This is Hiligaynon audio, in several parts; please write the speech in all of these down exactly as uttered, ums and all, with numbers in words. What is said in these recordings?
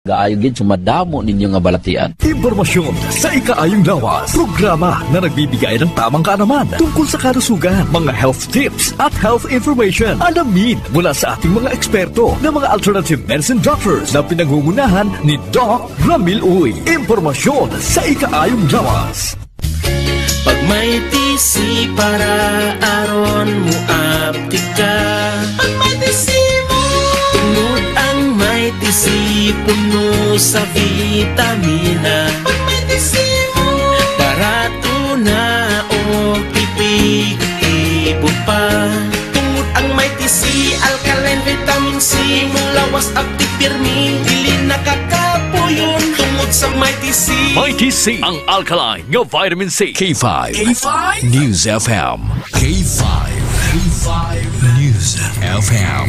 Gaayo gid sa madamo ninyo nga balatian. Impormasyon sa ikaayong lawas. Programa na nagbibigay ng tamang kaalaman tungkol sa kalusugan, mga health tips at health information. Alamin mula sa ating mga eksperto na mga alternative medicine doctors na pinangungunahan ni Doc Ramil Uy. Impormasyon sa ikaayong lawas. Pag may T C para aron mo aptik ka. Pag may T C mo. Tungod ang may T C puno sa vitamina. Pag may T C mo. Barato na o epektibo pa. Tungod ang may T C, alkaline vitamin C, mulawas aptik pirmi, dili nakakapuyon. Tungod sa may T C. May T C, ang alkaline nga vitamin C. K five. K five? News F M. K five. K five News F M.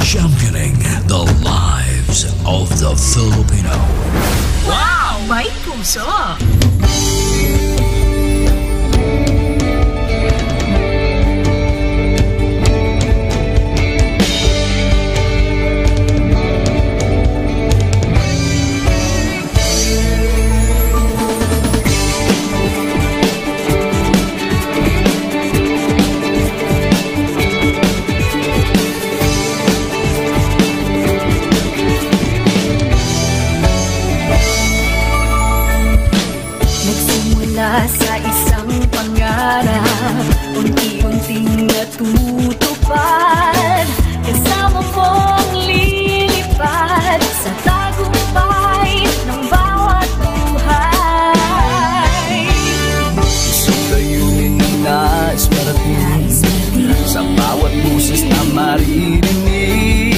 Championing the lives of the Filipino. Wow! May puso! Nagsimula sa isang pangarap, unti-unting natutupad. Kasama mong lilipad sa tagumpay ng bawat buhay. Isang layunin na nais marating sa bawat boses na maririnig.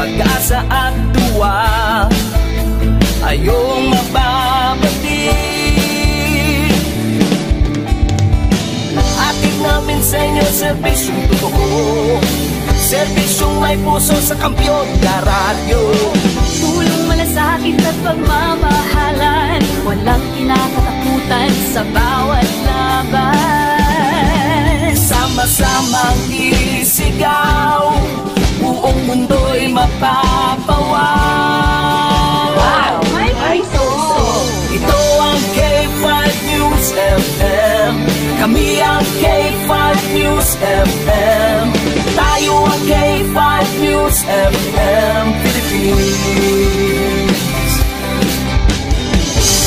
Pag-asa at tuwa, ayong mababati. Hatid namin sa inyo serbisyong totoo, serbisyong may puso sa kampiyon na radyo. Tulong, malasakit at pagmamahalan, walang kinakatakutan sa bawat laban. Sama-samang isigaw, buong mundo'y mapapawaw. Wow! May puso! Ito ang K five News F M. Kami ang K five News F M. Tayo ang K five News F M Philippines.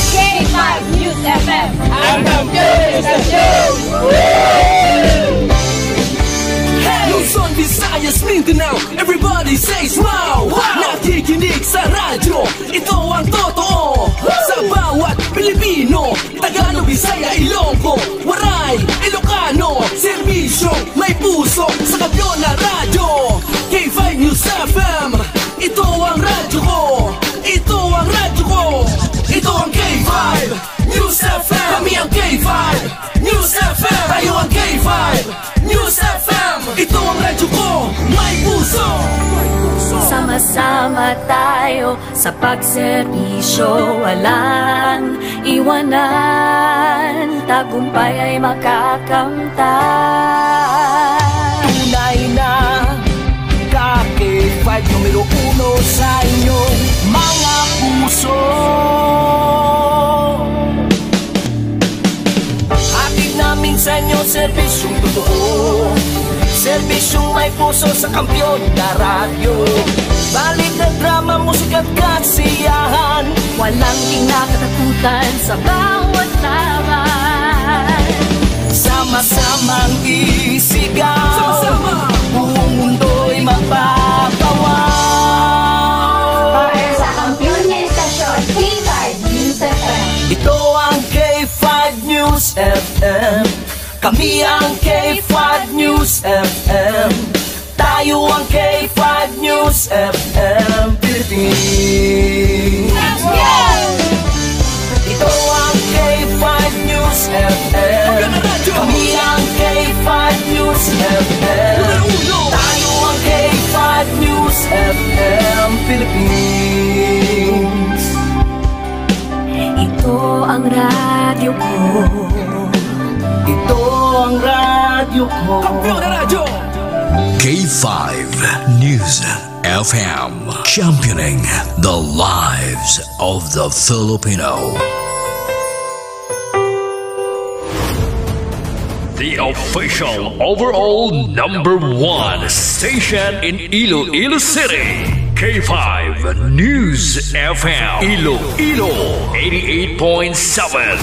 K five News F M. Ang kampiyon sa show! Luzon, Visayas, Mindanao, everybody says wow! Wow! Nakikinig sa radyo, ito ang totoo. Sa bawat Pilipino, Tagalog, Bisaya, Ilonggo, Waray, Ilocano, serbisyo, may puso, sa kampiyon na radyo. K five News F M, ito ang radyo ko. Ito ang radyo ko. Ito ang K five News F M. Kami ang K five News F M. Tayo ang K five News F M. Ito ang radyo ko. May puso. Sama-sama tayo sa pagserbisyo, walang iwanan, tagumpay ay makakamtan. Tunay na ka K five numero uno sa inyong mga puso. Hatid namin sa inyo serbisyong totoo, serbisyong may puso sa kampiyon na radyo. Balita, drama, musika at kasiyahan, walang kinakatakutan sa bawat laban. Sama-samang isigaw, sama-sama, buong mundo'y mapapawaw. Para sa kampiyon nga istasyon, K five News F M. Ito ang K five News F M. Kami ang K five News F M. Tayo ang K five News F M Philippines. Let's go! Ito ang K five News F M. Kami ang K five News F M. Tayo ang K five News F M Philippines. Ito ang radyo ko. Ito ang radyo ko. Kampiyon na radyo! K five News F M. Championing the lives of the Filipino. The official overall number one station in Iloilo City, K five News F M, Iloilo, eighty-eight point seven.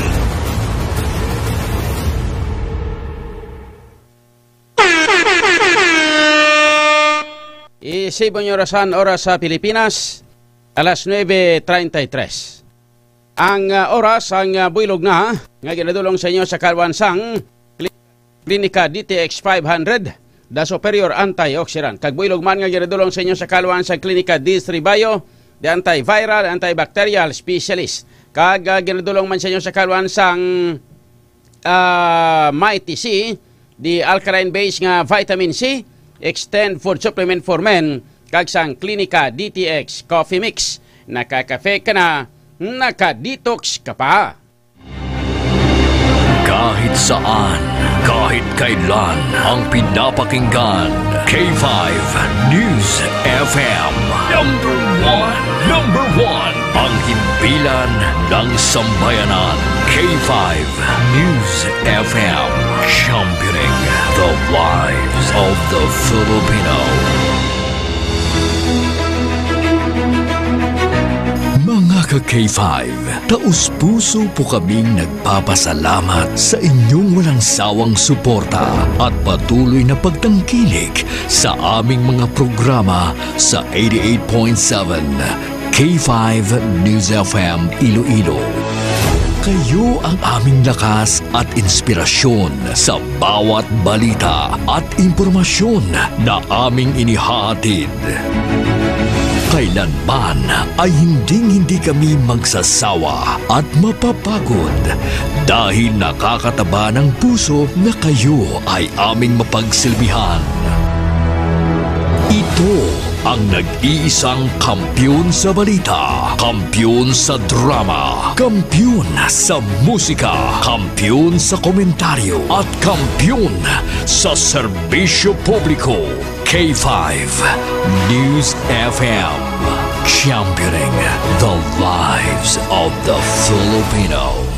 Isibon yung orasan, oras sa Pilipinas, alas nuebe treinta y tres. Ang, ah, oras, ang, ah, buylog na nga ginadulong sa inyo sa kalwan sang Kli-, Klinika D T X five hundred, the superior antioxidant. Kag buylog man nga ginadulong sa inyo sa kalwan sang Klinika D three Bio, the antiviral, antibacterial specialist. Kag, ah, ginadulong man sa inyo sa kalwan sang ah, Mighty C, the alkaline base nga vitamin C, Extend Food Supplement for Men, kag sang Klinika D T X Coffee Mix. Nakakafe ka na, naka-detox ka pa. Kahit saan, kahit kailan, ang pinapakinggan, K five News F M. Number one, number one, ang himpilan ng sambayanan, K five News F M, championing the lives of the Filipino. Mga ka-K five, taus-puso po kaming nagpapasalamat sa inyong walang sawang suporta at patuloy na pagtangkilik sa aming mga programa sa eighty-eight point seven K five News F M Iloilo. Kayo ang aming lakas at inspirasyon sa bawat balita at impormasyon na aming inihahatid. Kailanman ay hinding-hindi kami magsasawa at mapapagod dahil nakakataba ng puso na kayo ay aming mapagsilbihan. Ito ang nag-iisang kampiyon sa balita, kampiyon sa drama, kampiyon sa musika, kampiyon sa komentaryo, at kampiyon sa serbisyo publiko. K five News F M, championing the lives of the Filipino.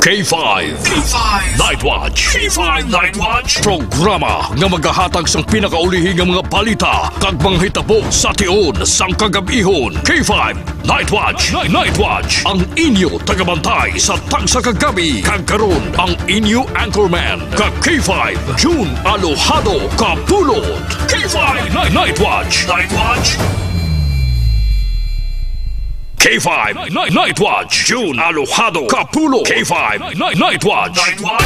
K five. K five. Night Watch. K five Night Watch. Programa nga magahatag sang pinakaulihi nga mga balita kag mga hitabo sa tion sang kagab-ihon. K five Night Watch. Night, Night Watch. Ang inyo tagabantay sa tagsa ka gabi. Kag karon, ang inyo anchorman, ka K five, June Alojado Kapulot. K five Night, Night Watch. Night Watch. K five Night, Night Watch. June Alojado Kapulo. K five Night, Night Watch. Night Watch.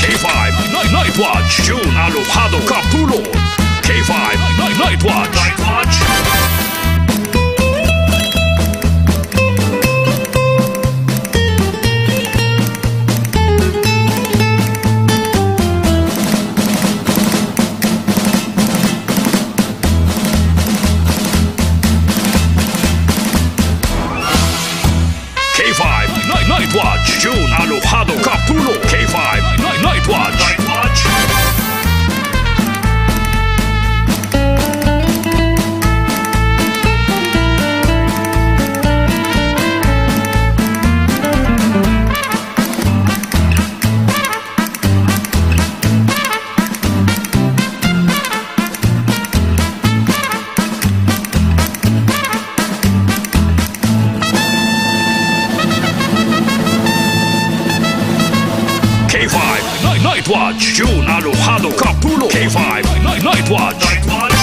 K five Night, Night Watch, June Alojado Kapulo. K five Night, Night Watch. Night Watch. K five Night, Night Watch, June Alojado Kapulo. K five Night, Night Watch. Night Watch. K five Night, Night Watch, June Alojado Kapulo. K five Night, Night Watch. Night Watch.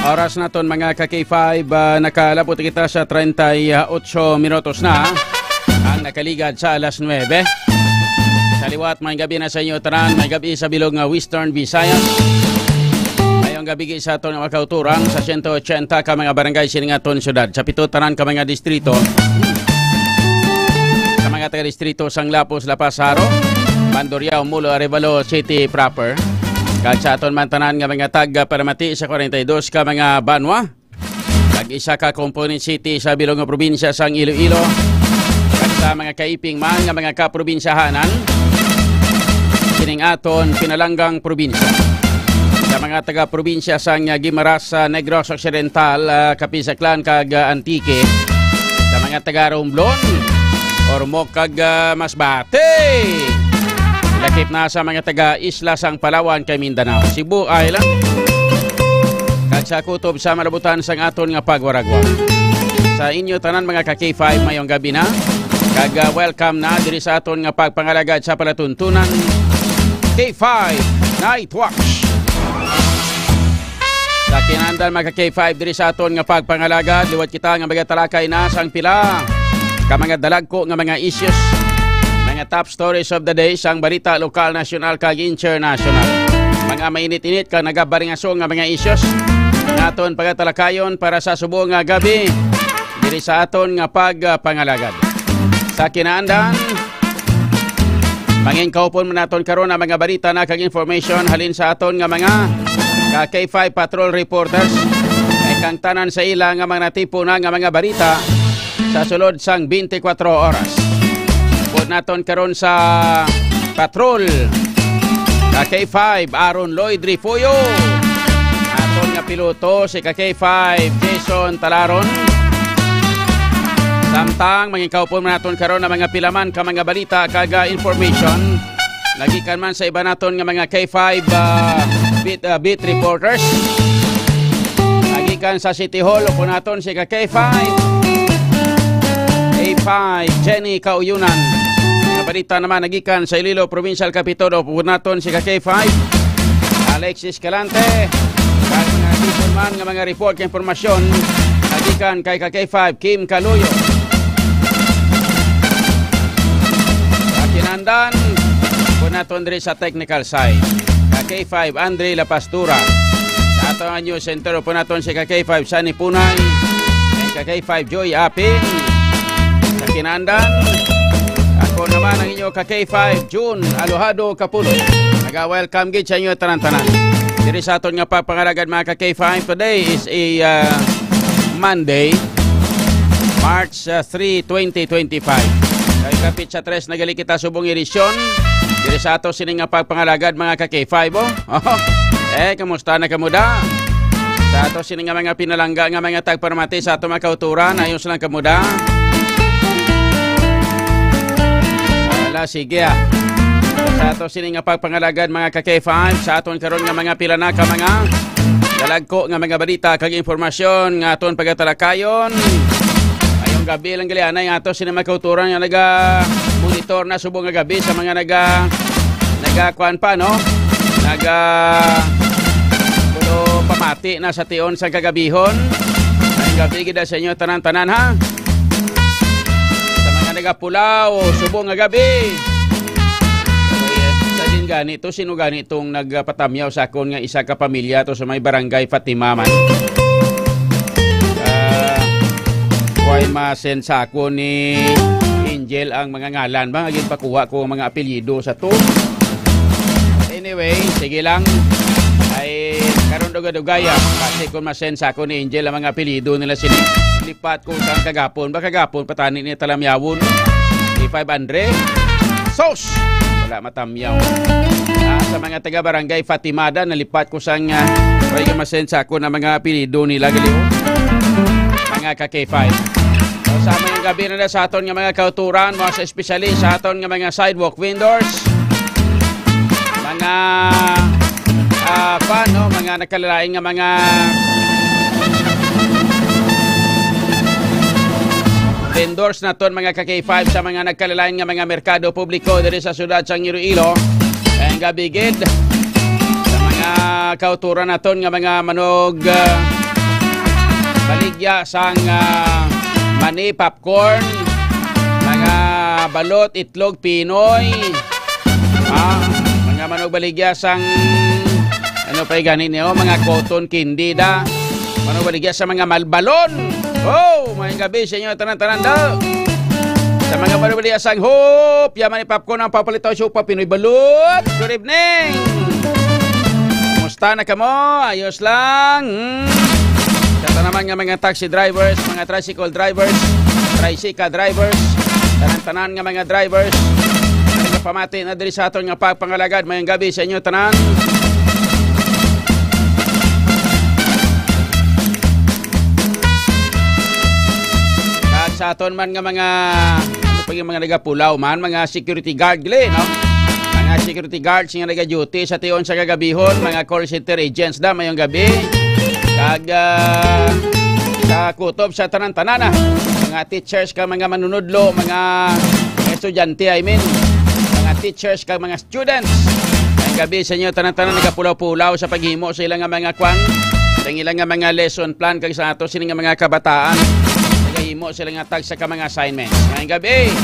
Oras naton, mga ka K five, ah, nakalabot kita sa treinta y ocho minutos na ang nakaligad sa alas nuebe. Sa liwat, may gabi na sa inyo tanan, may gabi sa bilog nga Western Visayas. Mayong Gabigi sa aton nga mga kauturan sa sento ochenta ka mga barangay sining aton syudad. Sa pito tanan ka mga distrito, sa mga taga-distrito sang Lapos, La Paz, Jaro, Mandurriao, Molo, Arevalo City proper, kag sa aton man tanan nga mga tag-paramati sa kwarenta y dos ka mga banwa, kag isa ka component city sa bilog nga probinsya sang Iloilo, kag sa mga kaiping man nga mga kaprobinsyahanan sining aton pinalanggang probinsya. Sa mga taga-probinsya sang Guimaras, sa Negros Occidental, ah, Capiz, Aklan, kag, ah, Antique, sa mga taga-Romblon, Ormoc, kag, ah, Masbate, lakip na sa mga taga-isla sang Palawan kag Mindanao, Cebu Island, kag sa kutob sa malabutan sang aton nga pagwaragwag. Sa inyo tanan, mga ka K five, mayong gabi na. Kag, ah, welcome na diri sa aton nga pagpangalagad sa palatuntunan, K five Night Watch. Sa kinandan, mga ka K five, diri sa aton nga pagpangalagad, liwat kita nga magatalakay na sang pila ka mga dalagko nga mga issues, mga top stories of the day sang balita lokal, nasyonal, kag internasyonal. Mga mainit-init kag nagabaringaso nga mga issues nga aton pagatalakayon para sa subong nga gabi diri sa aton nga pagpangalagad. Sa kinaandan, mangin kaupon man naton karon ang mga balita na kag information halin sa aton nga mga ka K five patrol reporters, kay kang tanan sa ila nga mga natipon na nga mga balita sa sulod sang twenty-four oras. Upod naton karon sa patrol, ka K five, Aaron Lloyd Refuyo. Aton nga piloto, si ka K five, Jason Talaron. Samtang, mangin kaupon man naton karon ang mga pila man ka mga balita kag, ah, information nagikan man sa iba naton nga mga K five, ah, beat, ah, beat reporters. Nagikan sa City Hall, upod naton si ka K five. K five, Jenny Kauyunan. Mga balita naman nagikan sa Iloilo Provincial Capitol, upod naton si ka K five, Alexis Escalante. Kag mga tipon man nga mga report kag impormasyon nagikan kay ka K five, Kim Kaluyo. Sa kinandan, upod naton diri sa technical side, ka K five, Andre La Pastura. Sa aton nga news center, upod naton si ka K five, Sunny Punay, and ka K five, Joy Aping. Sa kinandan, ako naman ang inyo ka K five, June Alojado Kapulo. Naga-welcome gid sa inyo tanan-tanan diri sa aton nga pagpangalagad, mga ka K five. Today is a, uh, Monday, March, uh, three, twenty twenty-five. Kay kapit sa tres na gali kita subong edisyon diri sa ato sini nga pagpangalagad, mga ka K five, oh. Eh, kamusta na kamo da? Sa ato sini nga mga pinalangga nga mga tagparamati sa ato mga kauturan, ayos lang kamo da? Wala, sige, ah. Sa ato sini nga pagpangalagad, mga ka K five, sa aton karon nga mga pila na ka mga dalagko nga mga balita kag impormasyon nga aton pagatalakayon. Ayong gabi lang gali anay nga ato sini mga kauturan nga naga-monitor na subong nga gabi sa mga naga, naga kuan pa, no? Naga, kuno pamati na sa tion sa kagabihon. Ayong gabi gid sa inyo tanan-tanan, ha? Sa mga nagapulaw, subong nga gabi. Sa din gani to, sino gani tong nagpatamyaw sa akon nga isa ka pamilya to sa may barangay Fatima man? Ah, way ma-send sa akon ni Angel ang mga ngalan ba? Nga ginpakuha ko ang mga apelyido sa to. Anyway, sige lang. Ay, karon dugay-dugay, ah. Kasi kung ma-send sa akon ni Angel ang mga apelyido nila, sini-, lipat ko sa kagapon. Ba kagapon, patani ni Talamyawon. K five Andre. Sos! Wala matamyaw. Ah, sa mga taga Barangay Fatimada, nalipat ko sang, ah, way ka ma-send sa akon ang mga apelyido nila, gali, oh. Mga ka K five. So, sa mga gabi na, na sa aton nga mga kauturan, mga sa especially sa aton nga mga sidewalk vendors, mga, ah, kwan, no, mga nagkalain nga mga vendors naton, mga ka K five, sa mga nagkalain nga mga merkado publiko diri sa siyudad sang Iloilo. Ang gabi gid sa mga kauturan naton nga mga manog, ah, baligya sang, ah, mani, popcorn, mga balot, itlog, pinoy, ah, mga manog baligya sang, ano Pay gani niyo, mga cotton candy da. Manubaligya sa mga malbalon. Oh, maayong gabi sa inyo, tanan-tanan da. Sa mga manubaligya sang Hope, yaman ni Popcorn ang papalitaw sa Hope, Pinoy Balot. Good evening. Kumusta na kamo? Ayos lang. Hmm. Sa tanan man nga mga taxi drivers, mga tricycle drivers, tricycle drivers, tanan-tanan nga mga drivers, nagapamati na diri sa aton nga pagpangalagad. Maayong gabi sa inyo tanan. Kag sa aton man nga mga, ano pa yung mga nagapulaw man, mga security guard, gali, no? Mga security guards nga nagaduty sa tion sa kagabihon, mga call center agents da, maayong gabi. Kag, ah, sa kutob sa tanan-tanan, ah, mga teachers kag mga manunudlo, mga estudyante, I mean, mga teachers kag mga students. Maayong gabi sa inyo tanan-tanan nagapulaw-pulaw sa paghimo sa ilang nga mga kwan, sa ilang nga mga lesson plan kag sa ato sini nga mga kabataan. Nagahimo sila nga tag sa ka mga assignments. Maayong gabi.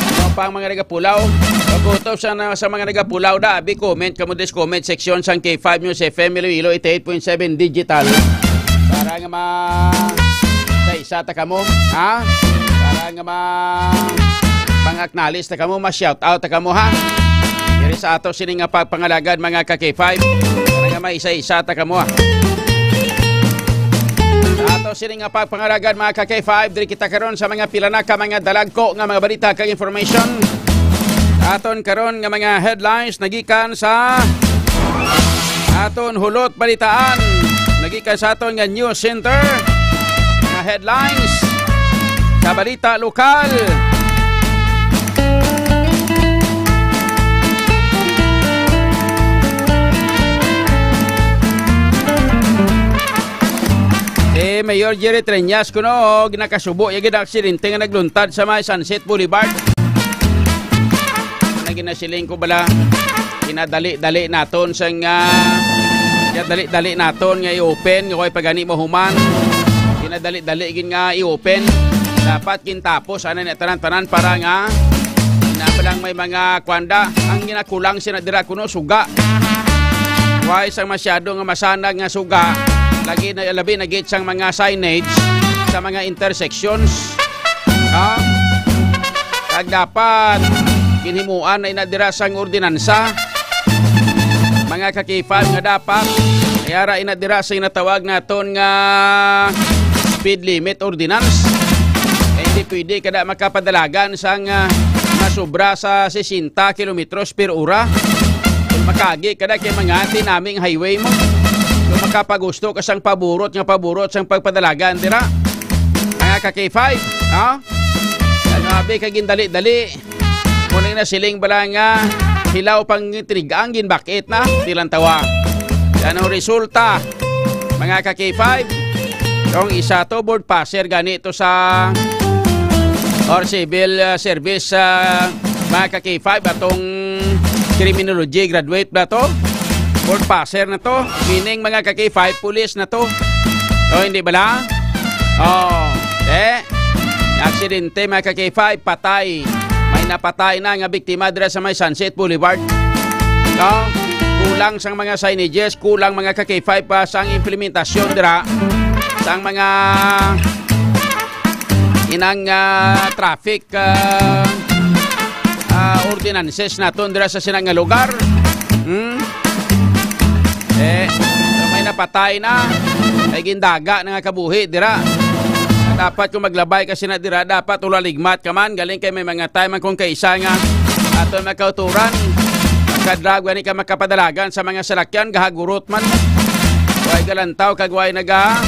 Ano pa ang mga nagapulaw? Pagkutob sa, na, sa mga nagapulaw da, abi comment kamo dis comment section sang K five News F M Iloilo eighty-eight point seven Digital. Para nga ma sa isa ta kamo, ha? Para nga ma pang-acknowledge ta kamo, ma-shout out ta kamo, ha? Diri sa ato sini nga pagpangalagad, mga ka K five. Para nga ma isa-isa ta kamo, ha? Sa ato sini nga pagpangalagad, mga ka K five, diri kita karon sa mga pila na ka mga dalagko nga mga balita kag information. Aton karon nga mga headlines nagikan sa aton hulot balitaan, nagikan sa aton nga news center. Mga headlines sa balita lokal. Si Mayor Jerry Treñas kuno, ginakasubo yung gina-aksidente nga nagluntad sa may Sunset Boulevard. Na ginasiling ko bala, ginadali-dali naton sang, ah, ginadali-dali naton nga i-open, nga way pa gani mahuman. Ginadali-dali gid nga i-open. Dapat gintapos ana ni tanan-tanan para nga na pa lang may mga kwanda. Ang ginakulang sina dira kuno suga. Way sang masyado nga masanag nga suga. Lagi na, labi na gid sang mga signage sa mga intersections. Ha? Kag dapat ginhimuan na ina dira sang ordinansa, mga ka K five, nga dapat yara ina dira sa ginatawag naton nga speed limit ordinance. Kay hindi pwede kada makapadalagan sang, ah, masobra sa sesenta kilometros per ora. Kung makagi kada kay mga tinaming highway mo. Kung makapagusto ka sang paburot nga paburot sang pagpadalagan dira. Mga ka K five, no? Ano abi ka gindali-dali? Muna na siling bala nga hilaw pang tinigang ginbakit na, tilantawa. Yan ang resulta, mga ka K five. Kung isa to, board passer gani to sa or civil, uh, service, uh, mga ka K five, atong criminology graduate na to. Board passer na to. Meaning, mga ka K five, pulis na to. O, hindi bala? Oh, eh. Aksidente, mga ka K five, patay. May napatay na nga biktima dira sa may Sunset Boulevard. No? Kulang sang mga signages, kulang, mga ka K five, pa sang implementasyon dira sang mga inang, ah, traffic, ah, ah, ordinances naton dira sa sina nga lugar. Hmm? Eh, may napatay na. Ay gindaga na nga kabuhi dira. Dapat kung maglabay ka sina dira, dapat ulaligmat ka man. Galing kay may mga time man kung kaisa nga aton makauturan. Magkadrag, wani ka makapadalagan sa mga salakyan, gahagurot man. Way galantaw kag way naga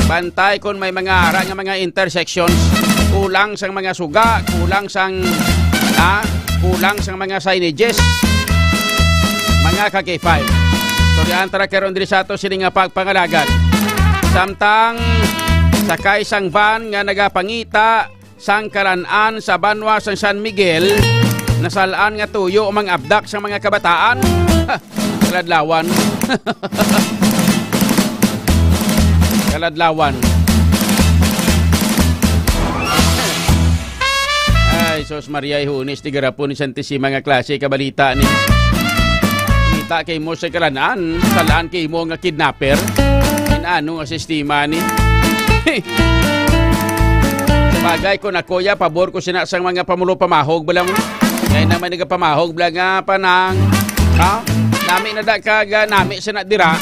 bantay kung may mga ara nga mga intersections. Kulang sang mga suga, kulang sang, ah, kulang sang mga signages. Mga ka K five. Istoryahan ta ra karon diri sa ato sini nga pagpangalagad. Samtang sakay sang van nga nagapangita sang kalan-an sa banwa sang San Miguel, nasal-an nga tuyo mang abdak sang mga kabataan. Kaladlawan. Kaladlawan. Ay, sus Maria, ihunis, di garapon ni Santissima nga klase ka balita ni. Balita kay mo sa kalanan, salaan kay mo nga kidnapper. Inano nga sistema ni? Sabagay, kung ako, ya, pabor ko sina sang mga pamulo pamahog bala mo. Kaya naman nagapamahog bala nga panang, ha? Nami na da ka, ga, nami sina dira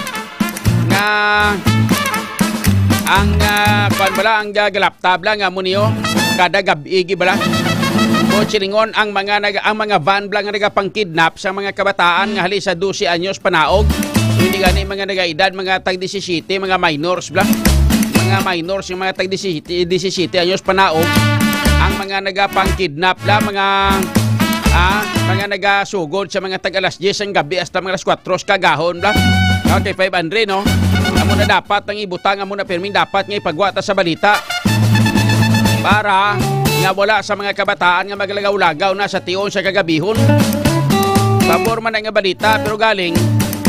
nga ang, ah, kwan bala, ang, ah, galaptab lang nga mo niyo kada gabi, gi bala. O silingon ang mga nag-, ang mga van bala nga nagapangkidnap sa mga kabataan nga hali sa dose anyos panaog. Hindi gani mga nagaedad, mga tag disisiyete, mga minors bala. Mga minors, yung mga tag disisiyete, disisiyete anyos panaog, ang mga nagapangkidnap bala, mga, ah, mga nagasugod sa mga tag alas diyes ang gabi hasta mga alas kwatro sa kagahon bala. Okay, five hundred, no? Amo na dapat ang ibutang, amo na pirming dapat nga ipagwa ta sa balita. Para nga wala sa mga kabataan nga maglagaw-lagaw na sa tion sa kagabihon. Pabor man na nga balita, pero galing,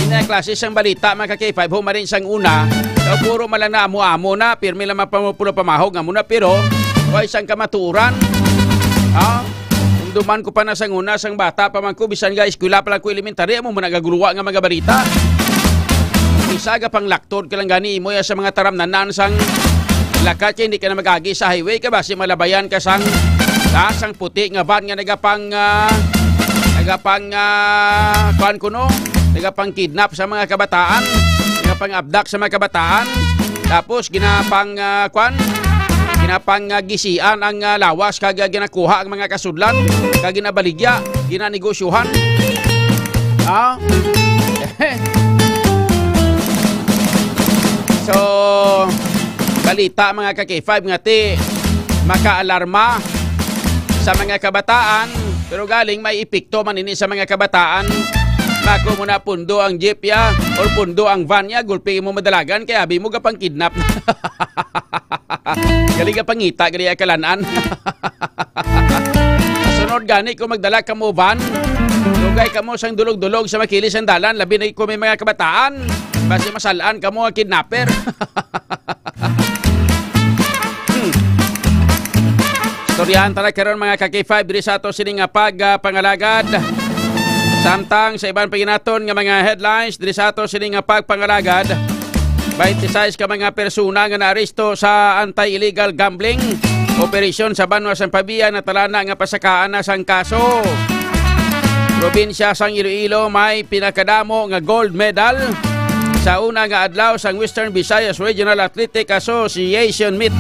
ina klase sang balita, mga ka-K five, humarin sang una, daw puro man lang na amo-amo na, pirmi lang mapamupulo pamahog nga muna, pero way sang kamaturan. Ha? Duman ko pa na sang una, sang bata pa man ko, bisan nga eskwela pa lang ko elementary, amo man nagaguluwa nga mga balita. Isa ka pang laktod ka lang gani imo ya sa mga taramnanan sang lakat kay hindi ka na mag-agi sa highway kay basi malabayan ka sang, ah, sang puti nga van nga nagapang, ah, nagapang, ah, kuan kuno, nagapang kidnap sa mga kabataan, nagapang abdak sa mga kabataan. Tapos ginapang, ah, kwan, ginapang, ah, gisian ang, ah, lawas kag, ah, ginakuha ang mga kasudlan kag ginabaligya, ginanegosyohan. Ah? So, balita, mga ka-K five, nga ti makaalarma sa mga kabataan, pero galing may epekto man ini sa mga kabataan. Mako mo na pundo ang jeep ya or pundo ang van ya, gulpi mo madalagan kay abi mo gapang kidnap. Gali ka pangita, gali ka kalanan. Sunod gani kung magdala kamo van, lugay kamo sang dulog-dulog sa makilis ang dalan, labi na kung may mga kabataan. Basi masalaan kamo ang kidnapper. Hmm. Istoryahan ta na karon, mga ka-K five, diri sa ato sini nga pag, ah, pangalagad. Samtang sa iban pa ginaton nga mga headlines, diri sa ato sini nga pagpangalagad, twenty-six ka mga persona nga naaresto sa anti-illegal gambling operasyon sa banwa sang Pavia natalana nga pasakaan na sang kaso. Probinsya sang Iloilo may pinakadamo nga gold medal sa una nga adlaw sang Western Visayas Regional Athletic Association Meet.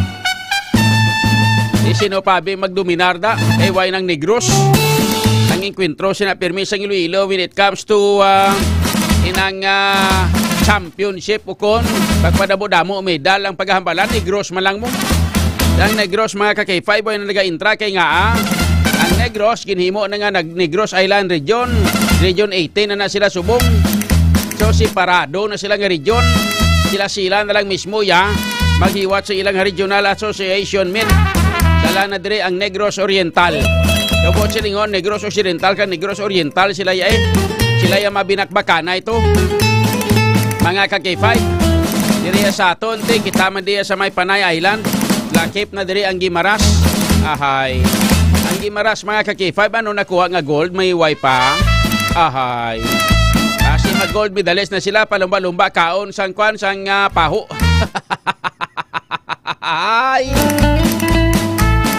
Di sino pa abi magdominar da, kay way nang Negros. Ang engkwentro sina pirmi sang Iloilo when it comes to, ah, inang, ah, championship ukon pagpadamo-damo medal ang paghambalan, Negros man lang mo. Ang Negros, mga ka-K five, way na nagaintra kay nga, ah, ang Negros ginhimo na nga nag-, Negros Island Region, Region eighteen na na sila subong. So, separado na sila nga region. Sila-sila na lang mismo, ya, maghiwat sa ilang regional association meet. Dala na dire ang Negros Oriental. Daw ko silingon, Negros Occidental ka, Negros Oriental sila, ya, eh. Sila ya mabinakbakana ito. Mga ka-K five, diri sa aton, ti, kita man diya sa may Panay Island. Lakip na diri ang Guimaras. Ahay. Ang Guimaras, mga ka-K five, ano nakuha nga gold? May way pa? Ahay. Kasi mag-gold medalist na sila, palumba-lumba, kaon sang kwan, sang, ah, paho. Ay!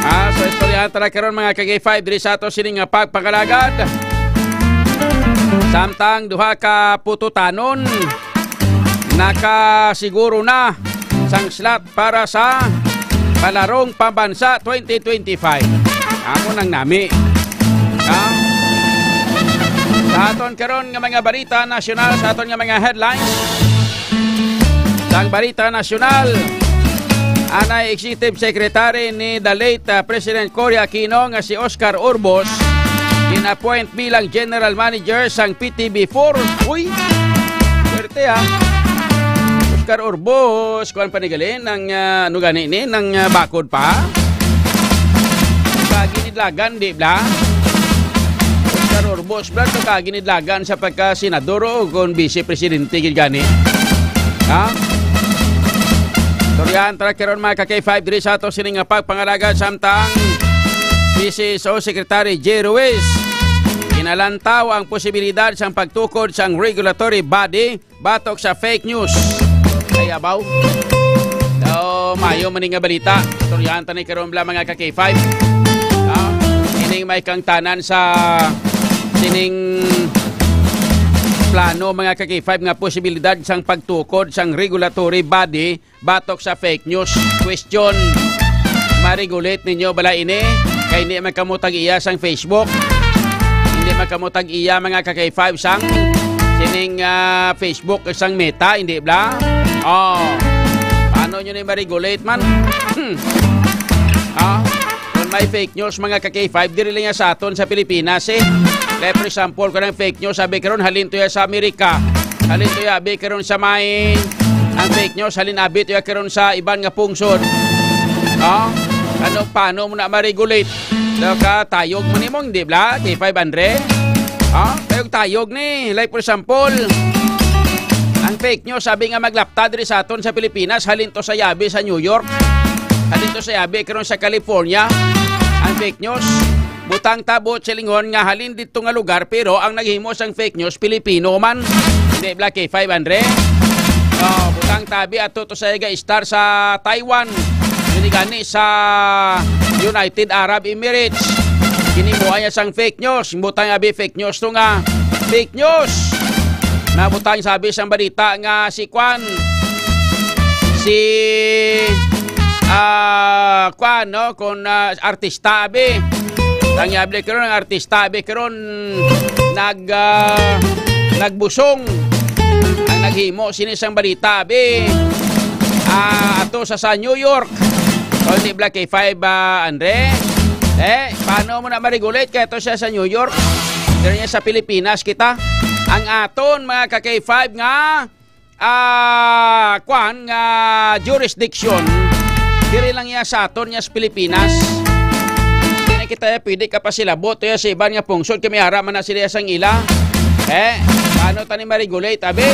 Ah, so istoryahan ta na karon, mga ka-K five, diri sa ato sini nga pagpangalagad. Samtang duha ka pututanon nakasiguro na sang slot para sa Palarong Pambansa twenty twenty-five. Amo nang nami. Ha? Sa aton karon nga mga balita nasyonal, sa aton nga mga headlines, sang balita nasyonal, anay Executive Secretary ni the late, uh, President Cory Aquino nga si Oscar Urbos gin-appoint bilang General Manager sang P T V four. Uy! Swerte, ha? Oscar Urbos, kuan pa ni gali, nang, ah, ano gani ni, nang, ah, bakod pa? Kagi ni Dlagan, di bala? Oscar Urbos, bala, to kagi ni Dlagan sa pagka-senador o kung vice presidente gid gani. Ha? Istoryahan ta na karon, mga ka-K five, diri sa ato sini nga pagpangalagad samtang P C S O Secretary Jay Ruiz Ginalantaw ang posibilidad sang pagtukod sang regulatory body batok sa fake news. Ay, abaw. So, mayo man nga balita. Istoryahan ta ni karon bala, mga ka-K five. Ah, ining may kangtanan sa sining plano, mga ka-K five, nga posibilidad sang pagtukod sang regulatory body batok sa fake news. Question, ma-regulate ninyo bala ini? Kay hindi man kamo tag-iya sang Facebook. Hindi man kamo tag-iya, mga ka-K five, sang sining, ah, Facebook, sang Meta, hindi bala? Oh. Paano nyo ni ma-regulate man? Hmm. Ah? Kung may fake news, mga ka-K five, diri lang yan sa aton sa Pilipinas, eh. Like, for example, kung ang fake news, abi karon, halin to ya sa Amerika. Halin to ya, abi karon sa may, ang fake news, halin abi to ya karon sa iban nga pungsod. Oh? Ano, paano mo na ma-regulate? Daw ka, tayog mo nimo, hindi bala? K five, Andre? Oh? Tayog-tayog ni. Like, for example, ang fake news, sabi nga maglapta diri sa aton sa Pilipinas, halin to sa yabi sa New York. Halin to sa yabi karon sa California. Ang fake news, butang ta buot silingon nga halin dito nga lugar, pero ang naghimo sang fake news, Pilipino man. Hindi bala, K five, Andre? Oh, butang ta abi ato to sa iga star sa Taiwan. Gani-gani sa United Arab Emirates. Ginimuan niya sang fake news. Butang abi fake news to nga. Fake news. Nabutang sabi sang balita nga si Kwan, si, ah, Kwan, no? Kung, ah, artista, abi. Ang yable karon, ang artista, abi, karon nag, ah, nagbusong. Ang naghimo sini sang balita, abi, ah, ato sa, sa New York. O, hindi bala, K five, ah, Andre? Eh, paano mo na ma-regulate kay ato siya sa New York? Diri niya sa Pilipinas kita. Ang aton, mga ka-K five, nga, ah, kwan, nga jurisdiction, diri lang niya sa aton, niya sa Pilipinas. Hindi na kita pwede kapasilabot ya sa iban nga pungsod, kay may ara man na sila sang ila. Eh, paano tani ma-regulate, abi?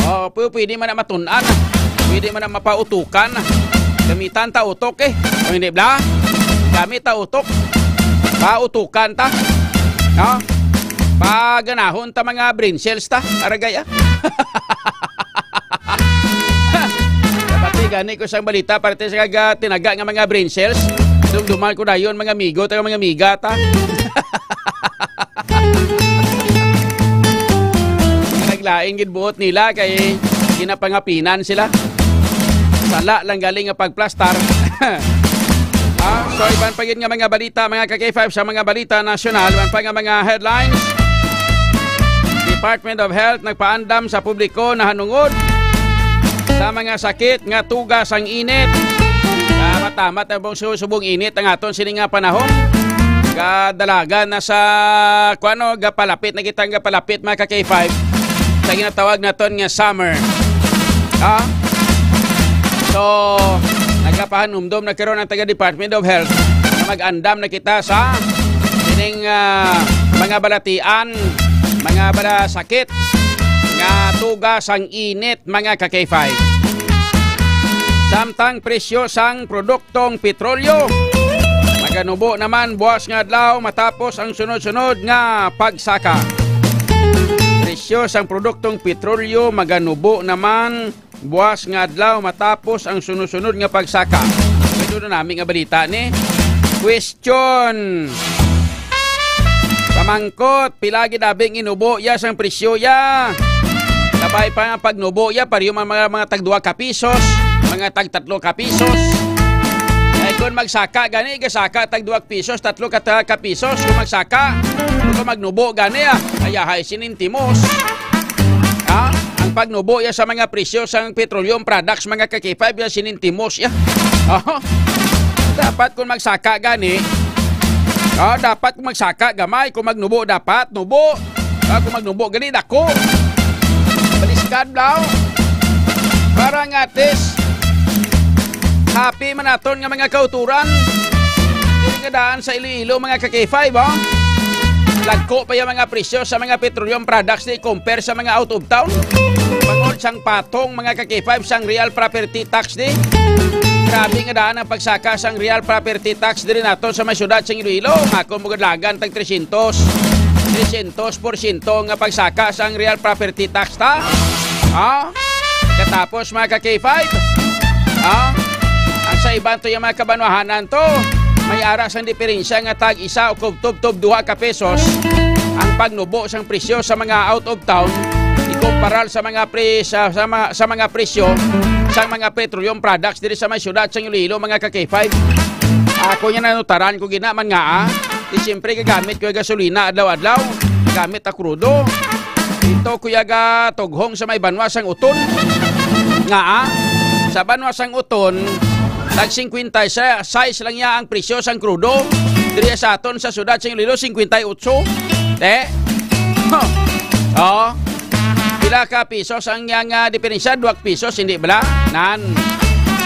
Oh, pu-, pwede man na matun-an. Pwede man na mapautukan. Gamitan ta utok, eh. O hindi bala? Gamit ta utok. Pautukan ta. No? Paganahon ta mga brain cells ta. Aragay, ah. Kapati gani ko sang balita, parte sa kaga tinaga nga mga brain cells. Dumduman ko dayon, mga amigo, taga mga amiga ta. Naglain gid buot nila kay ginapangapinan sila. Sala lang galing nga pagplastar. Ah, so iban pa gid nga mga balita, mga ka-K five, sa mga balita nasyonal, iban pa nga mga headlines. Department of Health nagpaandam sa publiko nahanungod sa mga sakit nga tuga sang init. Ah, matamat ang subong init ang aton sini nga panahon. Gadalagan na sa, kuano, gapalapit na kita, gapalapit, mga ka-K five, sa ginatawag naton nga summer. Ha? So, nagapahanumdom na karon ang taga Department of Health na mag-andam na kita sa sining, ah, mga balatian, mga balasakit nga tuga sang init, mga ka-K five. Samtang presyo sang produktong petrolyo maganubo naman buas nga adlaw matapos ang sunod-sunod nga pagsaka. Presyo sang produktong petrolyo maganubo naman buas nga adlaw matapos ang sunod-sunod nga pagsaka. Ito na nami nga balita ni. Question. Pamangkot, pila gid abi ang inubo ya sang presyo ya? Labay pa nga pagnubo ya, pareho man mga, mga tag duha ka pisos, mga tag tatlo ka pisos. Ay, kung magsaka gani, gasaka tag duha ka pisos, tatlo ka, ka pisos, kung magsaka, kung magnubo gani, ah, ayahay sinintimos. Ha? Ang pagnubo ya sa mga presyo sang petroleum products, mga ka-K five, ya sinintimos ya. Oh. Dapat kung magsaka gani, oh, dapat kung magsaka gamay, kung magnubo dapat nubo. Ah, kung magnubo gani dako. Baliskad daw. Para nga at least happy man naton nga mga kauturan. Dili nga daan sa Iloilo, mga ka-K five, oh. Lagko pa yung mga presyo sa mga petroleum products di compare sa mga out of town. Bangod sang patong, mga ka-K five, sang real property tax di. Grabe nga daan ang pagsaka sang real property tax diri nato sa may syudad sa Iloilo. Ako mo galagan tag tresyentos, tresyentos porsyento nga pagsaka sang real property tax ta. Ha? Katapos, mga ka K five, ha? Ang sa iban to yung mga kabanwahanan to, may ara sang diferensya nga tag isa o kubtob-tob duha ka pesos ang pagnubo sang presyo sa mga out of town ikumparar sa mga pre-, sa, sa mga, sa mga presyo sa mga petroleum products diri sa may syudad sa Iloilo, mga ka K five. Ako niya nanutaran ko gina man nga, ah. Di siyempre gagamit ko yung gasolina adlaw-adlaw. Gamit ta krudo. Ito ko yaga tughong sa may banwa sang Uton. Nga, ah, sa banwa sang Uton, tag singkwenta y seis lang niya ang presyo sang krudo. Diri sa aton sa syudad sa Iloilo, singkwenta y otso. Te? Huh. Oh. Pila ka pisos ang iyang, ah, diferensya? Duwag pisos, hindi bala? Nan.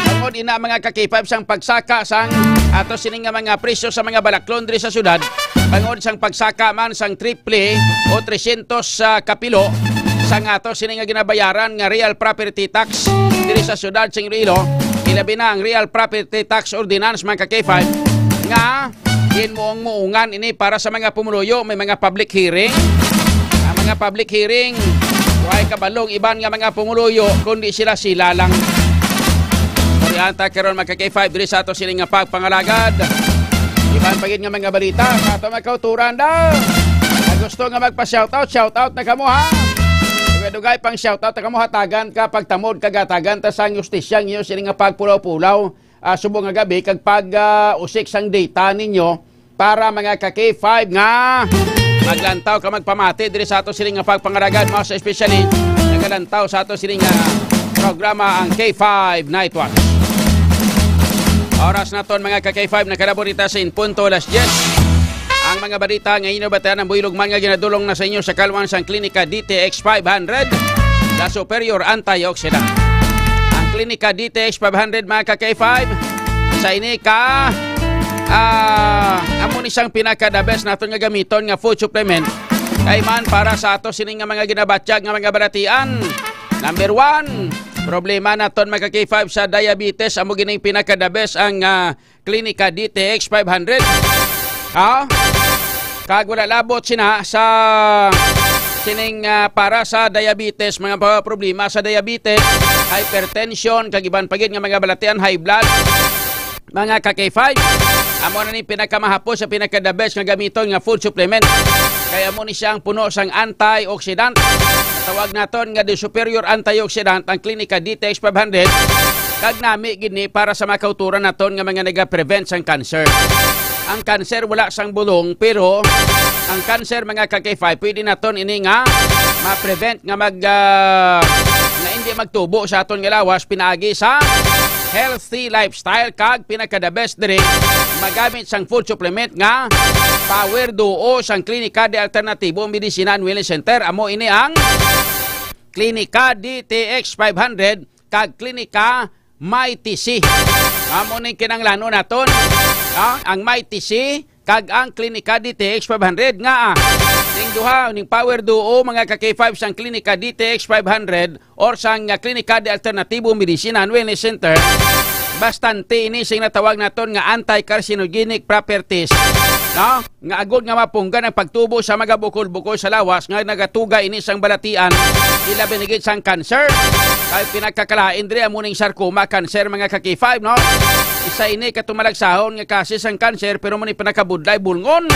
Tungod ina, mga ka K five, sang pagsaka sang ato sini nga mga presyo sa mga balaklon diri sa syudad, bangod sang pagsaka man sang triple o tresyentos, ah, kapilo sang ato sini nga ginabayaran nga real property tax diri sa syudad sa Iloilo, ilabi na ang real property tax ordinance, mga ka K five, nga ginmuong-muungan ini para sa mga pumuluyo, may mga public hearing. Ang mga public hearing, way kabalong iban nga mga pumuluyo, kundi sila-sila lang. Urian ta karon, mga ka K five, diri sa ato sini nga pagpangalagad. Iban pa gid nga mga balita sa ato mga kauturan daw. Ang gusto nga magpa-shoutout, shoutout na kamo, ha. Dugay-dugay pang shoutout na kamo, hatagan ka pagtamod kag hatagan ta sang justisya ang inyo sini nga pagpulaw-pulaw, ah, subong nga gabi kag pag, ah, usik sang data ninyo para, mga ka K five, nga maglantaw ka magpamati diri sa ato sini nga pagpangalagad, mas especially nagalantaw sa ato sini nga programa ang K five Night Watch. Oras naton, mga ka K five, nakalaborita sa in punto alas diyes. Ang mga balita nga inyo batayan ang buylog man nga ginadulong na sa inyo sa kalwan sang Klinika D T X five hundred, La Superior Antioxidant. Ang Klinika D T X five hundred, mga ka K five, sa ini ka, ah, amo ni siyang pinaka the best naton nga gamiton nga food supplement. Kay man para sa ato sini nga mga ginabatyag nga mga balatian. Number one, problema naton, mga ka K five, sa diabetes, amo gining pinaka the best ang, ah, Klinika D T X five hundred. Ha? Kag wala labot sina sa sining, ah, para sa diabetes, mga pa-, problema sa diabetes, hypertension, kag iban pa gid nga mga balatian, high blood, mga ka K five. Amo na ni pinakamahapos sa pinaka the best nga gamiton nga food supplement. Kay amo ni siya ang puno sang antioxidant. Tawag naton nga the superior antioxidant ang Klinika D T X five hundred. Kag nami gid ni para sa mga kauturan naton nga mga nagaprevent sang cancer. Ang cancer wala sang bulong, pero ang cancer, mga ka K five, pwede naton ini nga ma-prevent nga mag, ah, nga hindi magtubo sa aton nga lawas pinaagi sa healthy lifestyle, kag pinaka the best diri magamit sang food supplement nga Power Duo sang Klinika de Alternativo Medicina and Wellness Center. Amo ini ang Klinika D T X five hundred kag Klinika Mighty C. Amo ning kinahanglanon naton, ah, ang Mighty C kag ang Klinika D T X five hundred nga, ah, ning duha, ning Power Duo, mga ka K five, sang Klinika D T X five hundred or sang, ah, Klinika de Alternativo Medicina and Wellness Center, bastante ini sing natawag naton nga anti-carcinogenic properties, no? Nga agod nga mapunggan ang pagtubo sa mga bukol-bukol sa lawas nga nagatuga ini sang balatian, ilabi na gid sang cancer. Kay pinagkakalain diri amo ning sarcoma cancer, mga ka K five, no? Isa ini ka tumalagsahon nga klase sang cancer, pero mo ni pinakabudlay bulngon.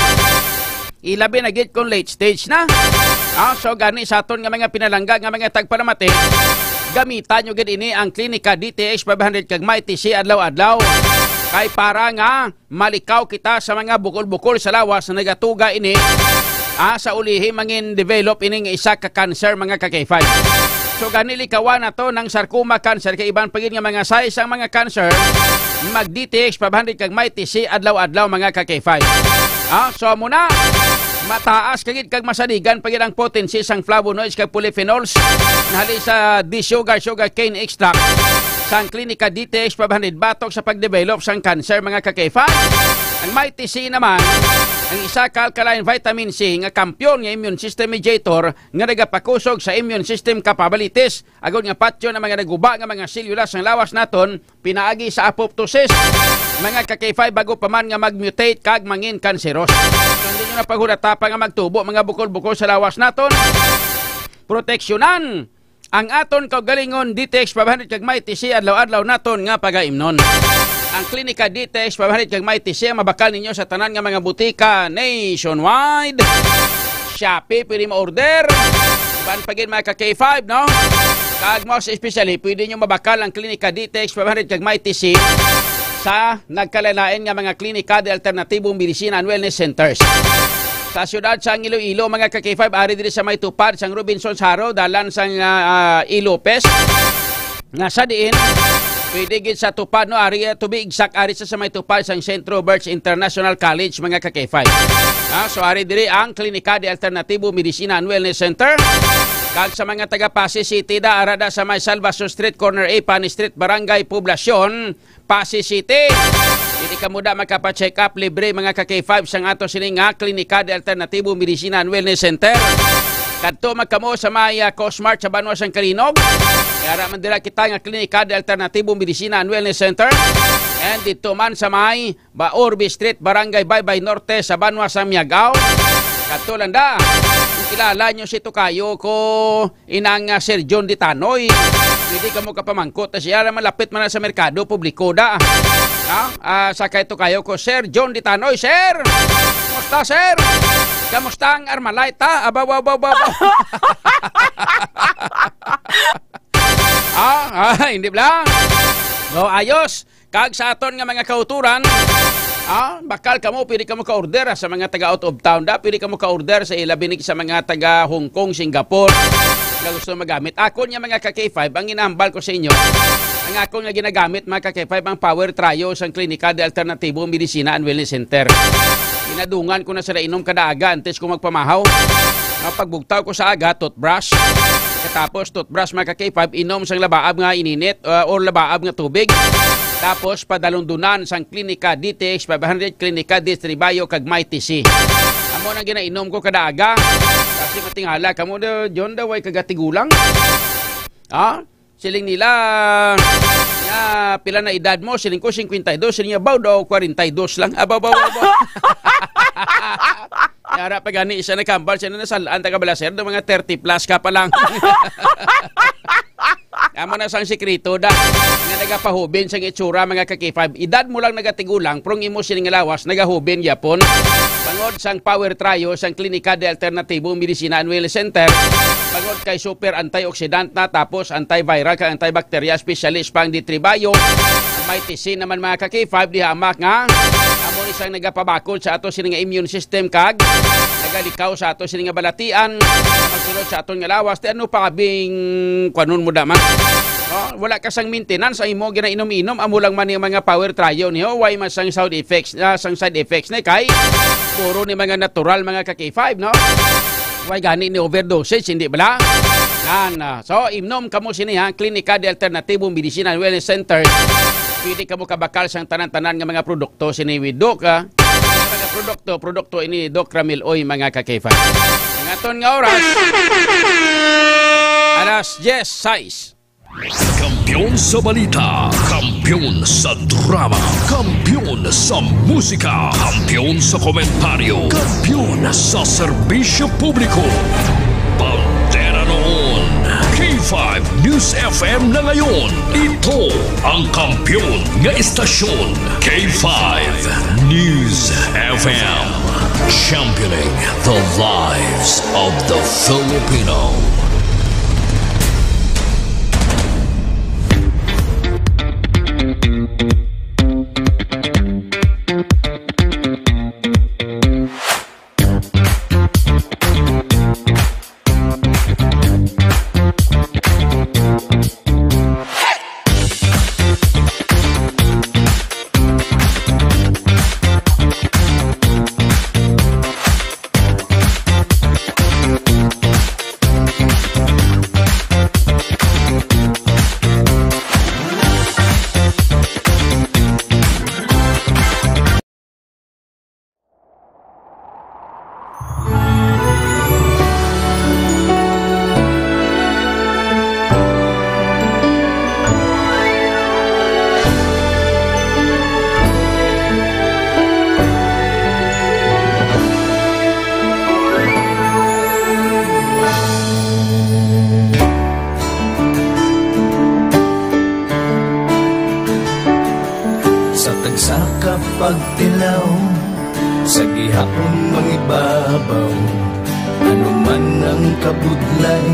Ilabi na gid kung late stage na. Ah, so gani sa aton nga mga pinalangga nga mga tagpalamati, gamitan nyo gid ini ang Klinika D T X five hundred kag Mighty C adlaw-adlaw. Kay para nga malikaw kita sa mga bukol-bukol sa lawas na nagatuga ini, ah, sa ulihi mangin develop ini nga isa ka cancer, mga ka K five. So gani likawan nato ng sarcoma cancer kay iban pa gid nga mga size ang mga cancer, mag D T X five hundred kag Mighty C adlaw-adlaw, mga ka K five. Ah, so amo na. Mataas kagid kag masaligan pa gid ang potency sang flavonoids kag polyphenols na hali sa D sugar, sugar cane extract sang Klinika D T X five hundred batok sa pagdevelop sang cancer, mga ka K five. Ang Mighty C naman, Ang isa ka alkaline vitamin C nga kampiyon nga immune system mediator nga nagapakusog sa immune system capabilities, agod nga patyon ang mga naguba nga mga selyula sang lawas naton, pinaagi sa apoptosis, mga ka-K five, bago pa man nga mag-mutate kag mangin kanseros. So, hindi nyo na paghulata pa nga magtubo mga bukol-bukol sa lawas naton. Proteksyonan ang aton kaugalingon, D T X five hundred kag Mighty C, adlaw-adlaw naton nga pagaimnon. Ang Klinika D T X five hundred kag Mighty C ang mabakal ninyo sa tanan nga mga butika nationwide. Shopee, pwede ma-order. Iban pa gid, mga ka-K five, no? Kag most especially, pwede nyo mabakal ang Klinika D T X five hundred kag Mighty C sa nagkalain-lain nga mga klinika de alternatibong medisina and wellness centers. Sa siyudad sang Iloilo, mga ka-K five, ari diri sa may tupad sang Robinsons Haro, dalan sang, ah, ah, E. Lopez, nga sa diin, pwede gid sa tupad, no, ari, ah, to be exact, ari sa, sa may tupad sang Centro Birch International College, mga ka-K five. Ah, so, ari diri ang Klinika de Alternatibo Medicina and Wellness Center. Kag sa mga taga Passi City da, ara da sa may Salvacion Street, corner A, Pani Street, Barangay Poblacion, Passi City. Dili kamo da makapa-check up libre, mga ka-K five, sang ato sini nga Klinika de Alternatibo Medicina and Wellness Center. Kadto man kamo sa may, ah, Cosmart sa banwa sang Calinog. Kay ara man dira kita nga Klinika de Alternatibo Medicina and Wellness Center. And dito man sa may Baorbi Street, Barangay Baybay Norte sa banwa sang Miagao. Kadto lang da. Kung kilala nyo si Tokayo ko, inang, ah, Sir John Ditanoy. Pwede kamo kapamangkot na siya. Alam, malapit man na sa merkado publiko da. Ha? Ah, sa kay Tokayo ko, Sir John Ditanoy. Sir! Kumusta, sir? Kamusta ang Armalite, ha? Abaw, abaw, abaw, abaw. Ah, ah, hindi lang. No, ayos. Kag sa aton nga mga kauturan, ah, bakal kamo, pwede kamo ka-order, ah, sa mga taga out of town da, pwede kamo ka-order sa ila, binig sa mga taga Hong Kong, Singapore, nga gusto magamit. Akon nga mga ka-K five, ang ginahambal ko sa inyo, ang akon nga ginagamit, mga ka-K five, ang Power Trio sang Klinika de Alternatibo Medicina and Wellness Center. Ginadungan ko na sila inom kada aga antes ko magpamahaw. Ang pagbugtaw ko sa aga, toothbrush. Katapos toothbrush, mga ka-K five, inom sang labaab nga ininit, uh, or labaab nga tubig. Tapos padalundunan sang Klinika D T X five hundred, Klinika Distribayo, kag Mighty C. Amo nang ginainom ko kada aga. Kasi matingala kamo, do, John, daw ay kagatigulang. Ha? Siling nila, nga pila na edad mo? Siling ko, singkwenta y dos. Siling niya, baw daw, kwarenta y dos lang. Abaw, baw, baw, baw. Yara pa gani, isa na kambal, siya na nasalaan, taga Balacer, do mga thirty plus ka pa lang. Amo na sang sikreto da, nga nagapahubin sang itsura, mga ka-K five. Edad mo lang nagatigulang, pero ang imo sining lawas nagahubin gyapon. Bangod sang Power Trio sang Klinika de Alternatibo Medicina and Wellness Center, bangod kay super antioxidant na, tapos antiviral kag antibacteria, specialist pa ang Distribayo, ang Mighty C naman, mga ka-K five, diha amak nga amo ni sang nagapabakod sa ato sini nga immune system kag nagalikaw sa ato sini nga balatian, magsulod sa aton nga lawas. Ti ano pa bing kwanon mo da man? Oh, wala ka sang maintenance, ang imo ginainom-inom, amo lang man yung mga Power Trio niyo, way man sang side effects, ah, sang side effects na kay puro ni mga natural, mga ka-K five, no? Way gani ni overdosage, hindi bala? Yan, ah. So, inom kamo sini, ha, Klinika de Alternatibo Medicina and Wellness Center. Pwede kamo kabakal sang tanan-tanan nga mga produkto sini with Doc, ha. Mga produkto, produkto ini Doc Ramil Oy, mga ka-K five. Ang aton nga oras, alas diyes sais. Kampiyon sa balita, kampiyon sa drama, kampiyon sa musika, kampiyon sa komentaryo, kampiyon sa serbisyo publiko. Bandera noon, K five News F M na ngayon. Ito ang kampiyon nga istasyon, K five News F M. Championing the lives of the Filipino. Tagsa ka pagtilaw sa gihapon mangibabaw, ano man ang kabudlay,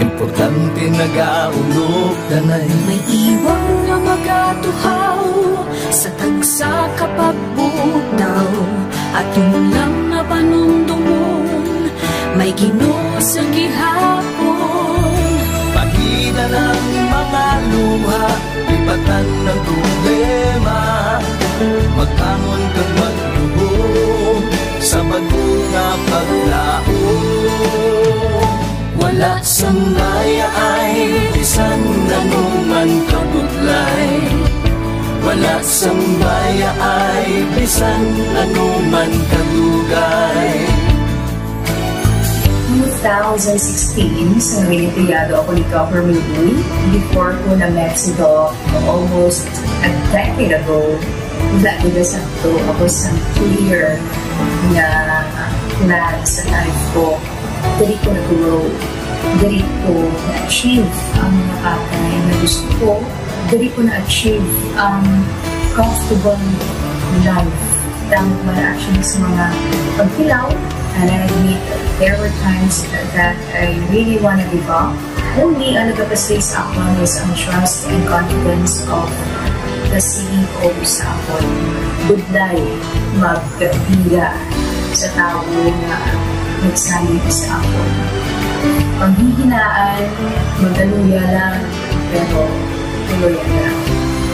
importante nagaulog danay. May iwang nga magatuhaw sa tagsa ka pagbutaw, aton lang nga panumdumon, may Ginoo sa gihapon. Pahina ng mga luha, lipatan ng problema, magbangon kag magluhod sa bag-o nga paglaom. Wala sang bayaay bisan ano man kabudlay, wala sang bayaay bisan ano man kadugay. Two thousand sixteen, sa naging empleyado ako ni Governor Lee, before ko na-met si Doc almost a decade ago, wala gid sa to ako sa clear nga plan sa life ko. Diri ko na-grow, diri ko na-achieve ang mga bagay na gusto ko, diri ko na-achieve ang comfortable life. Thank God actually sa mga pagtilaw, and I admit there were times that I really wanna give up. Only ang nagapasay sa akon is ang trust and confidence of the C E O sa akon. Budlay magpila sa tawo nga nagsalig sa akon. Panghihinaan, magaluya lang, pero tuloy lang.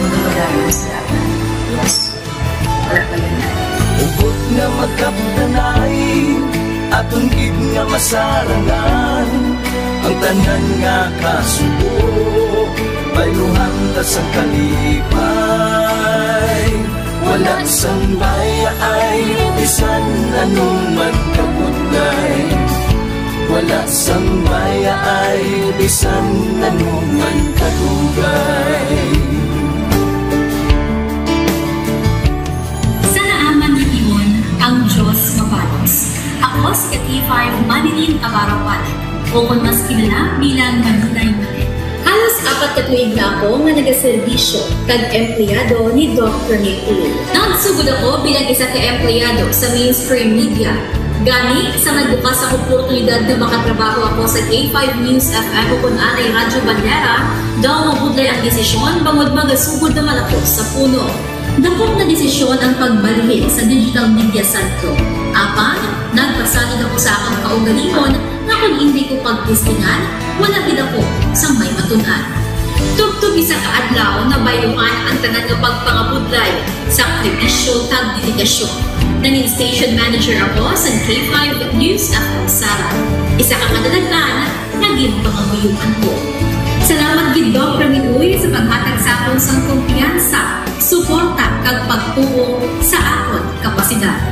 Magpadayon sa laban. Yes. Wala pa yan. Hugot nga magkapdanay, aton gid nga masarangan ang tanan nga kasubo, bayluhan ta sang kalipay. Wala sang bayaay, bisan ano man kabudlay. Wala sang bayaay, bisan ano man kadugay. Sa naaman nga tion, ang Dios mabalos. Ako si K five Manilyn Abarapan, o kon mas kilala bilang Manilay Manilyn. Halos apat ka tuig na ako nga nagaserbisyo kag empleyado ni Doc Ramil Uy. Nagsugod ako bilang isa ka empleyado sa mainstream media. Gani, sa nagbukas ang oportunidad nga makatrabaho ako sa K five News F M o kon anay Radyo Banera, daw mabudlay ang desisyon bangod magasugod naman ako sa puno. Dakop nga desisyon ang pagbalhin sa digital media sentro. Apan, nagpasalig ako sa akon kaugalingon nga kon indi ko pagtistingan, wala gid ako sang may matun-an. Tubtob isa ka adlaw, nabayluhan ang tanan nga pagpangabudlay, sakripisyo, kag dedikasyon. Nangin station manager ako sa K five News F M Sara, isa ka kadalagan nga ginpangamuyoan ko. Salamat gid, Doc Ramil Uy, sa paghatag sa akon sang kumpiyansa, suporta, kag pagtuo sa akon kapasidad.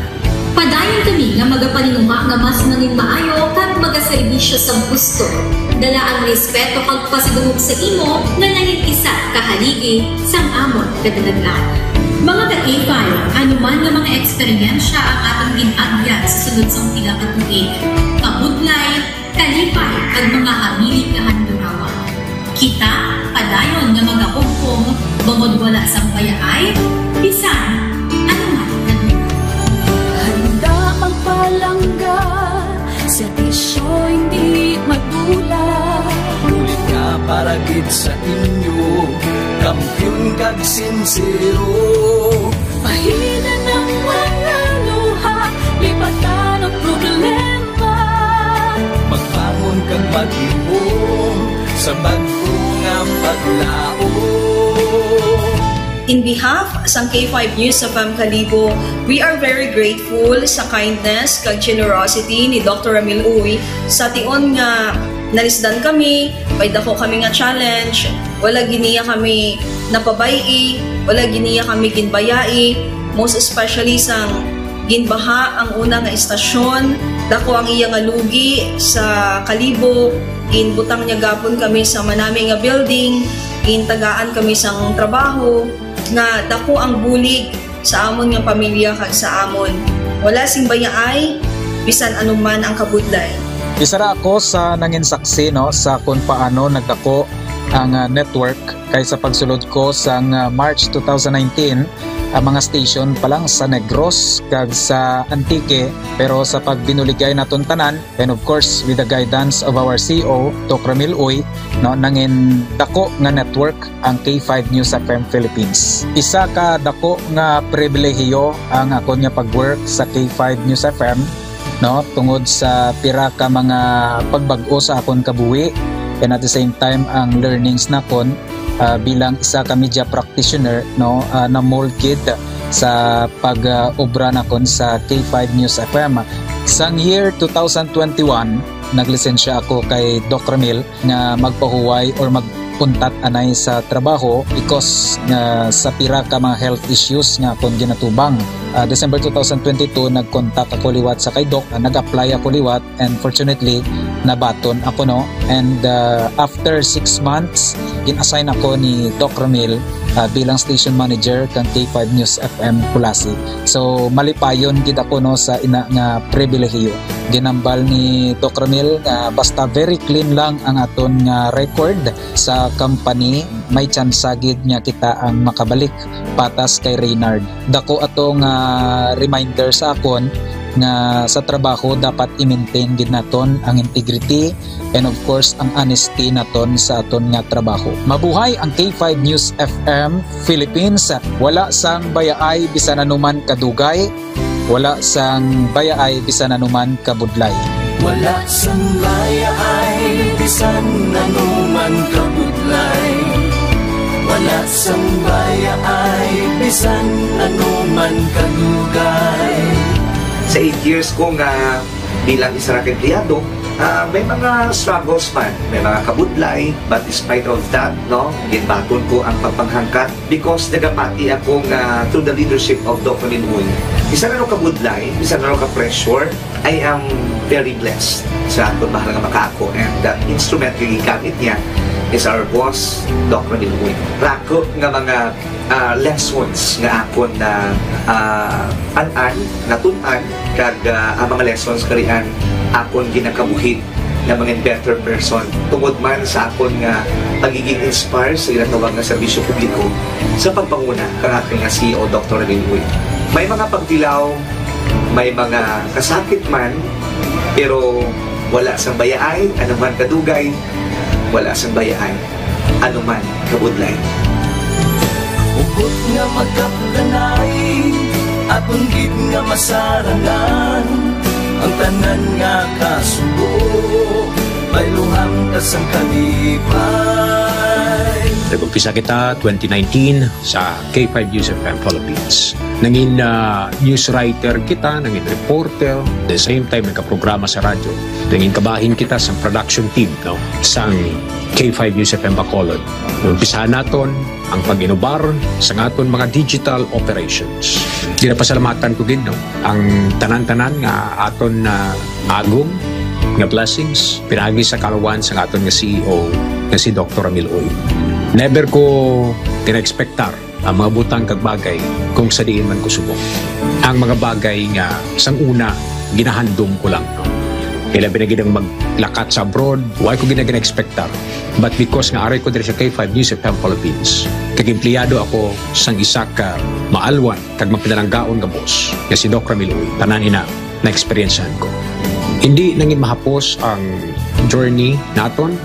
Padayon kami nga magapaninguha nga mas manginmaayo kag magaserbisyo sa gusto, dala ang respeto kag pasidungog sa imo nga nangin isa ka haligi sang amon kadalagan. Mga ka-K five, ano man nga mga eksperyensya ang aton gin-agyan sa sulod sang pila ka tuig, kabudlay, kalipay, kag mga hamili nga handurawan. Kita padayon nga magahugpong bangod wala sang bayaay bisan ano man nga duda. Handa magpalangga, serbisyo hindi madula. Bulig nga para gid sa inyo, kampiyon kag sinsero. Pahina ng mga luha, lipatan ang problema. Magbangon kag maglihom sa bag-o nga paglaom. In behalf sang K five News F M Kalibo, we are very grateful sa kindness kag generosity ni Doctor Ramil Uy. Sa tion nga nalisdan kami, may dako kami nga challenge, wala gid niya kami napabay-i, wala gid niya kami ginbayai, most especially sang ginbaha ang una nga estasyon, dako ang iya nga lugi sa Kalibo, ginbutang niya gapon kami sa manami nga building, gintagaan kami sang trabaho, nga dako ang bulig sa amon nga pamilya kag sa amon. Wala sing bayaay, bisan ano man ang kabudlay. Isa ra ako sa nangin saksi, no, sa kung paano nagdako ang, ah, network, kay sa pagsulod ko sang, ah, March two thousand nineteen, ang mga station pa lang sa Negros kag sa Antique, pero sa pagbinuligay naton tanan, and of course, with the guidance of our C E O, Doc Ramil Uy, no, nangin dako nga network ang K five News F M Philippines. Isa ka dako nga pribilehiyo ang akon nga pag-work sa K five News F M, no, tungod sa pira ka mga pagbag-o sa akon kabuhi, and at the same time, ang learnings nakon, ah, bilang isa ka media practitioner, no, ah, na-mold gid sa pag, ah, obra nakon sa K five News F M. Sang year two thousand twenty-one, naglisensya ako kay Doc Ramil nga magpahuway or mag-untat anay sa trabaho because nga sa pira ka mga health issues nga akon ginatubang. Ah, December two thousand twenty-two, nag-contact ako liwat sa kay Doc, ah, nag-apply ako liwat, and fortunately, nabaton ako, no? And, ah, after six months, gin-assign ako ni Doc Ramil, ah, bilang station manager kang K five News F M Culasi. So, malipayon gid ako, no, sa ina nga pribilehiyo. Ginambal ni Doc Ramil nga basta very clean lang ang aton nga record sa company, may tsansa gid nga kita ang makabalik patas kay Reynard. Dako ato nga reminder sa akon nga sa trabaho dapat i-maintain gid naton ang integrity and of course ang honesty naton sa aton nga trabaho. Mabuhay ang K five News F M Philippines. Wala sang bayaay bisan anuman kadugay, wala sang bayaay bisan anuman kabudlay. Wala sang bayaay bisan anuman kabudlay. Wala sang bayaay bisan anuman kadugay. Sa eight years ko nga bilang isa ra ka empleyado, ah, may mga struggles man, may mga kabudlay, but despite of that, no, ginbaton ko ang pagpanghangkat because nagapati ako nga through the leadership of Doc Ramil Uy, bisan ano kabudlay, bisan ano ka-pressure, I am very blessed sa akon mahal nga makaako, and the instrument nga gigamit niya is our boss, Doc Ramil Uy. Rako nga mga, ah, lessons nga akon na, ah, an-an, natun-an, kag, ah, ang mga lessons karian akon ginakabuhi nga mangin better person tungod man sa akon nga pagiging inspire sa ginatawag nga serbisyo publiko sa pagpanguna kang aton nga C E O, Doktor Ramil Uy. May mga pagtilaw, may mga kasakit man, pero wala sang bayaay, anuman kadugay, wala sang bayaay, anuman kabudlay. Hugot nga magkapdanay, aton gid nga masarangan ang tanan nga kasubo, bayluhan ta sang kalipay. Nag-umpisa kita twenty nineteen sa K five News F M Philippines. Nangin, ah, news writer kita, nangin reporter, the same time nagkaprograma sa radyo. Nangin kabahin kita sa production team, no, sang K five News F M Bacolod. Umpisahan naton ang pag-inubar sa aton mga digital operations. Ginapasalamatan ko gid, no, ang tanan-tanan nga aton na agom nga blessings pinaagi sa kaluwan sa aton nga C E O nga si Doktor Ramil Uy. Never ko gina-expectar ang mga butang kag bagay kung sa diin man ko subong. Ang mga bagay nga sang una ginahandom ko lang, no? Kay labi na gid ang maglakat sa abroad, wa ko gina-, gina-expectar. But because nga aray ko diri sa K five News F M Philippines, kag empleyado ako sang isa ka maalwan kag mapinalanggaon nga boss nga si Doc Ramil Uy, tanan ina na-eksperyensyahan ko. Hindi nangin mahapos ang journey naton.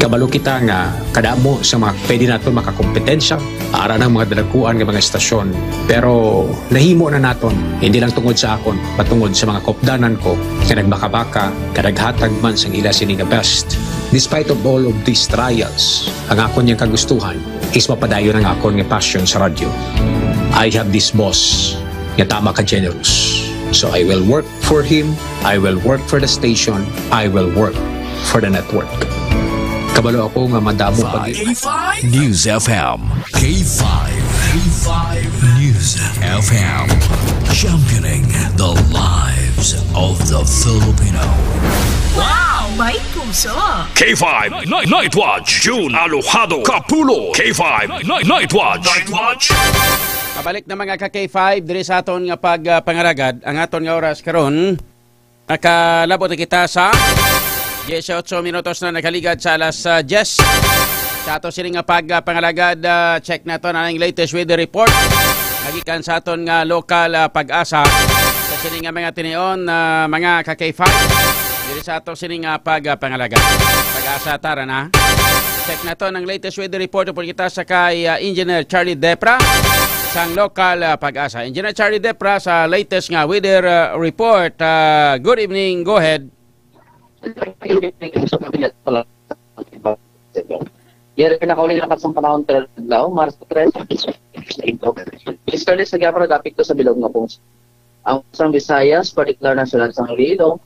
Kabalo kita nga kadamo sa mga pwede naton makakompetensya, ara ng mga dalaguan nga mga estasyon. Pero nahimo na naton, hindi lang tungod sa akon, patungod sa mga kopdanan ko nga nagbakabaka, kadaghatag man sang ila sini nga best. Despite of all of these trials, ang akon yang kagustuhan is mapadayon ang akon nga passion sa radyo. I have this boss nga tama ka generous. So I will work for him, I will work for the station, I will work for the network. Kabalo ako nga madamo pa gid. News F M. K five. K five News F M. Championing the lives of the Filipino. Wow! May puso! K five Night, Night Watch, June Alojado Kapulo. K five Night, Night Watch. Night Watch. Pabalik na mga ka K five diri sa aton nga pag, ah, pangaragad. Ang aton nga oras karon, nakalabot na kita sa dieciocho minutos na nakaligad sa alas, ah, diyes. Sa ato sini nga pag, ah, pangalagad, ah, check naton ang latest weather report. Nagikan sa aton nga lokal, ah, pag-asa. Sa sini nga mga tinion, ah, mga ka-K five. Diri sa ato sini nga pag, ah, pangalagad. Pag-asa, tara na. Check naton ang latest weather report. Upod kita sa kay, ah, Engineer Charlie Depra sang lokal, ah, pag-asa. Engineer Charlie Depra sa latest nga weather, ah, report. Ah, good evening. Go ahead. Yari ka nakauli na kasang panahon, pero adlaw, Marso tres. Easterly sa Gabra, dapit to sa bilog nga pungso. Ang sang Visayas, partikular na sila sa Iloilo,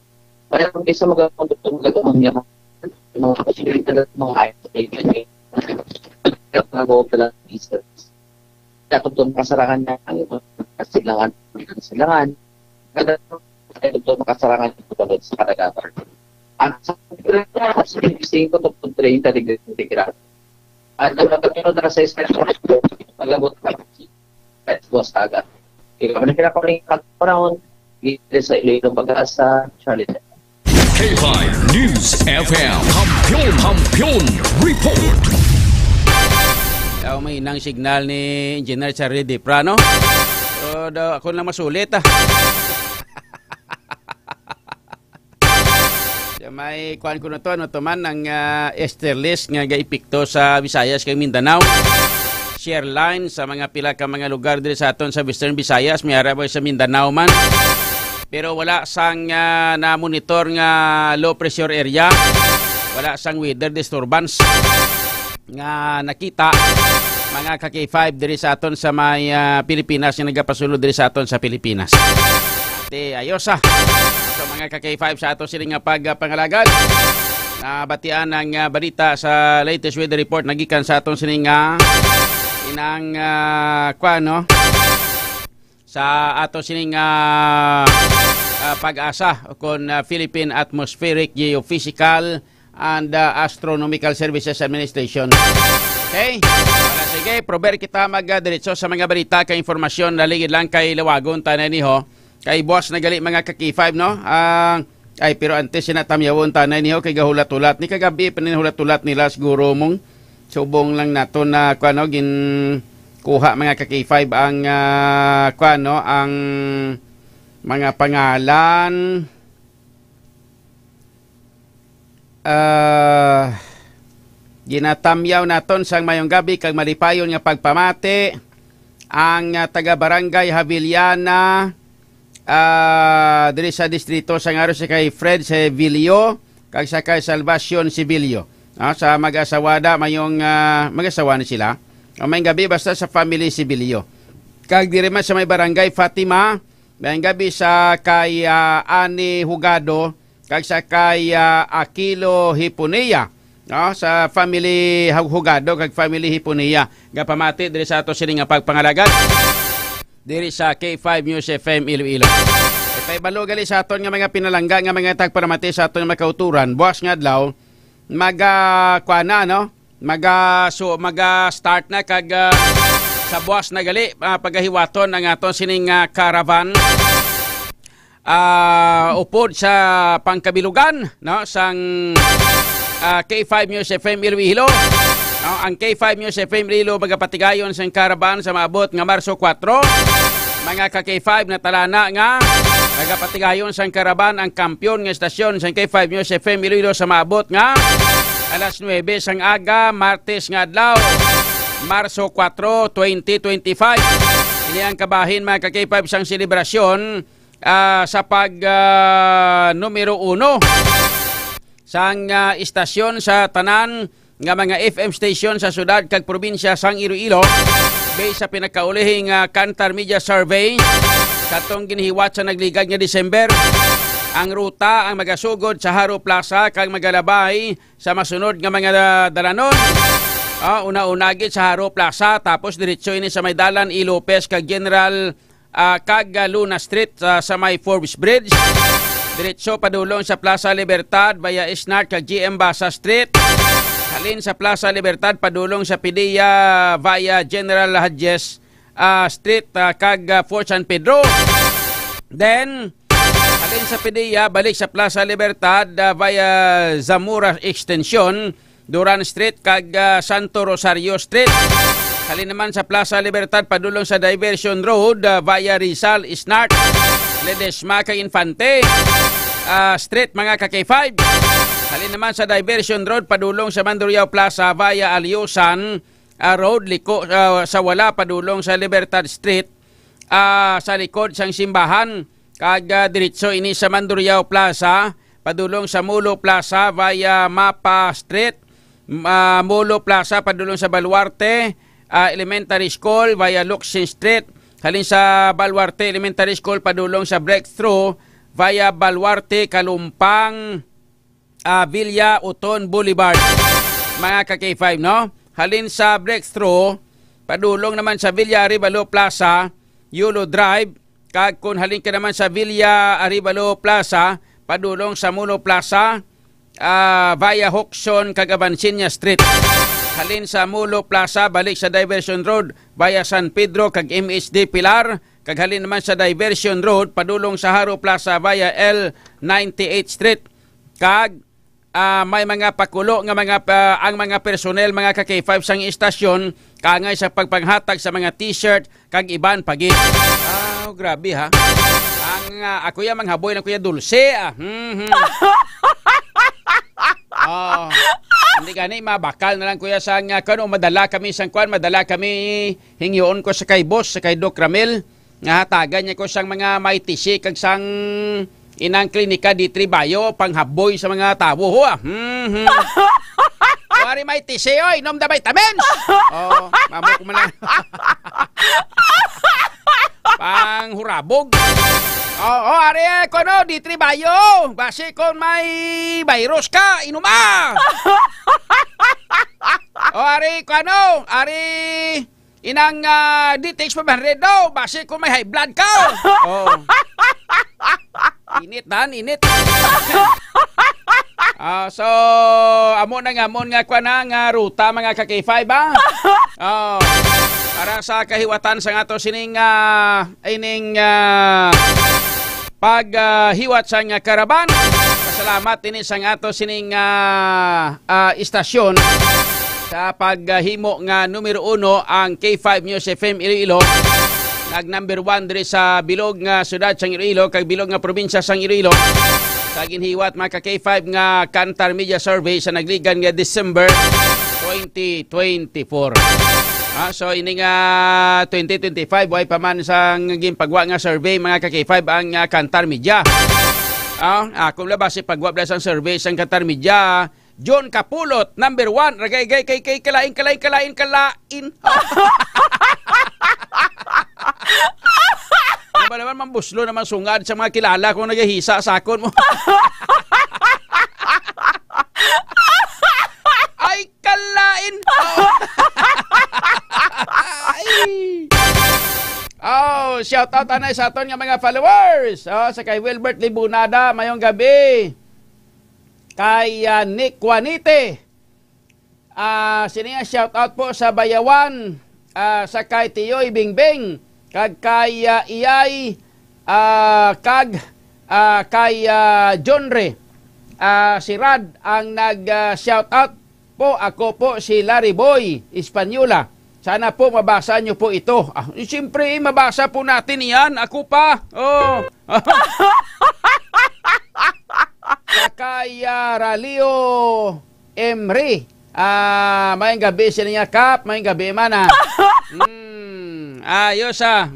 kaya kung isa magandang magandang niya, mga posibilidad at mga ayos, mga go pala, Easter. Kaya kung kasarangan na ang silangan, silangan, kada ito makasarangan ito balod sa kadagatan. Ang sa singko to treinta degrees centigrado. At ang pagkakita na sa isla, pag-abot ka, kahit buwas aga. Ikaw na kinakuling pag-round, dito sa Iloilo, Pag-asa, Charlie. K five News F M. Kampiyon, Kampiyon Report. Aw, may inang signal ni Engineer Charlie Dipra, no? So, daw, ako na masulit, ah. Siya may kuan ko na to, ano to man, ang, ah, easterlies nga gaepekto sa Visayas kag Mindanao. Shear line sa mga pila ka mga lugar diri sa aton sa Western Visayas, may ara ba sa Mindanao man. Pero wala sang, ah, na-monitor nga low pressure area. Wala sang weather disturbance nga nakita, mga ka-K five, diri sa aton sa may, ah, Pilipinas, nga nagapasulod diri sa aton sa Pilipinas. Ate, ayos, ah. So, mga ka-K five, sa ato sini nga pag, ah, pangalagad, nabatian ang, ah, balita sa latest weather report nagikan sa aton sini nga inang, ah, kwan, no? Sa ato sining, ah, ah, Pag-asa o kon, ah, Philippine Atmospheric Geophysical and, ah, Astronomical Services Administration. Okay? Wala, sige, prober kita mag, ah, diretso sa mga balita kag informasyon. Laligid lang kay lawagon ta na niho. Kay buwas na gali, mga ka-K five, no? Ah, ay, pero antes, sinatamyawon ta na niho kay gahulat-hulat ni kagabi pa nin hulat-hulat nila siguro mong subong lang nato na, kuwan, no, gin kuha, mga ka-K five, ang, ah, kuwan, no, ang mga pangalan. Ah, ginatamyaw naton sang mayong gabi kag malipayon nga pagpamati ang, ah, taga Barangay Havillana, ah, diri sa distrito sang Aro, si kay Fred Sevilio kag sa kay Salvacion Sevilio. Ah, sa mag-asawada, mayong, ah, mag-asawa ni sila. Ah, mayong gabi basta sa family Sevilio. Kag diri man sa may Barangay Fatima, mayong gabi sa kay, ah, Ani Hugado kag sa kay, ah, Aquilo Hiponia, no? Sa family Hug-, Hugado kag family Hiponia. Gapamati diri sa ato sini nga pagpangalagad diri sa K five News F M Iloilo. Ipahibalo gali sa aton nga mga pinalangga nga mga tagparamati sa aton nga mga kauturan. Buwas nga adlaw, maga, kuan na, no? Maga, so, maga start na kag, ah, sa buwas na gali, ah, pagahiwaton ang aton sining, ah, caravan. Ah, upod sa pangkabilugan, no, sang, ah, K five News F M Iloilo. No, ang K five News F M Iloilo magapatigayon sang caravan sa maabot nga Marso kuwatro. Mga ka-K five, natalana nga magapatigayon sang caravan ang kampiyon nga estasyon sang K five News F M Iloilo sa maabot nga alas nuebe sang aga, Martes nga adlaw, Marso kuwatro, twenty twenty-five. Ini ang kabahin, mga ka-K five, sang selebrasyon, ah, sa pag, ah, numero uno sang, ah, istasyon sa tanan nga mga F M station sa syudad kag probinsya sang Iloilo, based sa pinakaulihing, ah, Kantar Media Survey, katong ginahiwat sa nagligad nga December. Ang ruta ang magasugod sa Haro Plaza kag magalabay sa masunod nga mga dalanon. Ah, una-una gid sa Haro Plaza, tapos diretso ini sa may dalan E. Lopez kag General, ah, kag, ah, Luna Street, ah, sa may Forbes Bridge. Diretso padulong sa Plaza Libertad via Isnart kag G M Basa Street. Halin sa Plaza Libertad padulong sa Pidea via General Hodges, ah, Street, ah, kag, ah, Fort San Pedro. Then, halin sa Pidea, balik sa Plaza Libertad, ah, via Zamora Extension, Duran Street kag, ah, Santo Rosario Street. Halin naman sa Plaza Libertad padulong sa Diversion Road, ah, via Rizal, Isnart, Ledesma kag Infante, ah, Street, mga ka-K five. Halin naman sa Diversion Road padulong sa Mandurriao Plaza via Aliusan, ah, Road, liko, ah, sa wala padulong sa Libertad Street, ah, sa likod sang simbahan, kag, ah, diretso ini sa Mandurriao Plaza padulong sa Mulo Plaza via Mapa Street, m-, ah, Mulo Plaza padulong sa Baluarte, ah, Elementary School via Locsin Street, halin sa Baluarte Elementary School padulong sa Breakthrough via Baluarte Kalumpang, ah, Villa Oton Boulevard, mga ka-K five, no? Halin sa Breakthrough padulong naman sa Villa Arevalo Plaza, Yulo Drive, kag kung halin ka naman sa Villa Arevalo Plaza padulong sa Mulo Plaza, ah, via Hoxon kag Avancenia Street. Halin sa Mulo Plaza balik sa Diversion Road via San Pedro kag M H D Pilar, kag halin naman sa Diversion Road padulong sa Haro Plaza via L ninety-eighth Street. Kag, ah, may mga pakulo nga mga pa, ang mga personnel, mga ka-K five, sang istasyon kaangay sa pagpanghatag sa mga t-shirt kag iban pa gid. Ah, grabe ha. Ang, ah, ako ya manghaboy na kuya dulce, ah. Mhm. Oh, hindi gani mabakal na lang kuya sang, ah, kano madala kami sang kwan, madala kami hingyoon ko sa kay boss, sa kay Doc Ramil, nga hatagan niya ko sang mga may tisi kag sang inang klinika di tribayo panghaboy sa mga tawo ho, ah. Mhm. Wari may tisi, oy, inom da vitamins. Oh, mamo ko man lang. Panghurabog. Oh, oh, ari, eh, kuno, di tribayo. Basi kung may virus ka, inuma. Oh, ari, kuno, ari, inang, ah, D T X five hundred daw. Basi kung may high blood ka. Oh. Init, dan, init. Ah, so, amo na nga, amo nga, kwa na, nga ruta, mga ka-K five, ah. Oh, para sa kahiwatan sa ato sining, ah, ining, ah, pag, ah, hiwat sang, ah, karaban. Pasalamat ini sang ato sining, ah, ah, istasyon sa paghimo nga numero uno ang K five News F M Iloilo. Nag number one diri sa bilog nga syudad sang Iloilo kag bilog nga probinsya sang Iloilo sa ginhiwat, mga ka-K five, nga Kantar Media Survey sa nagligan nga December twenty twenty-four. Ah, so ini nga twenty twenty-five, way pa man sang ginpagwa nga survey, mga ka-K five, ang, ah, Kantar Media. Ah, ako lang ba si pagwa bala sang survey sang Kantar Media? John Kapulot, number one. Ragay, gay, kay, kay, kalain, kalain, kalain, kalain. Ano ba naman, mambuslo naman sungad sa mga kilala kong nagahisa sa akon mo. Ay, kalain. Ay. Oh, shout out anay sa aton nga mga followers. Oh, sa kay Wilbert Libunada, mayong gabi. Kay, ah, Nick Juanite. Ah, sini nga shout out po sa Bayawan, ah, sa kay Tiyoy Bingbing, kag kay, ah, Iyay, ah, kag, ah, kay, ah, Jonre. Ah, si Rad ang nag, ah, shout out po. Ako po si Larry Boy Española. Sana po mabasa niyo po ito. Ah, siyempre, mabasa po natin yan. Ako pa. Oh. Sa kay, ah, Ralio Emre. Ah, mayong gabi sila niya, Kap. Mayong gabi, man, ah. Hmm, ayos, ah.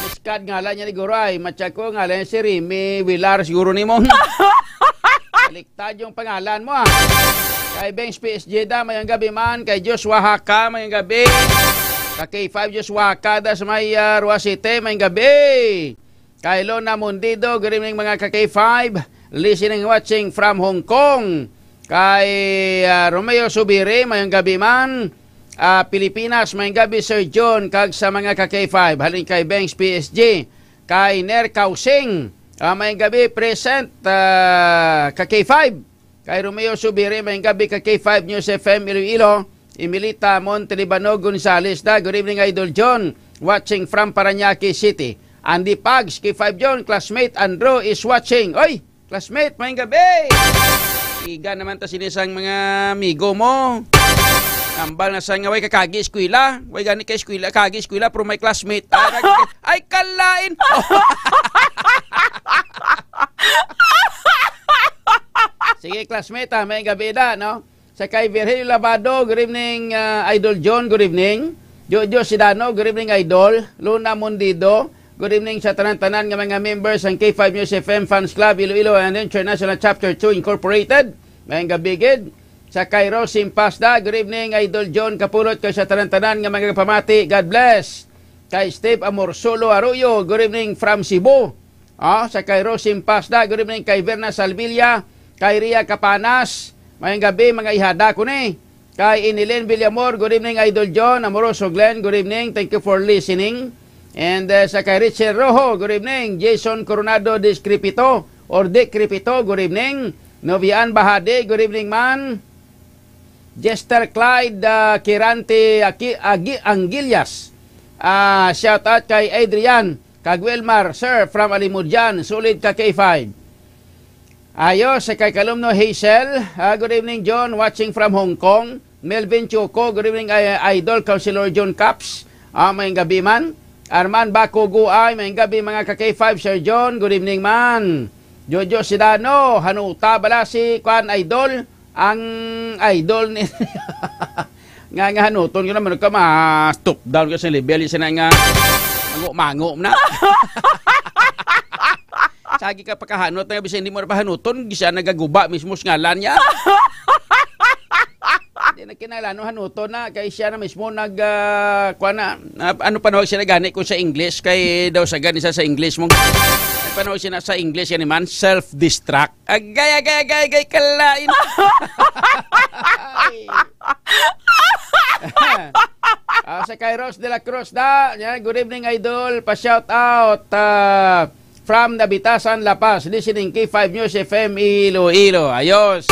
Miskad ngalan niya ni Guray. Matsa ko ngalan niya si Remy Villar, siguro ni mo. Baliktad yung pangalan mo, ah. Kay Bengs P S J da, mayong gabi, man. Kay Joshua Haka, mayong gabi. Kay K five Joshua Haka da sa may, ah, Rua City, mayong gabi. Kay Lona Mundido, good evening, mga ka-K five. Listening, watching from Hong Kong. Kay, ah, Romeo Subiri, mayong gabi man. Ah, Pilipinas, mayong gabi, Sir John, kag sa mga ka-K five. Halin kay Bengs P S G. Kay Ner Kausing, ah, mayong gabi, present, ah, ka-K five. Kay Romeo Subiri, mayong gabi ka-K five News F M Iloilo. Emilita Montelibano Gonzales da, good evening, Idol John. Watching from Parañaque City. Andy Pags, K five John, classmate Andrew is watching. Oy, classmate, mayong gabi. Iga naman ta sini sang mga amigo mo. Ambal na sa nga way kakagi eskwela. Way gani kay eskwela, kagi eskwela, pero may classmate. Ay, nag-, ay, kalain. Sige, classmate, ah, may gabi na, no? Sa kay Virgilio Labado, good evening, ah, Idol John, good evening. Jojo Sidano, good evening, Idol. Luna Mundido, good evening sa tanan-tanan nga mga members sang K five News F M Fans Club, Iloilo and International Chapter two Incorporated. Mayang gabi gid. Sa kay Rosim Pasda, good evening, Idol John Kapulot, kag sa tanan-tanan nga mga pamati. God bless. Kay Steve Amorsolo Arroyo, good evening from Cebu. Ah, sa kay Rosim Pasda, good evening kay Verna Salvilla, kay Ria Capanas, mayang gabi, mga ihada ko ni. Kay Inilen Villamor, good evening, Idol John, Amoroso Glenn, good evening, thank you for listening. And, uh, sa kay Richard Rojo, good evening, Jason Coronado Discrepito, or Decrepito, good evening, Novian Bahadi, good evening, man. Jester Clyde, uh, Kirante Aki-, Agi-, Anguillas, uh, shout out kay Adrian, kag Wilmar, sir, from Alimodian, solid ka K five. Ayos, sa kay Kalumno Hazel, ah, good evening, John, watching from Hong Kong. Melvin Chuko, good evening, ay, Idol, Councilor John Caps. Ah, mayang gabi man. Arman Baco Guay, mayang gabi, mga ka K five, Sir John, good evening man. Jojo Sidano, hanuta bala si, kwan, Idol, ang idol ni, nga, nga hanuton ko naman ka, ma-stop down ka sa level, isa na nga, mango-mango na. Sagi ka pakahanot na bisan hindi mo na pahanuton, siya nagaguba mismo sa ngalan niya. Di na kinahanglan hanuton na kay siya na mismo nag, ah, kuha na, ah, ano panawag siya na gani kung sa English? Kay daw sa gani sa, sa English mo. Ano panawag siya na sa English gani man? Self-destruct. Agay, agay, agay, agay, kalain. Ah, sa kay Rose de la Cruz da. Yan, good evening, Idol. Pa-shout out, ah, from Nabitasan, La Paz. Listening K five News F M Iloilo. Ayos.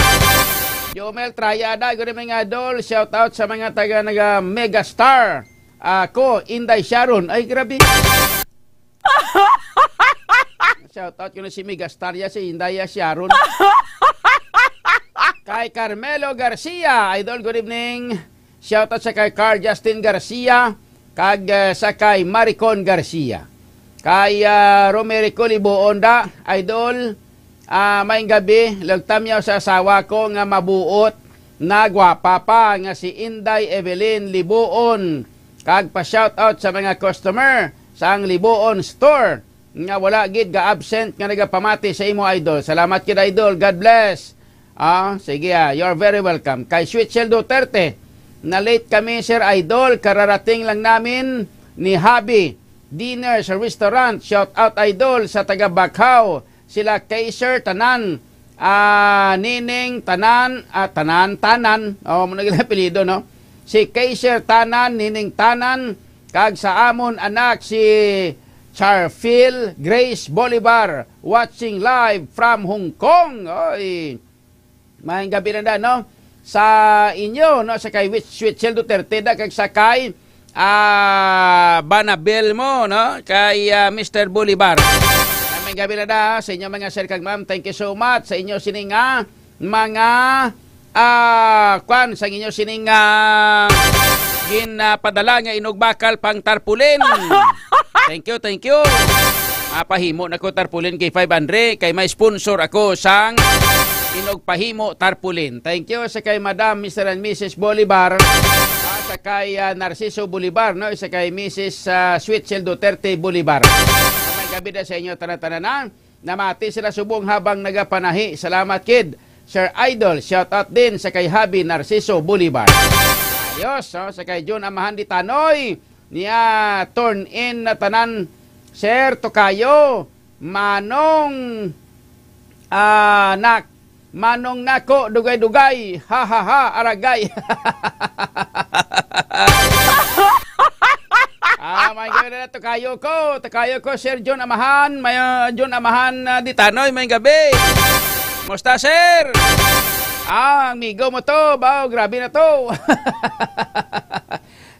Jomel Trayada, good evening, Idol. Shout out sa mga taga naga Megastar. Ako, Inday Sharon. Ay, grabe. Shout out ko na si Megastar ya, si Inday ya, Sharon. Kay Carmelo Garcia, Idol, good evening. Shout out sa kay Carl Justin Garcia, kag, eh, sa kay Maricon Garcia. Kay, ah, Romerico Libuon da, Idol, ah, mayng gabi, lagtamyaw sa asawa ko nga mabuot na gwapa pa nga si Inday Evelyn Libuon. Kag pa-shout out sa mga customer sang Libuon Store nga wala gid ga-absent nga nagapamati sa imo, Idol. Salamat gid, Idol. God bless. Ah, sige, ah, you're very welcome. Kay Switchel Duterte, na-late kami, Sir Idol. Kararating lang namin ni Habi dinner sa restaurant. Shout out, Idol, sa taga Bacau. Sila Kaiser tanan, ah, Nining tanan, ah, tanan, tanan. Oh, mo naging apelyido, no? Si Kaiser tanan, Nining tanan, kag sa amon anak si Charfil Grace Bolivar, watching live from Hong Kong. Oy. Mayng gabi na da, no? Sa inyo, no? Sa kay Wit-, Switchel Duterte da, kag sa kay, ah, Banabel mo, no? Kay, ah, Mister Bolivar. Mayng gabi na da, sa inyo mga sir kag ma'am. Thank you so much sa inyo sining, ah, mga, ah, kwan, sa inyo sining, ah, gin, ah, padala nga inugbakal pang tarpaulin. Thank you, thank you. Mapahimo na ko tarpaulin kay five hundred, kay may sponsor ako sang inugpahimo tarpaulin. Thank you sa kay Madam, Mister and Missus Bolivar, ah, sa kay, ah, Narciso Bolivar, no? Sa kay Missus, ah, Switchel Duterte Bolivar. May gabi na sa inyo, tanan-tanan na. Namati sila subong habang nagapanahi. Salamat, kid. Sir Idol, shout out din sa kay Habi Narciso Bolivar. Ayos, no? Sa kay Jun Amahan di Tanoy, niya turn in na tanan, Sir Tokayo, Manong, ah, nak, Manong nako, dugay-dugay, ha, ha, ha, aragay. Ah, may gawin na Tokayo ko, Tokayo ko, Sir John Amahan, may, ah, John Amahan, ah, di Tanoy, may gabi. Musta, sir? Ah, amigo mo to, baw, grabe na to.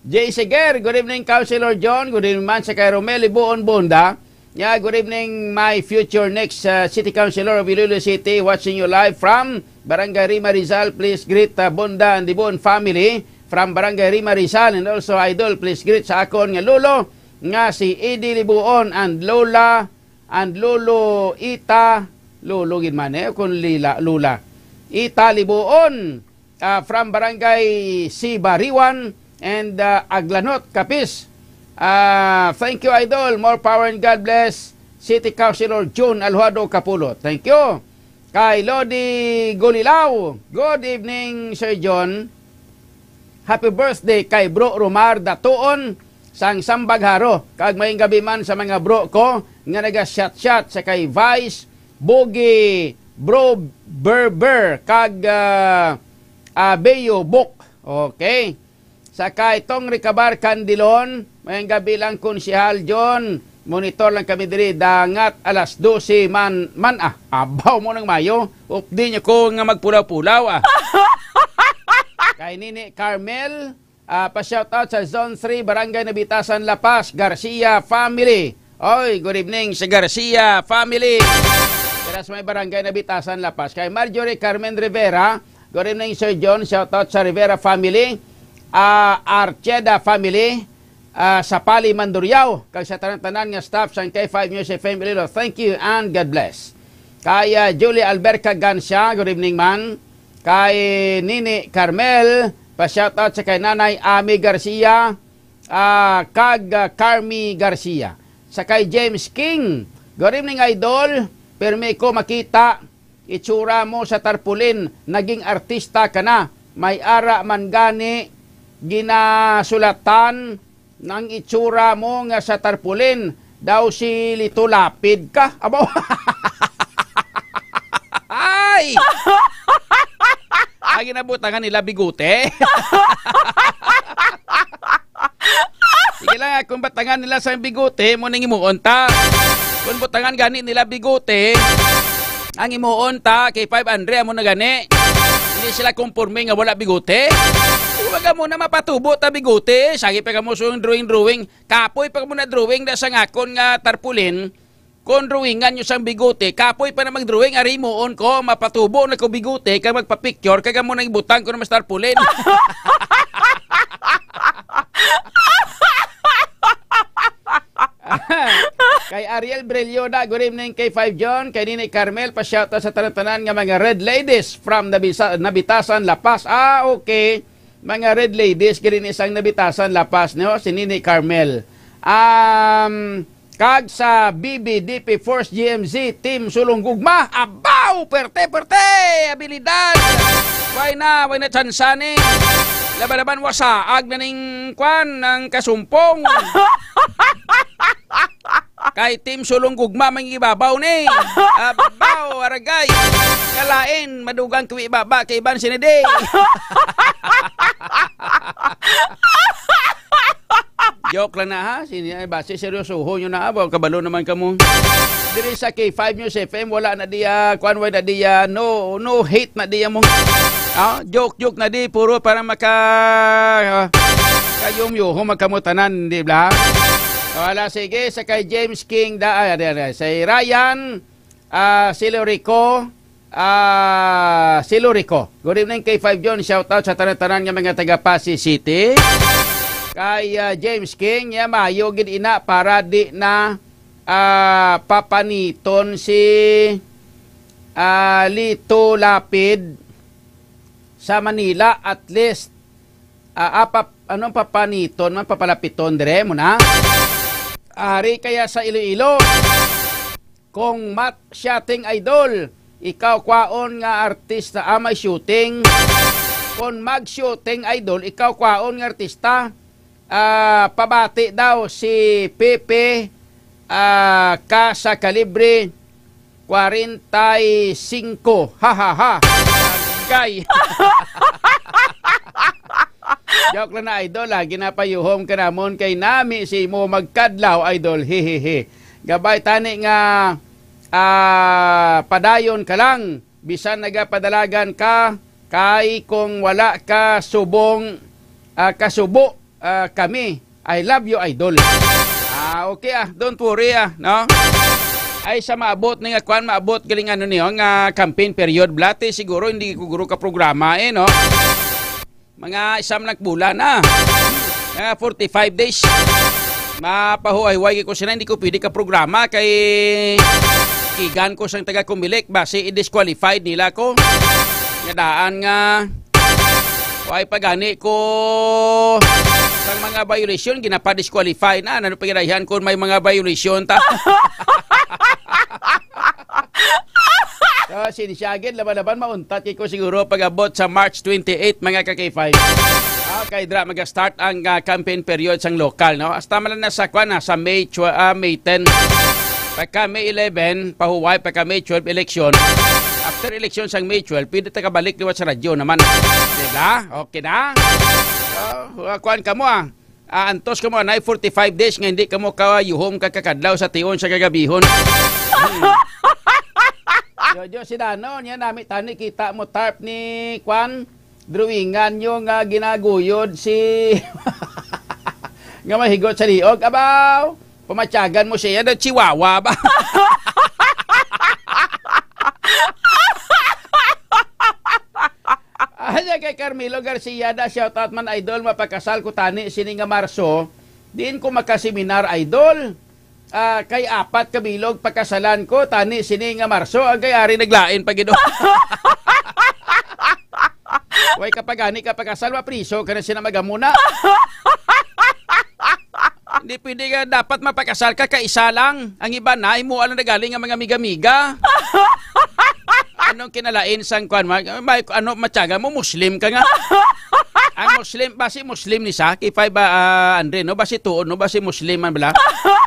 Jay Seger, good evening, Councilor John. Good evening man sa kay Romel Ibuon Bonda. Yeah, good evening, my future next, uh, city councilor of Iloilo City, watching you live from Barangay Rima Rizal. Please greet, uh, Bonda and Dibon family from Barangay Rima Rizal, and also, Idol, please greet sa akon nga lolo nga si Eddie Libuon and Lola and Lolo Ita, Lolo gid man, eh, kung Lila, Lula. Ita Libuon, ah, from Barangay Sibariwan and, ah, Aglanot, Capiz. Ah, thank you, Idol. More power and God bless. City Councilor June Aljuado Capulot. Thank you. Kay Lodi Gulilao, good evening, Sir John. Happy birthday kay Bro Romar Datuon sang Sambagharo. Kag maayong gabi man sa mga bro ko nga naga-shot-shot sa kay Vice, Bogi, Bro Berber, kag, ah, ah, Beo Bok. Okay. Sa kay Tong Recabar Candilon, maayong gabi lang, Konsehal John. Monitor lang kami diri, dangat alas dose man, man, ah. Abaw mo nang mayo. Updi niyo ko nga magpulaw-pulaw, ah. Kay Nini Carmel, ah, pa-shoutout sa Zone three, Barangay Nabitasan, La Paz, Garcia family. Oy, good evening sa Garcia family. Dira sa may Barangay Nabitasan, La Paz. Kay Marjorie Carmen Rivera, good evening, Sir John. Shoutout sa Rivera family, ah, Archeda family, ah, sa Pali, Mandurriao, kag sa tanan-tanan nga staff sang K five News F M Iloilo. Thank you and God bless. Kay, ah, Julie Alberca Gancia, good evening, man. Kay Nini Carmel, pa-shoutout sa kay Nanay Ami Garcia, ah, kag, ah, Carmi Garcia. Sa kay James King, good evening, Idol. Permi ko makita itsura mo sa tarpaulin, naging artista ka na. May ara man gani ginasulatan ng itsura mo nga sa tarpaulin. Daw si Lito Lapid ka. Abo. Ay! Ang ginabutangan nila bigote. Sige lang, ah, kung batangan nila sa bigote, mo nang imuon ta. Kung butangan gani nila bigote, ang imuon ta, kay five hundred amo na gani. Hindi sila konporme nga wala bigote. Huwag mo na mapatubo ta bigote. Sagi pa kamo sa drawing-drawing. Kapoy pa mo na drawing na sa ngakon nga tarpaulin. Kung drawingan nyo sang bigote, kapoy pa na mag-drawing, ari moon ko, mapatubo na ko bigote, kag magpa-picture, kag amo nang ibutang ko na mas tarpaulin. Kay Ariel Brillona, good evening, K five John, kay Nini Carmel, pa-shoutout sa tanan-tanan nga mga Red Ladies from Nabisa-, Nabitasan, La Paz. Ah, okay. Mga Red Ladies, kini isang Nabitasan, La Paz, no? Si Nini Carmel. Um, kag sa B B D P Force G M Z, Team Sulong Gugma. Abaw! Perte, perte! Abilidad! Way na, way na tsansa ni. Laban-laban, wasaag na ning kwan, ang kasumpong. Kay Team Sulong Gugma, may ibabaw ni. Abaw, aragay. Kalain, madugang ko ibaba kay Iban Sinidi. Joke lang na, ha? Sini, ay, base seryosoho nyo na, ha? Kabalo naman kamo. Diri sa K five News F M, wala na diya, kwan, wala na diya, no, no hate na diya mo. Ah, joke, joke na di, puro para maka, ah, kayumyuho magkamutanan, di ba? Wala, sige, sa kay James King, da, ay, ay, ay, ay, si Ryan, ah, Silorico, ah, Silorico. Good evening, K five John. Shout out sa tanan-tanan nga mga taga Passi City. Kay, ah, James King, ya, maayo gid ina para di na, ah, papaniton si, ah, Lito Lapid sa Manila. At least, ah, apap-, ano, papaniton man, papalapiton, dire mo na. Ari kaya sa Iloilo. Kung mat shooting, idol, ikaw kwaon nga artista, ah, may shooting. Kung mag-shooting, idol, ikaw kwaon nga artista, ah, pabati daw si Pepe, ah, ka sa kalibre kwarenta y singko. Ha, ha, ha. Agay. Joke lang na, idol, ha. Ginapayuhom ka namon kay nami si imo magkadlaw, idol. Hehehe. Gabay tani nga, ah, padayon ka lang. Bisan nagapadalagan ka, kay kung wala ka subong, ah, kasubo, ah, kami. I love you, idol. Ah, okay, ah, don't worry, ah, no? Ay, sa maabot ni nga kwan, maabot galing ano niyo, nga campaign period, blati, siguro hindi ko guro ka programa, eh, no? Mga isam lang bulan, ah. Mga forty-five days. Mapahuway-huway ko sila, hindi ko pwede ka programa kay kigan ko sang taga Comelec, basi i-disqualified nila ko. Nga daan nga, why pa gani ko sang mga violation, ginapa-disqualify na, ano pa ginaihan kung may mga violation ta? So, sinsya gid, laban-laban, mauntat kay ko siguro pag-abot sa March twenty-eight, mga ka-K five. Okay, dra, mag-start ang, ah, campaign period sang lokal, no? Hasta man lang na sa, kwan, ah, sa May tw-, ah, May ten. Pagka May eleven, pahuway, pagka May twelve, election. After election sang May twelve, pwede ta kabalik liwat sa radyo naman. Di ba? Okay na? So, ah, kwan ka mo, ah. Ah, antos ka mo, anay forty-five days nga hindi ka mo kayuhom ka kakadlaw sa tion sa kagabihon. Hmm. Jojo, si Dano, niya nami tani kita mo tarp ni kwan, drawingan nyo nga ginaguyod si nga mahigot sa liog. Abaw, pamatyagan mo siya, yan ang chihuahua ba? Ayan kay Carmelo Garcia, da, shout out man, idol, mapakasal ko tani sini nga Marso. Diin ko makaseminar, idol. Ah, kay apat ka bilog pakasalan ko tani sini nga Marso, ang kay ari naglain pa gid. Way ka pa gani ka pakasal, mapriso ka na sina magamuna. Hindi pwede nga dapat mapakasal ka ka isa lang. Ang iba na, imo lang nagaling nga mga miga-miga. Anong kinalain sang kwan? Ma-, may, ano, matyaga mo, Muslim ka nga. Ang Muslim, basi Muslim ni sa, K five ba, ah, Andre, no? Basi tuod, no? Basi Muslim man bala.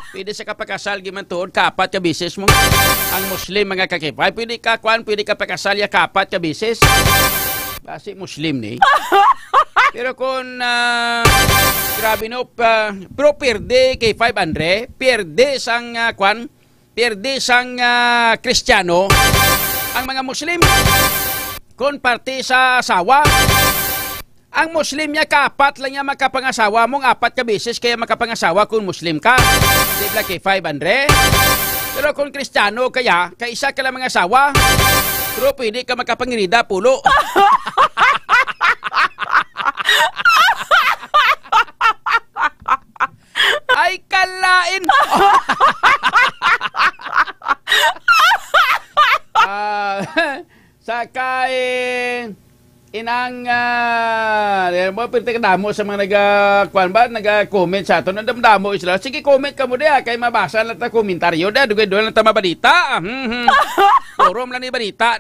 Pwede sa kapakasal, giman tuod, kapat ka bisis mo. Ang Muslim, mga ka-K five, pwede ka, kwan, pwede ka pakasal, ya kapat ka bisis. Basi Muslim ni. Pero kung, ah, grabe no, pa, pero pierde kay five Andre, pierde sang, ah, kwan, pierde sang, ah, Kristiyano, ang mga Muslim. Kung parte sa asawa, ang Muslim niya kaapat lang niya makapangasawa mong apat ka beses kaya makapangasawa kung Muslim ka. Di ba kay five Andre? Pero kung Kristiyano kaya, kay isa ka lang mga asawa, pero pwede ka makapangirida pulo. Ay, kalain! Ah, sa kay inang, ah, mo, pirti ka damo sa mga naga, kuwan ba, naga-comment sa aton. Ang damdamo sila. Sige, comment ka mo diha, kay mabasa lang ta komentaryo. Da, dugay-dugay lang ta mabalita. Hmm, hmm. Forum lang ni balita.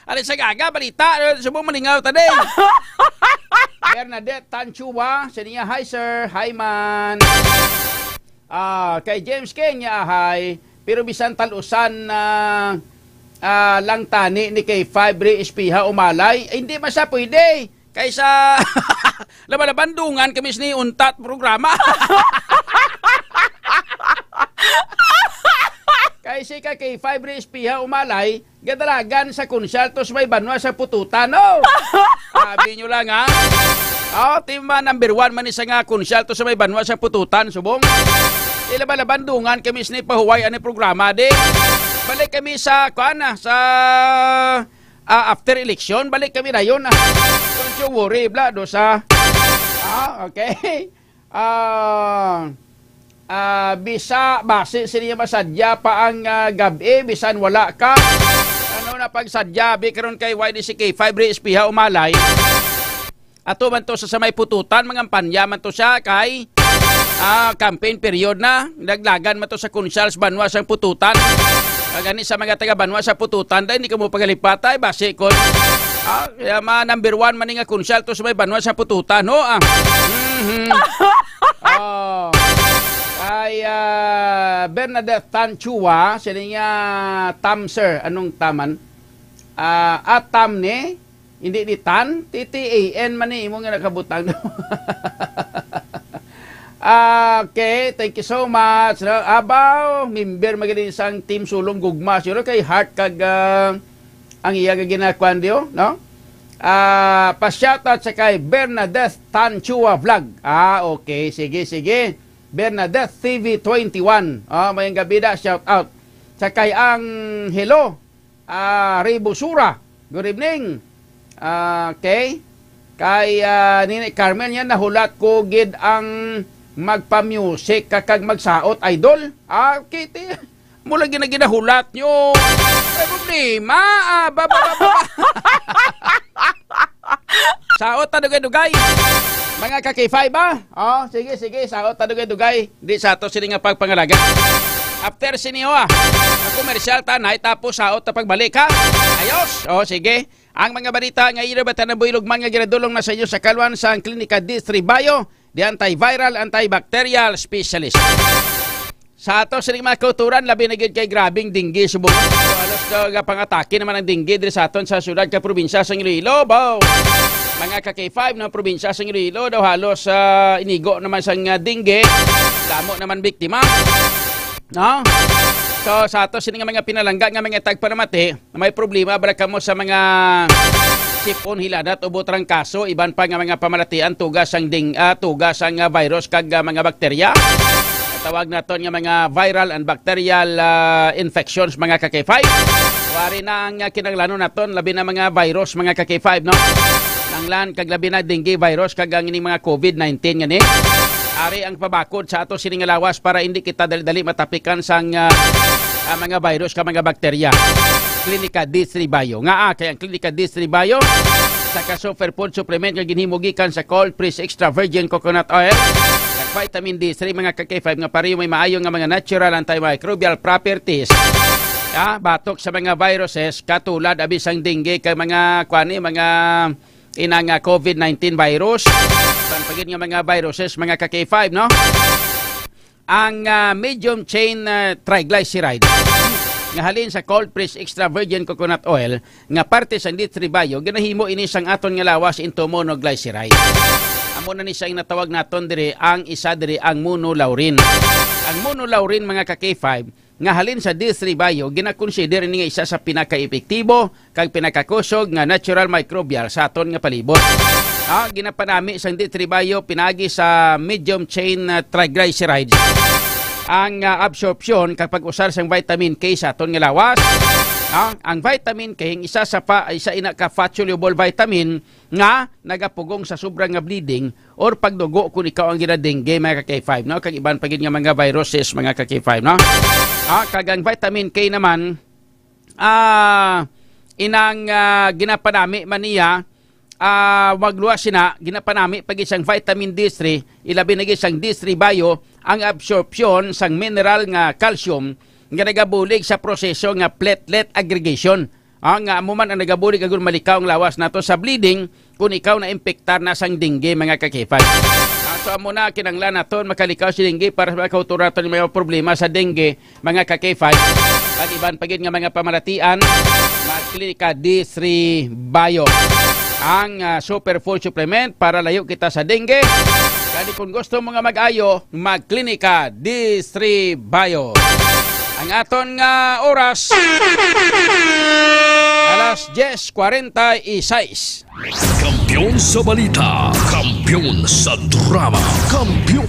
Alis sa gaga, balita. Subong malingaw ta, day. Bernadette Tanchua, sa niya, "Hi, sir. Hi, man." Ah, kay James King niya, "Hi." Pero bisan talusan na, ah, lang tani ni kay five re espiha umalay, eh, hindi man siya pwede. Kaysa laban-laban dungan kami sini untat programa. Kay si ka kay five re espiha umalay, gadalagan sa konsyalto sa may banwa sa Pututan, no? Sabi nyo lang, ha? Oh, team, ah, number one man isa nga konsyalto sa may banwa sa Pututan, subong. Di laban-laban dungan kami sini pahuway ani programa, di. Balik kami sa, kuan, ah, sa, ah, after election, balik kami dayon, ah. Don't you worry, bla, do sa. Ah, okay. Ah, ah, bisa, basi sini masadya pa ang, ah, gab-i, bisan wala ka. Ano na pagsadya, bi, karon kay Y D C K five re espiha umalay. Ato man to sa, sa may Pututan, mangampanya man to siya kay, ah, campaign period na. Naglagan man to sa konsyal sa banwa sang Pututan. Kagani sa mga taga banwa sa Pututan, dahil hindi ka mo pagalipatay, basi kon, ah, kaya ma number one man ni nga konsyal to sa may banwa sa Pututan, no? Ah. Mhm. Oh. Kay, ah, Bernadette Tanchua, sila nga Tam, sir. Anong taman? Ah, ah, Tam ni? Hindi ni Tan? T T A N man ni imo nga nakabutang. Ah, okay, thank you so much. No? Abaw, member magaling sang Team Sulong Gugma. Siguro kay Heart kag, ah, ang iya nga ginakuan diyo, no? Ah, pa-shoutout sa kay Bernadette Tanchua Vlog. Ah, okay. Sige, sige. Bernadette T V twenty-one. Ah, mayong gabi da, shout out. Sa kay Angelo, ah, Ribusura. Good evening. Ah, okay. Kay, ah, Nini Carmen yan, nahulat ko gid ang magpa-music ka kag magsaot, idol. Ah, kiti. Mula gina-, ginahulat nyo. May problema. Ah, ba, ba, ba, ba, ba. Saot ta dugay-dugay. Mga ka K five, ah. Oh, sige, sige, saot ta dugay-dugay. Di sa ato sini nga pagpangalaga. After sini, oh, ah. Ang komersyal ta, nay, tapos saot ta pagbalik, ha? Ayos. Oh, sige. Ang mga balita nga ira ba tanang builog man nga ginadulong na sa inyo sa kalwan sa Klinika D three Bio, the antiviral, antibacterial specialist. Sa ato sining mga kauturan, labi na gyud kay grabing dengue subong. So, halos nagapang-atake naman ang dengue diri sa aton sa syudad kag probinsya sa Iloilo. Baw! Mga ka K five, no, probinsya sa Iloilo daw halos, ah, inigo naman sang, ah, dengue. Damo naman biktima. No? So, sa ato sini nga mga pinalangga nga mga tagpanamati, may problema ba kamo sa mga sipon, hilanat, ubo, trangkaso, iban pa nga mga pamalatian, tuga sang ding-, ah, tuga sang, ah, virus kag, ah, mga bakterya? Tawag naton nga mga viral and bacterial, ah, infections, mga ka K five. Wari na ang, ah, kinahanglanon naton, labi na mga virus, mga ka K five, no? Nanglan kag labi na dengue virus kag ang ining mga covid nineteen ngani. Ari ang pabakod sa ato sini nga lawas para hindi kita dali-dali matapikan sang, ah, ah, mga virus ka mga bakterya. Klinika D three Bio. Nga, ah, kay ang Klinika D three Bio, sa ka superfood supplement nga ginhimo gikan sa cold press extra virgin coconut oil, kag vitamin D three, mga ka K five, nga pareho may maayo nga mga natural antimicrobial properties. Ah, batok sa mga viruses, katulad abi sang dengue kag mga, kuan ni, mga inang, ah, covid nineteen virus. Iban pa gid nga mga viruses, mga ka K five, no? Ang, ah, medium chain, ah, triglyceride nga halin sa cold press extra virgin coconut oil nga parte sang D three Bio, ginahimo ini sang aton nga lawas into monoglyceride. Amo na ni siya ang natawag naton diri, ang isa diri ang monolaurin. Ang monolaurin, mga ka K five, nga halin sa D three Bio, ginakonsider ini nga isa sa pinakaepektibo kag pinakakusog nga natural microbial sa aton nga palibot. Ah, ginapanami sang D three Bio pinaagi sa medium chain, ah, triglycerides ang, ah, absorpsyon kag pag-usar sang vitamin K sa aton nga lawas. Ah, ang vitamin K ang isa sa pa, isa ina ka fat soluble vitamin nga nagapugong sa sobra nga bleeding or pagdugo kung ikaw ang ginadengue, mga ka K five, no? Kag iban pa gid nga mga viruses, mga ka K five, no? Ah, kag ang vitamin K naman, ah, inang, ah, ginapanami man niya, ah, magluwas sina, ginapanami pa gid sang vitamin D three, ilabi na gid sang D three Bio, ang absorption sang mineral nga calcium nga nagabulig sa proseso nga platelet aggregation. Ah, nga amo man ang nagabulig agud malikaw ang lawas nato sa bleeding kung ikaw na-impektar na sang dengue, mga ka-K five. Ah, so amo na, kinanglan naton makalikaw si dengue para sa mga kauturan naton nga may problema sa dengue, mga ka-K five. Kag iban pa gid nga mga pamalatian, mag-Klinika D three Bio. Ang, ah, super food supplement para layo kita sa dengue. Kani kung gusto mo nga mag-ayo, mag-Klinika D three Bio. Ang aton nga oras, alas diyes kwarenta y seis. Kampiyon sa balita, kampiyon sa drama, kampiyon.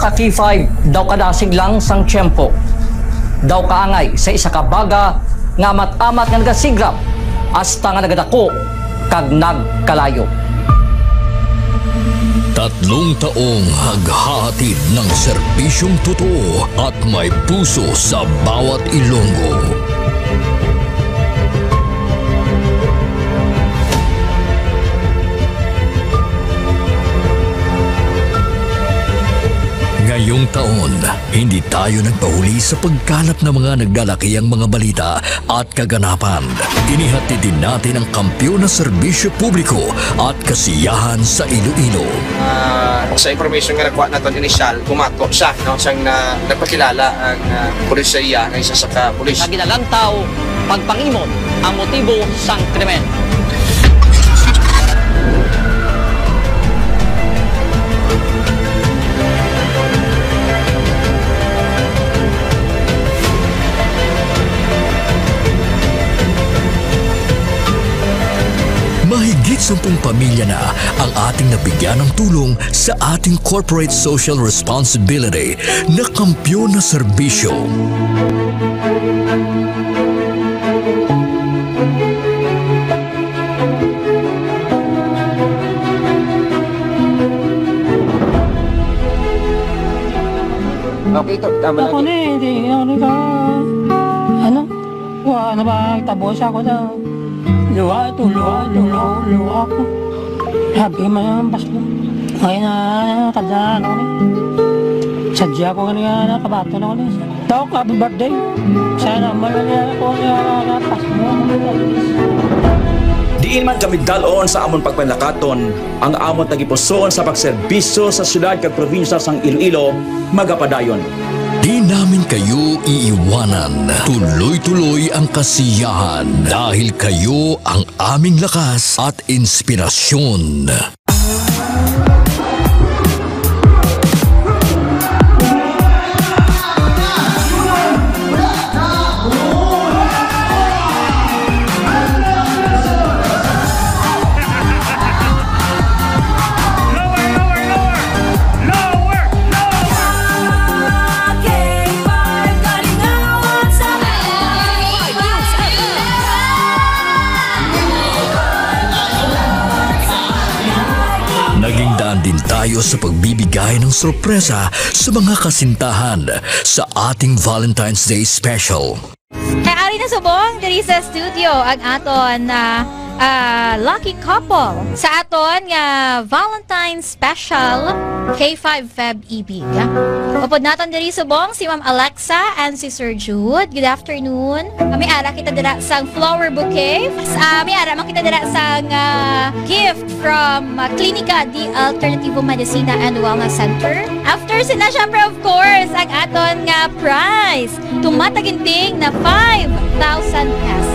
Sa K five, daw kadasig lang sang tiyempo. Daw kaangay sa isa ka baga nga amat-amat nga nagasigrap hasta nga nagadako kag nagkalayo. Tatlong taong naghahatid ng serbisyong totoo at may puso sa bawat Ilonggo. Ngayong taon, hindi tayo nagpahuli sa pagkalap ng mga naglalakihang mga balita at kaganapan. Inihatid din natin ang kampiyon na serbisyo publiko at kasiyahan sa Iloilo. Ah, sa information nga nakuha naton initial, bumato siya, no, sang na, nagpakilala ang, ah, pulis sa iya nga isa sa ka pulis. Nga ginalantaw pagpangimot ang motibo sang krimen. Mahigit sampung pamilya na ang ating nabigyan ng tulong sa ating corporate social responsibility na kampiyon na serbisyo. Okay, to, tama Ako lang. Ni, hindi, ano ka, ano? Wa na ba, tabo siya ko na. Luha to, luha, luha, luha ko. Sabi man ang Pasko. Ngayon na, kada ano ni. Sadya ko nga nakabato na ko ni. Dok, happy birthday. Sana malaya ko nga Pasko. Diin man kami dalon sa amon pagpanlakaton, ang amon tagipusoon sa pagserbisyo sa siyudad kag probinsya sang Iloilo magapadayon. Di namin kayo iiwanan. Tuloy-tuloy ang kasiyahan dahil kayo ang aming lakas at inspirasyon. Naging daan din tayo sa pagbibigay ng sorpresa sa mga kasintahan sa ating Valentine's Day special. Kay ari na subong diri sa studio ang aton, ah, ah, lucky couple sa aton nga Valentine's Special K five Feb Ibig. Upod naton diri subong si Ma'am Alexa and si Sir Jude. Good afternoon. May ara kita dira sang flower bouquet. Ah, may ara man kita dira sang, ah, gift from, ah, Klinika de Alternativo Medicina and Wellness Center. After sina, syempre, of course, ang aton nga prize. Tumataginting na five thousand pesos.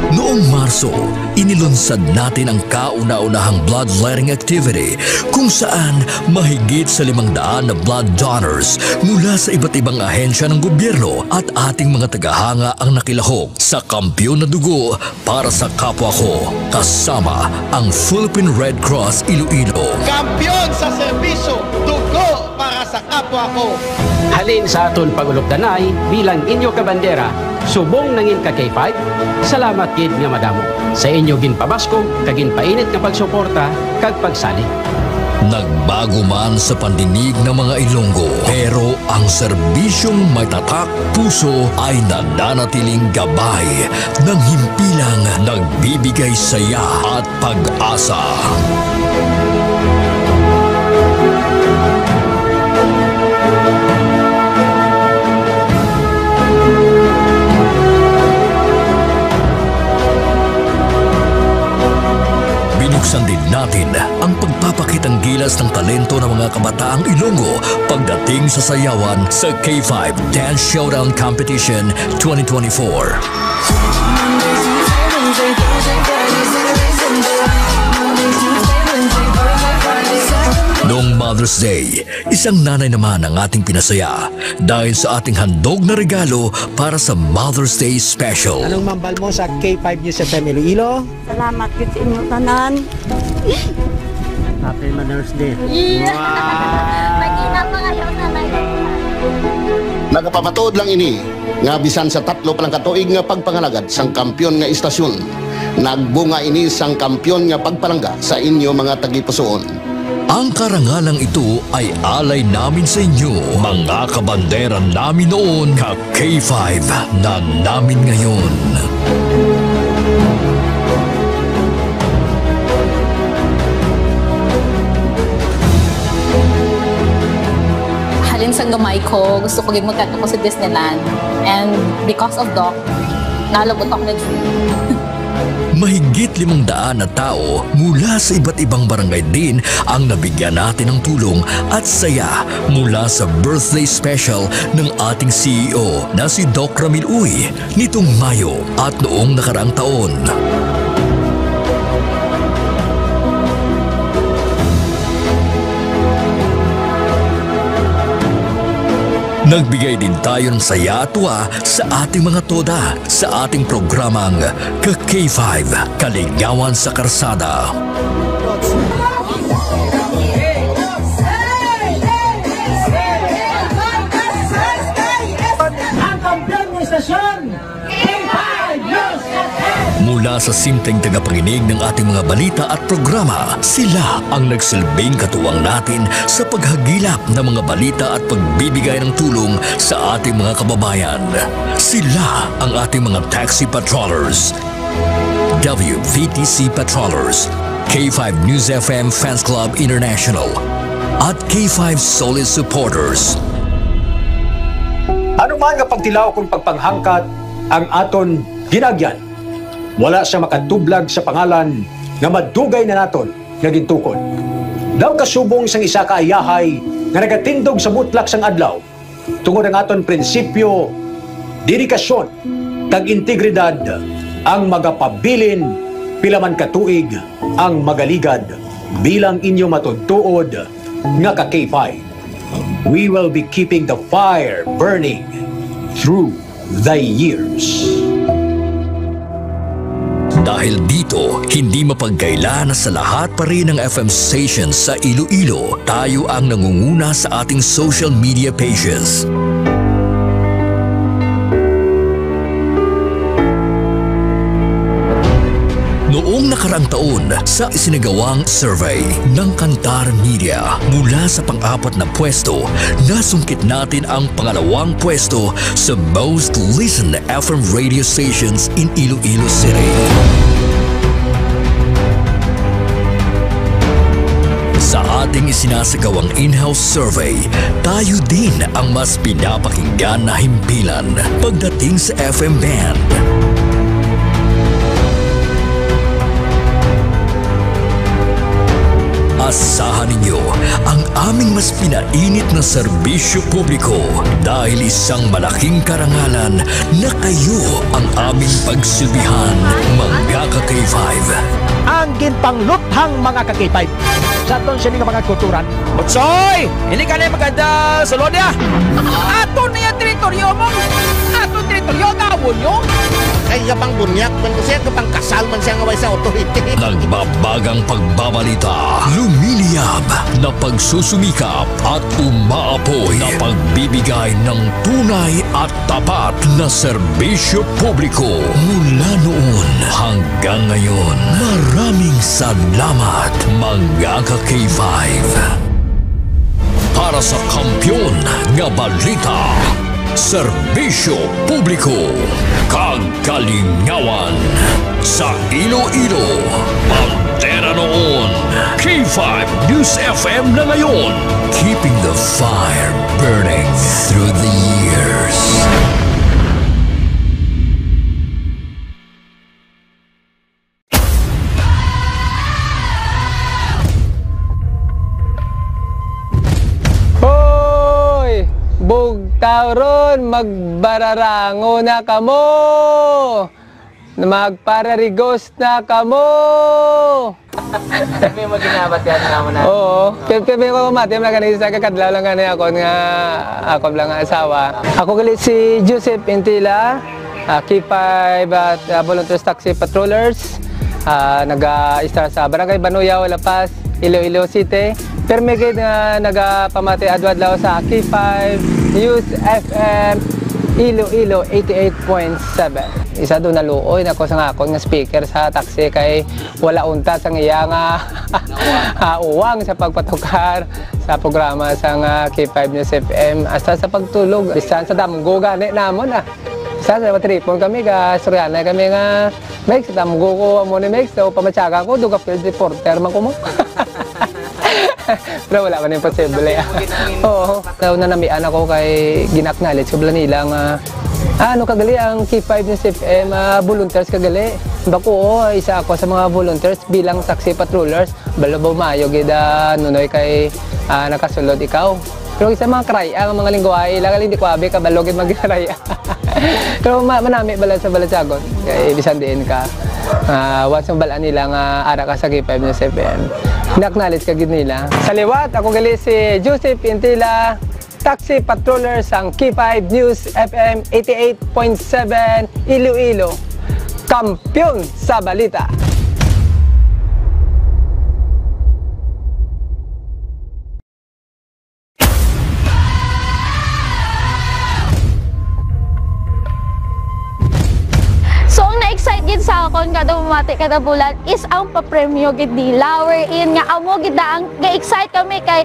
Noong Marso, inilunsad natin ang kauna-unahang bloodletting activity kung saan mahigit sa limang daan na blood donors mula sa iba't ibang ahensya ng gobyerno at ating mga tagahanga ang nakilahok sa kampiyon na dugo para sa kapwa ko, kasama ang Philippine Red Cross Iloilo. Kampiyon sa serbisyo, dugo para sa kapwa ko. Halin sa aton pag-ulupdanay bilang inyo kabandera, subong nangin ka K five, salamat gid nga madamo sa inyo ginpabaskog kag ginpainit nga pagsuporta kag pagsalig. Nagbago man sa pandinig ng mga Ilonggo, pero ang serbisyong may tatak puso ay nananatiling gabay ng himpilang nagbibigay saya at pag-asa. Binuksan din natin ang pagpapakitang gilas ng talento ng mga kabataang Ilonggo pagdating sa sayawan sa K five Dance Showdown Competition twenty twenty-four. Noong Mother's Day, isang nanay naman ang ating pinasaya dahil sa ating handog na regalo para sa Mother's Day Special. Anong mambal mo sa K five News F M Iloilo? Salamat gid sa inyo tanan. Happy Mother's Day. Iya. Wow! Maging Nagapamatuod lang ini nga bisan sa tatlo pa lang ka tuig nga pagpangalagad sang kampiyon nga istasyon, nagbunga ini sang kampiyon nga pagpalangga sa inyo mga tagipusoon. Ang karangalang ito ay alay namin sa inyo, mga kabandera namin noon, ka K five na namin ngayon. Halin sang gamay ko, gusto ko gid magkadto ko sa Disneyland. And because of Doc, nalabot ako na dream. Mahigit limang daan na tao mula sa iba't ibang barangay din ang nabigyan natin ng tulong at saya mula sa birthday special ng ating C E O na si Doc Ramil Uy nitong Mayo at noong nakaraang taon. Nagbigay din tayo ng saya at tuwa sa ating mga toda sa ating programang Ka K five, Kalingawan sa Karsada. Ang kampiyon ng istasyon, K five News F M. Mula sa simpleng tagapakinig ng ating mga balita at programa, sila ang nagsilbing katuwang natin sa paghagilap ng mga balita at pagbibigay ng tulong sa ating mga kababayan. Sila ang ating mga taxi patrollers, W V T C patrollers, K five News F M Fans Club International, at K five Solid Supporters. Ano man nga pagtilaw kon pagpanghangkat ang aton ginagyan, wala sia makatublag sa pangalan nga madugay na naton nga gintukod. Daw kasubong sang isa ka ayahay nga nagatindog sa mutlak sang adlaw, tungod ang aton prinsipyo, dedikasyon, kag integridad ang magapabilin pila man ka tuig ang magaligad bilang inyo matuod-tuod nga ka K five. We will be keeping the fire burning through the years. Dahil dito, hindi mapagkaila na sa lahat pa rin ng F M stations sa Iloilo, tayo ang nangunguna sa ating social media pages. Noong nakaraang taon, sa isinagawang survey ng Kantar Media, mula sa pang-apat na pwesto, nasungkit natin ang pangalawang pwesto sa most listened F M radio stations in Iloilo City. Sa ating isinasagawang in-house survey, tayo din ang mas pinapakinggan na himpilan pagdating sa F M band. Asahan ninyo ang aming mas pinainit na serbisyo publiko dahil isang malaking karangalan na kayo ang aming pagsilbihan, mga ka-K five. Ang ginpangluthang mga ka-K five. Sa aton sini nga mga kulturan. Utsoy! Hindi ka na maganda sulod ya. Ato na yung teritoryo mo. Ato teritoryo, gawon nyo. Kay kapang bunyak man ko siya, kapang kasal man siya nga way sa authority. Nagbabagang pagbabalita, lumiliyab na pagsusumikap at umaapoy na pagbibigay ng tunay at tapat na serbisyo publiko mula noon hanggang ngayon. Maraming salamat, mga ka-K five. Para sa kampiyon nga balita, serbisyo publiko, kag kalingawan sa Iloilo, bandera noon, K five News F M na ngayon. Keeping the fire burning through the years. Hoy! Bugtaw ron, magbararango na kamo! Magpararigos na kamo! Kami mo ginabatian naman na. Oo. Kaya, kaya ko mati, wala ka na isa, kakadlaw lang gani ako nga, ako lang nga asawa. Ako gali si Joseph Intila, ah, K five at, ah, Volunteers Taxi Patrollers. Ah, naga-istar sa Barangay Banuyaw, La Paz, Iloilo City. Pirmi gid nga nagapamati adlaw-adlaw sa K five News F M Iloilo eighty-eight point seven. Isa do naluoy na ko sa akon nga speaker sa taxi kay wala unta sang iya nga, ah, uwang sa pagpatukar sa programa sang, ah, K five News F M. Hasta sa pagtulog, bisan sa damgo gani namon, ah. Bisan sa matripon kami, ga-istoryahanay kami nga, "Megs, damgo ko amo ni Megs, so pamatyagan ko, duga field reporter man ko mo." Pero wala man imposible, ah. Oo. Daw nanamian ako kay gin-acknowledge ko bala nila nga, "Ah, ano ka gali ang K five News F M, ah, volunteers ka gali?" Bako, "Oo, isa ako sa mga volunteers bilang taxi patrollers." Balo ba maayo gid, ah, Nunoy, kay, ah, nakasulod ikaw? Pero isa mga kray ang mga lingwahe ila, gali hindi ko abi kabalo gid magkray. Pero ma-, manami bala sa balatyagon. Kay bisan diin ka, ah, once mabalaan nila nga ara ka sa K five News F M, na-acknowledge ka gid nila. Sa liwat, ako gali si Joseph Intila, taxi patroller sang K five News F M eighty-eight point seven Iloilo, kampiyon sa balita. So, ang na-excite gid sa akon kada bumati kada bulan is ang papremyo gid nila, wherein nga amo gid na ang ga-excite kami kay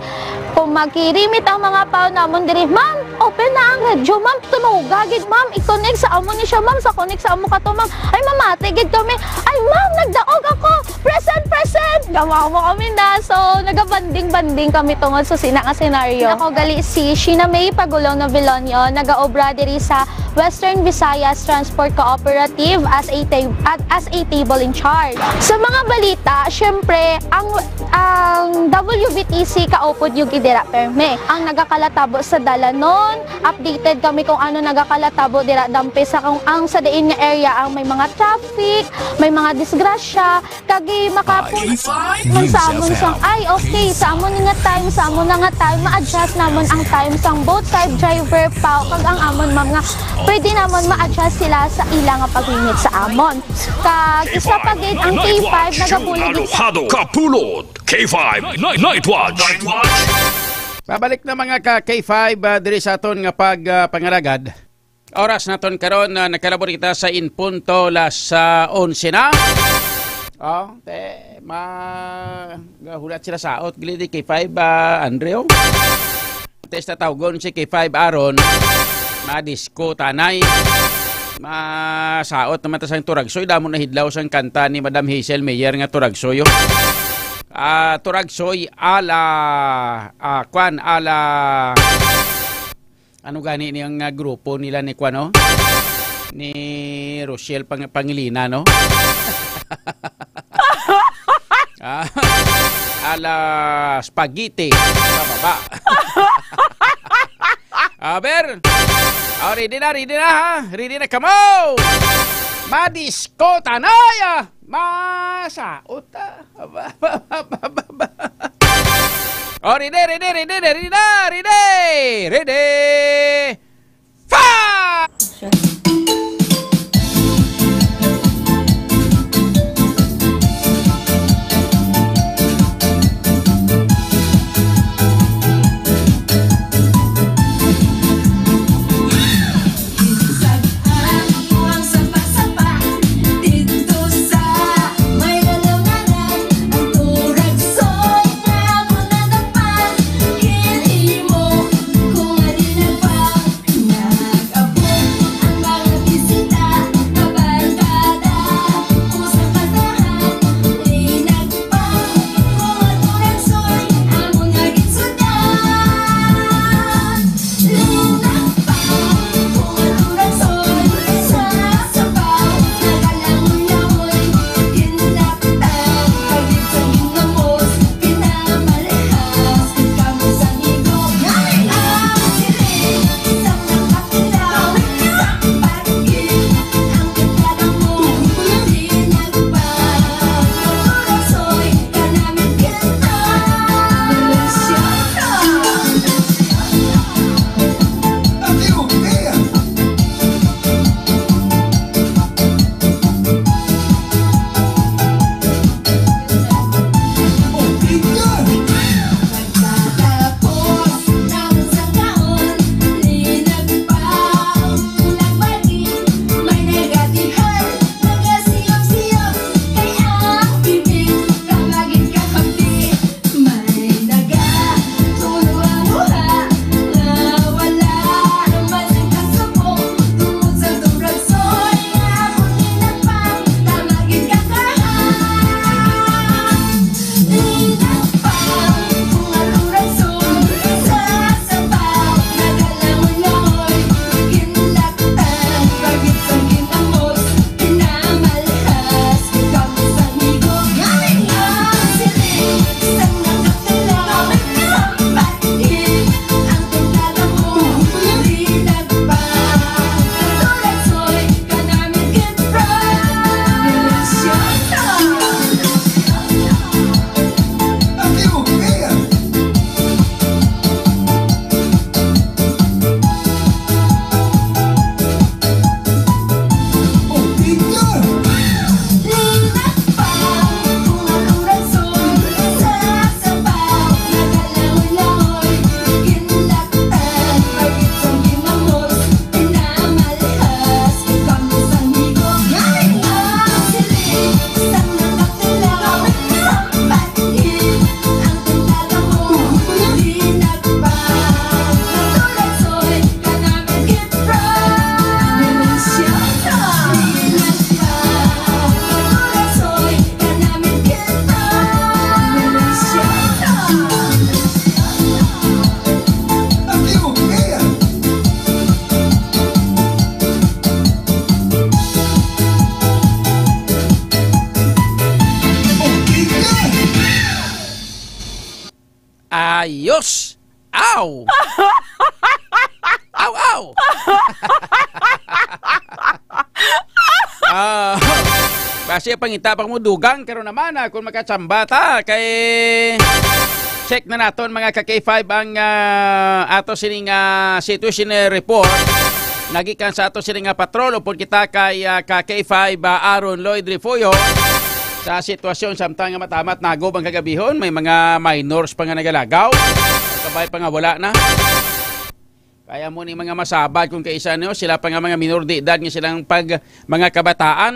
kung magkirimit ang mga pao namon diri, "Ma'am, open na ang radyo, ma'am, tunoga gid, ma'am, i-connect sa amo ni siya, ma'am, sa connect sa amo ka to, ma'am." Ay, mamati gid kami, "Ay, ma'am, nagdaog ako, present, present." Gamaw mo kami na. So, nagabanding-banding kami tungod sa sina nga senaryo. Ako gali si Sheena May Pagulong Novilonio, nagaobra diri sa Western Visayas Transport Cooperative as a ta-, at as a table in charge. Sa mga balita, syempre, ang, ang W V T C kaupod yung gid dira perme. Ang nagakalatabo sa dalanon, updated kami kung ano nagakalatabo dira dampe sa kung ang sa diin nga area ang may mga traffic, may mga disgrasya, kag makapon man sa amon sang, ay, okay, sa amon nga time, sa amon na nga time, ma-adjust namon ang time sang both side, driver, pao, kag ang amon, ma'am, nga pwede namon ma-adjust sila sa ila nga paglimit sa amon. Kag isa pa gid ang K five nagabulig gid sa Alojado Kapulot, K five Night, Night Watch. Pabalik na, mga ka K five, ah, diri sa aton nga pag, ah, pangalagad. Oras naton karon, ah, nagkalabor kita sa in punto las, ah, onse na. Oh, te, ma-, gahulat sila saot, gili di K five, ah, Andrew. Testa tawgon si K five Aaron. Madisco tanay. Masaot naman ta sang Turagsoy. Damo na hidlaw sang kanta ni Madam Hazel Mayer nga Turagsoy, oh. Ah, Turagsoy ala, ah, kwan, ala, ano gani ni ang, ah, grupo nila ni kwan, oh? Ni Rochelle Pang-, Pangilinan, no? Ah, ala spaghetti sa baba. Aber. Oh, ready na, ready na, ha? Ready na kamo. Madisco tanay, ah. Masaot, ah. Aba, aba, aba, aba, aba. Oh, ready, ready, ready, ready na, ready. Ready. Fire! Ang sapa-sapa dito sa may alanganan, ang turagsoy nga ako nadapa, kinhimo ko nga di nagpa- Ayos! Aw! Aw, aw! Ah, basi pangita pa mo dugang karon naman, ah, kung makachamba ta kay check na naton, mga ka K five, ang, ah, ato sining, ah, situation report nagikan sa ato sining, ah, patrol upod kita kay, ah, ka K five, ah, Aaron Lloyd Refugio. Sa sitwasyon samtang nga matamat nagob ang kagabihon, may mga minors pa nga nagalagaw. Kabay pa nga wala na. Kaya mo ni mga masabad kung kaisa nyo, sila pa nga mga minor de edad nga silang pag, mga kabataan.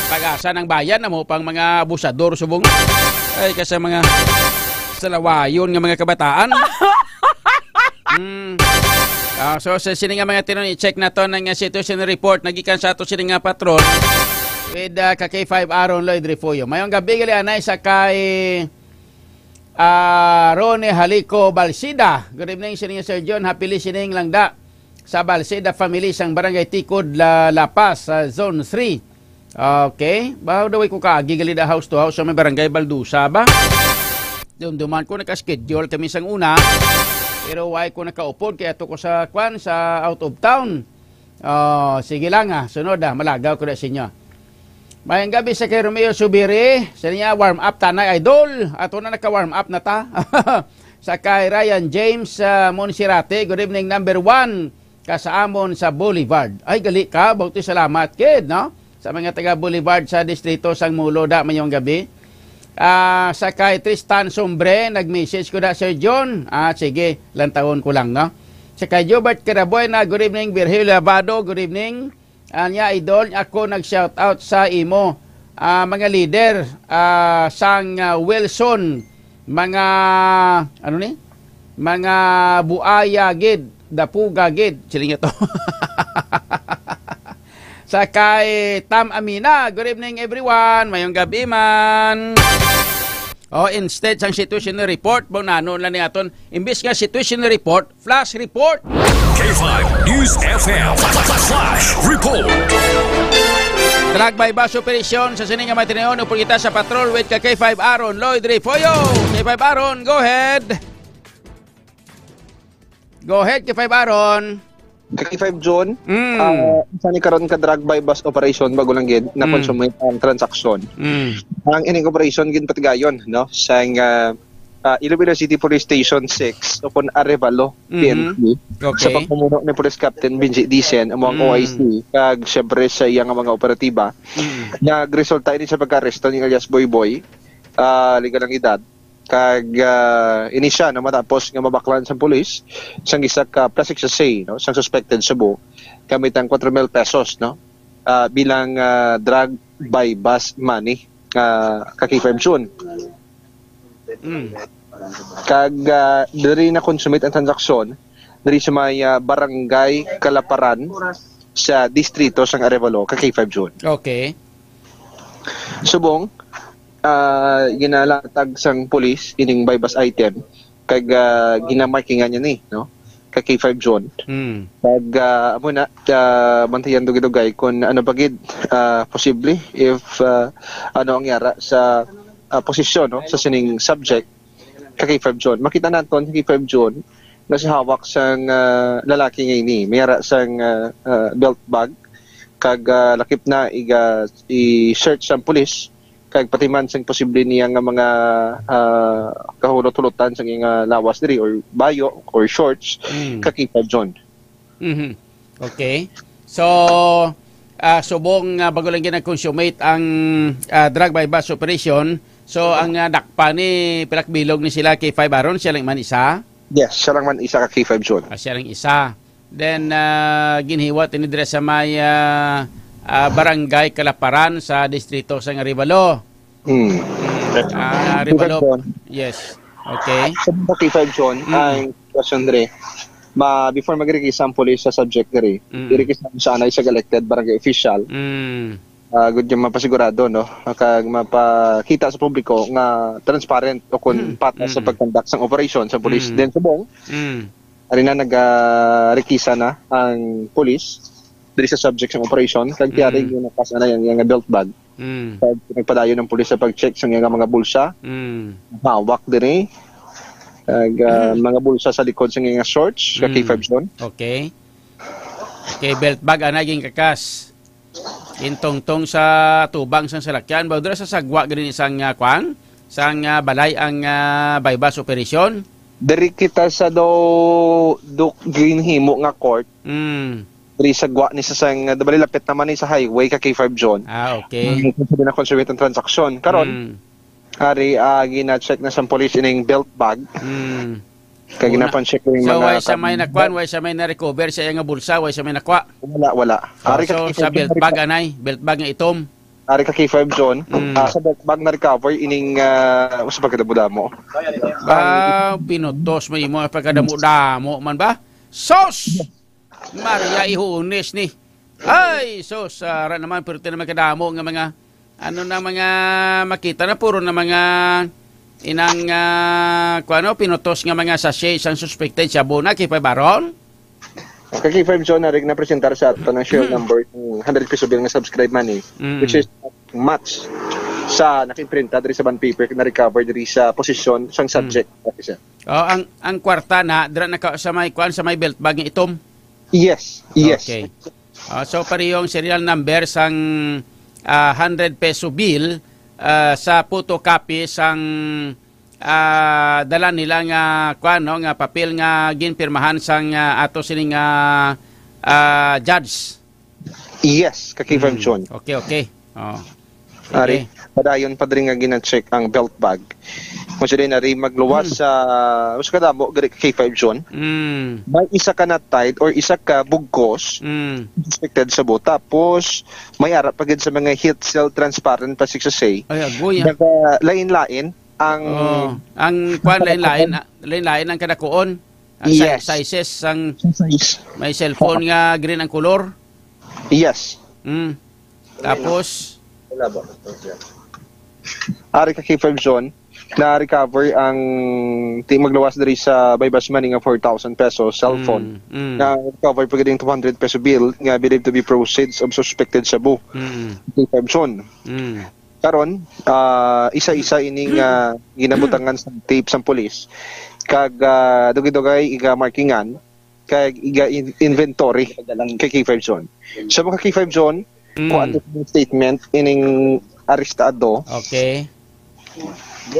Pag-asa ng bayan na mo pang mga abusador subong. Ay, kasi mga salawayon nga mga kabataan. Mm. Ah, so, sa sini nga mga tinon, i-check na to ng, uh, situation report nagikan sa ato sini nga patrol with, uh, ka K five Aaron Lloyd Refugio. Mayong gabi, gali anay sa kay, ah, Rone Halico Balsida. Good evening, sini nga Sir John. Happy listening lang da sa Balsida family sang Barangay Tikod, La, La Paz, sa Zone three. Okay. Ba daw ko kaagi gali da house to house sa may Barangay Baldusa ba? Dumduman ko naka-schedule kami sang una. Pero why ko nakaupod kay ato ko sa kwan sa out of town. Oh, sige lang, ah. Sunod, ah, malagaw ko na sa inyo. Mayang gabi sa kay Romeo Subiri. Sa niya, warm up tanay, idol. Ato na naka-warm up na ta. Sa kay Ryan James, ah, Monsirate. Good evening, number one ka sa amon sa Boulevard. Ay, gali ka. Bauti salamat, kid, no? Sa mga taga Boulevard sa distrito sang Mulo, da, mayong gabi. Ah, sa kay Tristan Sombre, nag-message ko da, Sir John. Ah, sige, lantawon ko lang, no? Sa kay Jobert Karabuena, good evening. Virgilio Abado, good evening. Ah, niya, idol, ako nag-shout out sa imo, ah, mga leader, ah, sang, ah, Wilson, mga, ano ni? Mga buaya gid, dapuga gid, siling niya to. Sa kay Tam Amina, good evening everyone. Mayong gabi man. Oh, instead sang situation report, mo nanon lang ni aton. Imbis nga situation report, flash report. K five News F M Flash Report. Drug buy bust operation sa sini nga mga tinion, upod kita sa patrol with ka K five Aaron Lloyd Refollo. K five Aaron, go ahead. Go ahead, K five Aaron. K five June, Mm. ah, isa ni karon ka drug buy bust operation, bago lang gid na Mm. consummate ang transaksyon. Mm. Ang ining operation ginpatigayon, no, sang, ah, ah, Iloilo City Police Station six upon Arevalo, Mhm. P N P, Okay. sa pagpamuno ni Police Captain Benji Dicen, amo ang Mm. O I C, kag siyempre sa iya nga mga operatiba, Mm. nagresulta ini sa pagka-aresto ni alias Boy Boy, ah, legal ang edad, kag, ah, ini siya, no, matapos nga mabaklan sang pulis sang isa ka plastic sachet, no, sang suspected subong gamit ang kwatro mil pesos, no, ah, bilang, ah, drug buy bust money, ah, ka K five June. Mm. Kag, ah, diri na-consummate ang transaksyon diri sa may, ah, Barangay Kalaparan sa distrito sang Arevalo, ka K five June. Okay. Subong, ah, ginalatag sang pulis ining buy bust item kag, ah, ginamarkingan niya ni, no? Ka K five June. Mm. Kag, ah, amo na, ah, bantayan dugay-dugay kung ano pa gid, ah, posible if, ah, ano ang yara sa, ah, posisyon, no, sa sining subject ka K five June. Makita naton ka K five June nga sa hawak sang, ah, lalaki nga ini, may yara sang, ah, ah, belt bag, kag, ah, lakip na iga, i-search sang pulis kag pati man sang posible niya nga mga, ah, kahulot-hulotan sa iyang, ah, lawas diri or bayo or shorts Mm. ka K five June. Mhm. Okay. So, ah, subong nga bago lang gid nag-consummate ang, ah, drug buy bust operation, so ang, ah, dakpa ni, pila ka bilog ni sila, K five Aaron, siya lang man isa? Yes, siya lang man isa ka K five June. Ah, siya lang isa. Then, ah, ginhiwat ini diri sa may, ah, ah, Barangay Kalaparan sa distrito sang Arevalo. Mm. Ah, Arevalo. K five June. Yes. Okay. Sa mga K five June, Mm. ang question diri, ma-, before magrekisa ang pulis sa subject diri, Mm. irekisa mo sa anay sa elected barangay official. Mm. Ah, good yung mapasigurado, no? Kag mapakita sa publiko nga transparent o kung Mm. patas sa Mm. pag-conduct sang operation sa pulis. Mm. Then, subong, Mm. ari na nag, ah, rekisa na ang pulis diri sa subject sang operation. Kag Mm. tiyari yung napas na yung, yung belt bag. Mm. Kag nagpadayon ang pulis sa pag-check sa iyang mga bulsa. Mm. Hawak diri. Ag, ah, mga bulsa sa likod sa nga shorts, ka Mm. K five Zone. Okay. Okay, belt bag, ana, ginkakas. Gintungtong sa tubang sang salakyan. Ba, dira sa sagwa gani sang, ah, kwan? Sang, ah, balay ang, ah, buy-bust operation? Diri kita sa do, do ginhimo nga court. Mm. Diri sa gwa ni sa sang, ah, bali lapit naman ni sa highway ka K five Zone. Ah, okay. Mm, kung sabi na consummate ang transaksyon. Karon, Mm. ari, ah, gina-check na sang police ining belt bag. Mm. Kay Una. ginapan-check ko yung So, mga way sa may kab- nakwan, way sa may na-recover sa iya nga bulsa, way sa may nakwa. Wala, wala. Oh, Ari ka so, K five sa Zone, belt ari bag, ka anay, belt bag nga itom. Ari ka K five Zone. Mm. Ah, sa belt bag na-recover ining, ah, sa pagkadamo-damo. Ba, pinutos mo imo ang pagkadamo-damo man ba? Sos! Maria, ihunes ni. Ay, sos, ara naman, pero naman kadamo nga mga, ano na, mga makita na, puro na mga inang, ah, kuano, pinutos nga mga sachet sang suspected shabu na, K five Baron? Ka K five Zone, narig na presentar sa ato ng serial Mm. number, yung hundred peso bill nga subscribe money, Mm. which is match sa nakiprinta diri sa bond paper na recover diri sa posisyon sang Mm. subject, officer. Oh, ang, ang kwarta na, dira na ka sa may, kuan, sa may belt bag nga itom? Yes, yes. Okay. Ah, so, parehong serial number sang, ah, hundred peso bill, ah, sa photocopy sang, ah, dala nila nga, kuan, no, nga papel nga ginpirmahan sang, ah, ato sining, ah, ah, judge. Yes, ka K five Mm. Zone. Okay, okay. Oh. Ari, Okay. padayon pa diri nga gina-check ang belt bag. Kung sila na rin magluwas Hmm. sa, sa kadamo, gari ka K five Zone. Mm. May isa ka na tied or isa ka bugkos, Mm. suspected shabu. Tapos, may ara pa gid sa mga heat seal transparent plastic sachet. Ay, agoy, ah. Naga, lain-lain ang Oh, ang kwan, lain-lain, ah, lain-lain ang kadakuon. Ang si-, Yes. sizes, ang Sa size. may cellphone nga green ang color. Yes. Mm. Tapos? Ari ka K five Zone, na-recover ang ti-, magluwas diri sa buy-bust money nga four thousand pesos, cellphone. Mm, mm. Na-recover pa gid yung two hundred peso bill nga believed to be proceeds of suspected shabu. Mm. K five Zone. Mm. Karon, ah, isa-isa ini nga ginabutangan sa tape sang pulis. Kag, ah, dugay-dugay iga markingan, kag iga in-, inventory kay K five Zone. Sa mga K five Zone, Mm. kuha ang statement ining arestado. Okay.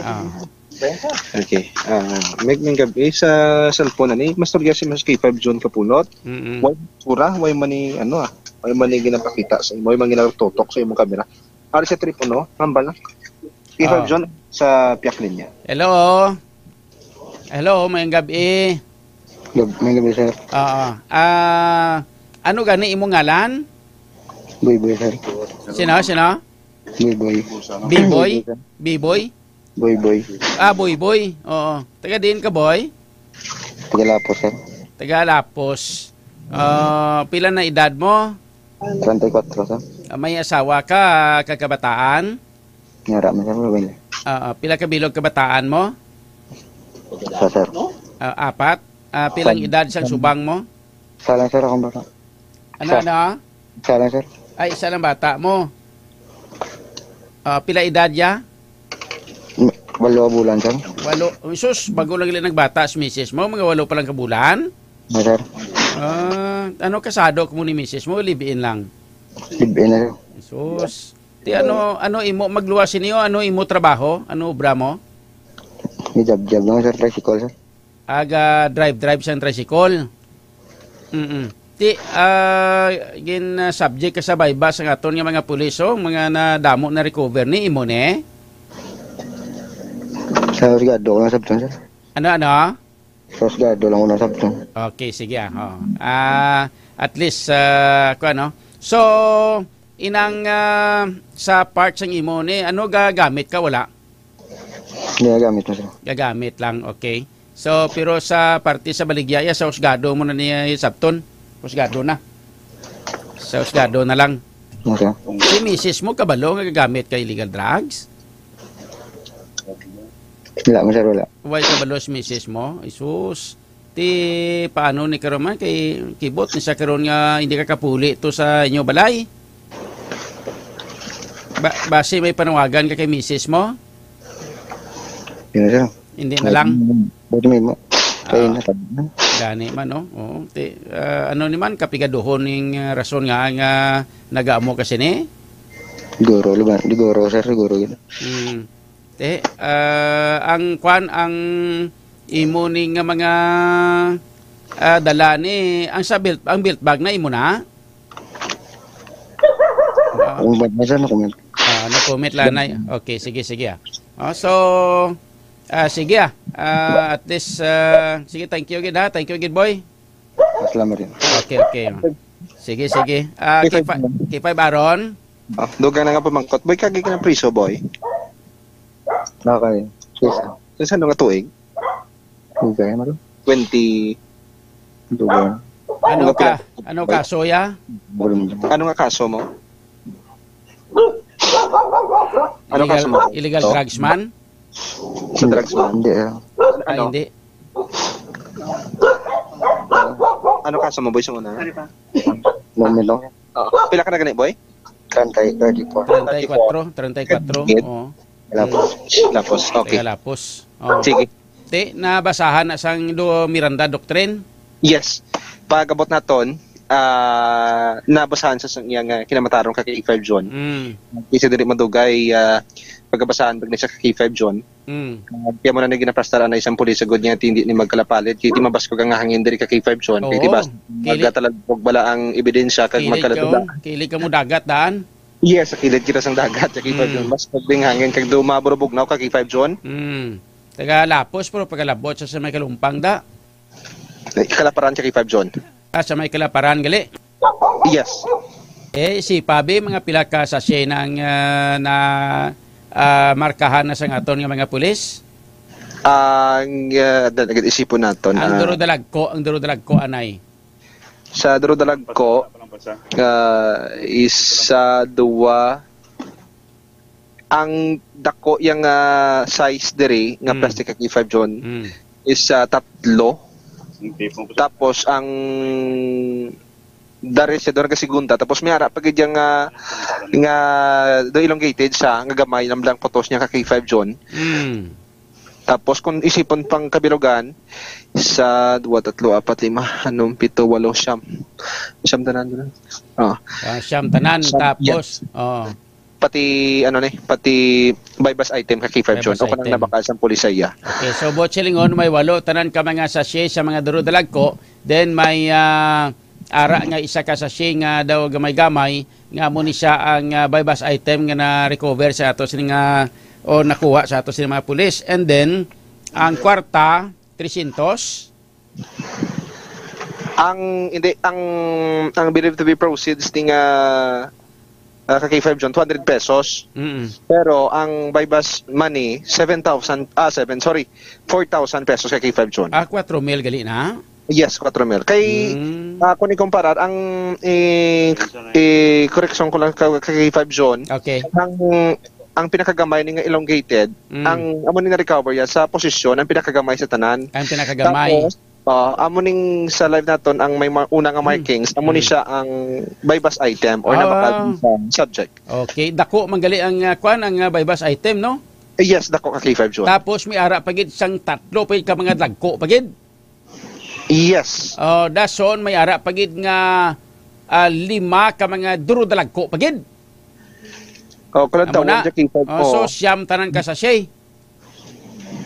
Ah. Okay. Ah, may, may gabi sa cellphone ani, mastorya si Mas K five Zone kapulot. Mm-mm. Way sura, way man ni, ano, ah, way man ni ginapakita sa imo, way man ginatutok sa imong kamera. Ari sa trip, no? Hambal na. K five Ah. Zone sa piyak linya. Hello? Hello, mayong gabi. Gab-, may gabi, sir. Oo. Ah, ano gani imong ngalan? Boy Boy, sir. Sino, sino? Boy Boy. B-boy? Boy Boy, sir. B-boy? Boy Boy. Ah, Boy Boy. Oo. Taga diin ka, boy? Taga Lapos, sir. Taga Lapos. Ah, pila na edad mo? Treinta y cuatro, sir. Ah, may asawa ka, kag kabataan? Nga ra man, sir, wala. Ah, ah, pila ka bilog kabataan mo? Sa, sir. Ah, apat? Ah, pilang Apat. edad sang subang mo? Isa lang, sir, akong bata. Ano, Isa. ano? Isa lang, sir. Ay, isa lang bata mo. Ah, pila edad ya? M-, walo bulan, sir. Walo. Uy, sus, bago lang gali nagbata si misis mo, mga walo pa lang ka bulan? Yes, sir. Ah, ano, kasado ka mo ni misis mo, live-in lang? Live-in na, sir. Sus. Ti ano, ano imo magluwas siniyo? Ano imo trabaho? Ano obra mo? May job-job lang, sir. Tricycle, sir. Aga drive-drive sang tricycle. Mm-mm. Ti, ah, gin, ah, subject ka sa buy-bust sang aton nga mga pulis, oh, mga nadamo na recover ni imo ni? Sa husgado ko na sabton, sir. Ano, ano? Sa husgado lang ko na sabton. Okay, sige, ah. Oh. Ah, at least, ah, kuwan, no? So, inang, ah, sa part sang imo ni, ano, gagamit ka, wala? Hindi, gagamit na, sir. Gagamit lang, okay. So, pero sa parte sa baligya, ya, sa husgado mo na niya sabton. Husgado na. Sa husgado na lang. Okay. Si misis mo, kabalo nga gagamit ka illegal drugs? Wala, sir, wala. Why kabalo si misis mo? Isus. Ti, paano ni karon man? Kay kibot ni sa karon nga hindi ka kapuli to sa inyo balay. Ba, basi may panawagan ka kay misis mo? Yun, sir. Hindi na lang? Buti may ma-, kayo Ah. na tabi na. Gani man, no? Oo. Ti, ah, ano ni man, kapigaduhon ning, ah, rason nga, nga nagaamo ka sini? Siguro, luban, siguro, sir, siguro yun. Mm. Ti, ah, ang kwan, ang imo ni nga mga, ah, dala ni, ang sa belt, ang belt bag na imo na? Ah. Ang bag na, sir, na-comment. Ah, na-comment lang, Nay. Okay, sige, sige, ah. Oh, so, ah, sige, ah. Ah, at least, ah, sige, thank you gid, ha. Thank you gid, boy. Salamat din. Okay, okay. Sige, sige. Ah, K five, K five Aaron? Ah, dugang na nga pamangkot. Boy, kagi ka ng priso, boy? Okay. Yes, sir. Sa ano nga tuig? Okay, ano? Twenty. Dugang. Ano Mga ka, pila- ano kaso, ya? Bulong. Ano nga kaso mo? Ano Illegal, kaso mo? illegal Oh. drugs man? Sa drugs mo? Hindi, ah. Ay, Ano? hindi. Ano kaso mo, boy, sa una? Moment lang. Oo. Pila ka na gani, boy? Treinta, thirty-four. Treinta y cuatro, treinta y cuatro. Sige. Oo. Galapos. Galapos. Okay. Galapos. Oo. Sige. Ti, nabasahan na sang do Miranda Doctrine? Yes. Pag-abot naton, ah, nabasahan sa sang iya nga kinamatarong ka K five John. Mm. Kasi dili madugay, ah, pagkabasahan pag sa ka K five John. Mm. Ah, kaya mo na ni ginaplastar anay sang pulis sa good niya, hindi ni magkalapalid. Kaya di mabaskog ang hangin diri ka K five John. Kaya di Oo. ba, Kili- magkatalag-, bala ang ebidensya kag Kilid magkalatuda. ka, kilid ka mo dagat, daan? Yes, sa kilid kita sang dagat, sa K five Mm. John. Mas pagding hangin kag duma, burubugnaw ka K five John. Mm. Taga Lapos, pero pagkalabot sa, sa may Kalumpang, da. Eh, Kalaparan sa K five John. Ah, sa may Kalaparan, gali? Yes. Eh, si Pabi, mga pila ka sachet nang, ah, na, ah, markahan na sang aton nga mga pulis? Ang, ah, da-, nag-isipon naton, Ang ah, duro dalagko, ang duro dalagko, anay. Sa duro dalagko, ah, isa, dua, ang dako yang, ah, size diri nga Mm. plastic ka K five John Mm. is, ah, tatlo. Tapos ang dari siya doon ka segunda. Tapos may ara pa gid yang, ah, nga do elongated siya, nga gamay, nang blank putos niya ka K five John. Mm. Tapos kung isipon pang kabilugan, isa, dua, tatlo, apat, lima, anom, pito, walo, siyam. Siyam tanan doon. Oh. Ah, siyam tanan, Siyam, tapos, yes. Oh. Pati, ano ni, pati buy-bust item ka K five John. Buy-bust O kanang item. nabakal sang pulisaya. Okay, so, buot silingon, may walo tanan ka mga sachet sa mga duro dalagko. Then, may, ah, ara nga isa ka sachet nga daw gamay-gamay, nga amo ni siya ang, ah, buy-bust item nga na-recover sa ato sini nga, o nakuha sa ato sini mga pulis. And then, ang kwarta, trescientos. Ang, hindi, ang, ang believed to be proceeds ni nga, ah, ka K five John, two hundred pesos. Mm. Pero ang buy-bust money, seven thousand, ah, seven, sorry, four thousand pesos ka K five John. Ah, kwatro mil gali na? Yes, kwatro mil. Kay, Mm. ah, kung ikumparar, ang, eh, eh, koreksyon ko lang ka, ka K five John, Okay. ang, ang pinakagamay ni nga elongated, Mm. ang amo ni na-recover ya sa posisyon, ang pinakagamay sa tanan. Ang pinakagamay. Tapos, ah, amo ning sa live naton, ang may ma-, una nga Mm. markings, amo ni Mm. siya ang buy-bust item or Ah. nabakal sa subject. Okay, dako man gali ang, ah, kwan, ang, ah, buy-bust item, no? Eh, yes, dako ka K five John. Tapos may ara pa gid sang tatlo pa gid ka mga dagko pa gid. Yes. Oh, dason may ara pa gid nga, ah, lima ka mga duro dalagko pa gid. Oh, kulang Amo tawon na. sa K five, Oh, so oh. siyam tanan ka sachet.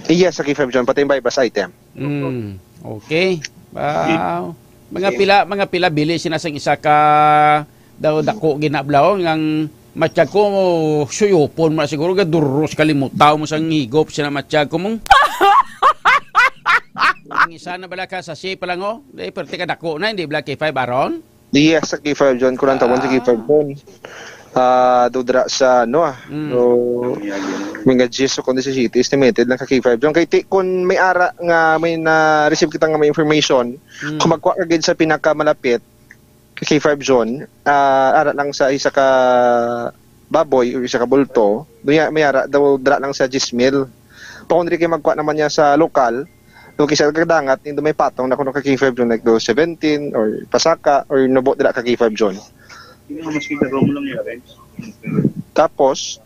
Yes, sa K five John, pati yung buy-bust item. Mm, okay. Wow. Mga Okay. pila, mga pila bili sina sang isa ka daw dako ginablaw ngang matyag ko, suyupon mo na siguro, gaduros kalimutaw mo sang higop sina matyag ko mong. Ang isa na bala ka sachet pa lang, oh. Di, pero tika dako na, hindi bala K five Aaron? Yes, sa K five John, kulang tawon sa Ah. K five John. Ah, do dira sa, ano, ah, Mm. do, mga diyes o kundi sa city, estimated lang ka K five John. Kay ti-, kung may ara nga, may na-receive kita nga may information, Mm. kung magkuha ka gid sa pinakamalapit, ka K five John, ah, ara lang sa isa ka baboy o isa ka bulto, do ya-, may ara daw dira lang sa diyes mil. Pa kung diri kay magkuha naman niya sa lokal, do kay sa kadangat, nindo may patong na kuno ka K five John, like, do seventeen or pasaka or nubo dira ka K five John. Hindi mo mas kita mo lang yan, eh. Tapos,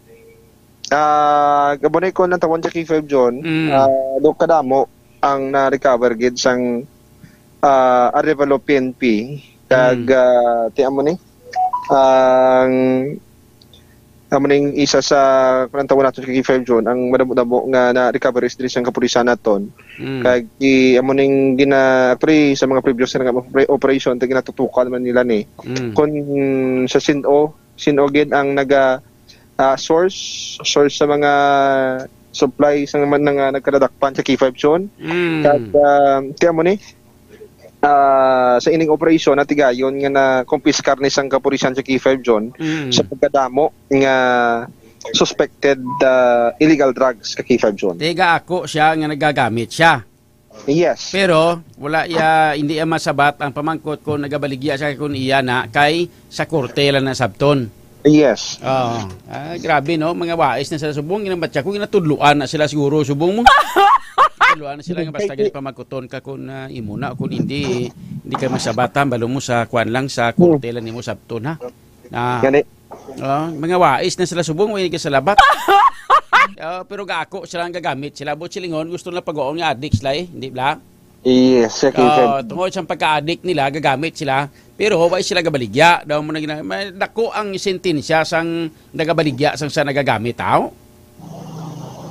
ah, gabunay ko ng tawon sa K five John, Mm. ah, do kadamo, ang na-recover gid sang, ah, Arevalo P N P, kag, Mm. ah, ti amo ni, ang, amo ning isa sa, kung ang tawag naton kay K five John, ang madamo-damo nga na-recover is diri sang kapulisan naton. Mm. Kag i-, amo ning gina-, actually, sa mga previous na nga opera-, operation, ti ginatutukan man nila ni. Mm. Kung sa sin-o, sin-o gid ang naga, ah, source, source sa mga supply sa mga, nga nagkadadakpan sa K five John. Mm. Kag, ah, ti amo ni, ah, sa ining operasyon, natigayon nga nakumpiskar ni sang kapulisan sa K five John Mm. sa pagkadamo nga suspected, ah, illegal drugs ka K five John. Tiga ako siya nga nagagamit siya. Yes. Pero wala iya, hindi iya masabat ang pamangkot kung nagabaligya siya, kung iya na kay sa korte lang na sabton. Yes. Oo. Ah, grabe, no? Mga wais na sila subong. Ginabatya ko, ginatudluan na sila siguro subong mo. Tudluan na sila nga basta Kay gani pamakuton ka kung, ah, imo na, kung hindi, hindi ka masabatan, balo mo sa kwan lang, sa korte lang nimo sabton, ha? Ah. Gani. Oh, mga wais na sila subong, way ka salabat. Oh, pero gaako sila ang gagamit sila. Buot silingon, gusto nila pag-uon nga adik sila, eh. Hindi bla? Yes, sa Oh, kitchen. Tungod sa pagka-addict nila, gagamit sila. Pero way sila gabaligya. Daw mo na gina-, may dako ang sentensya sang nagabaligya sang sa nagagamit, aw?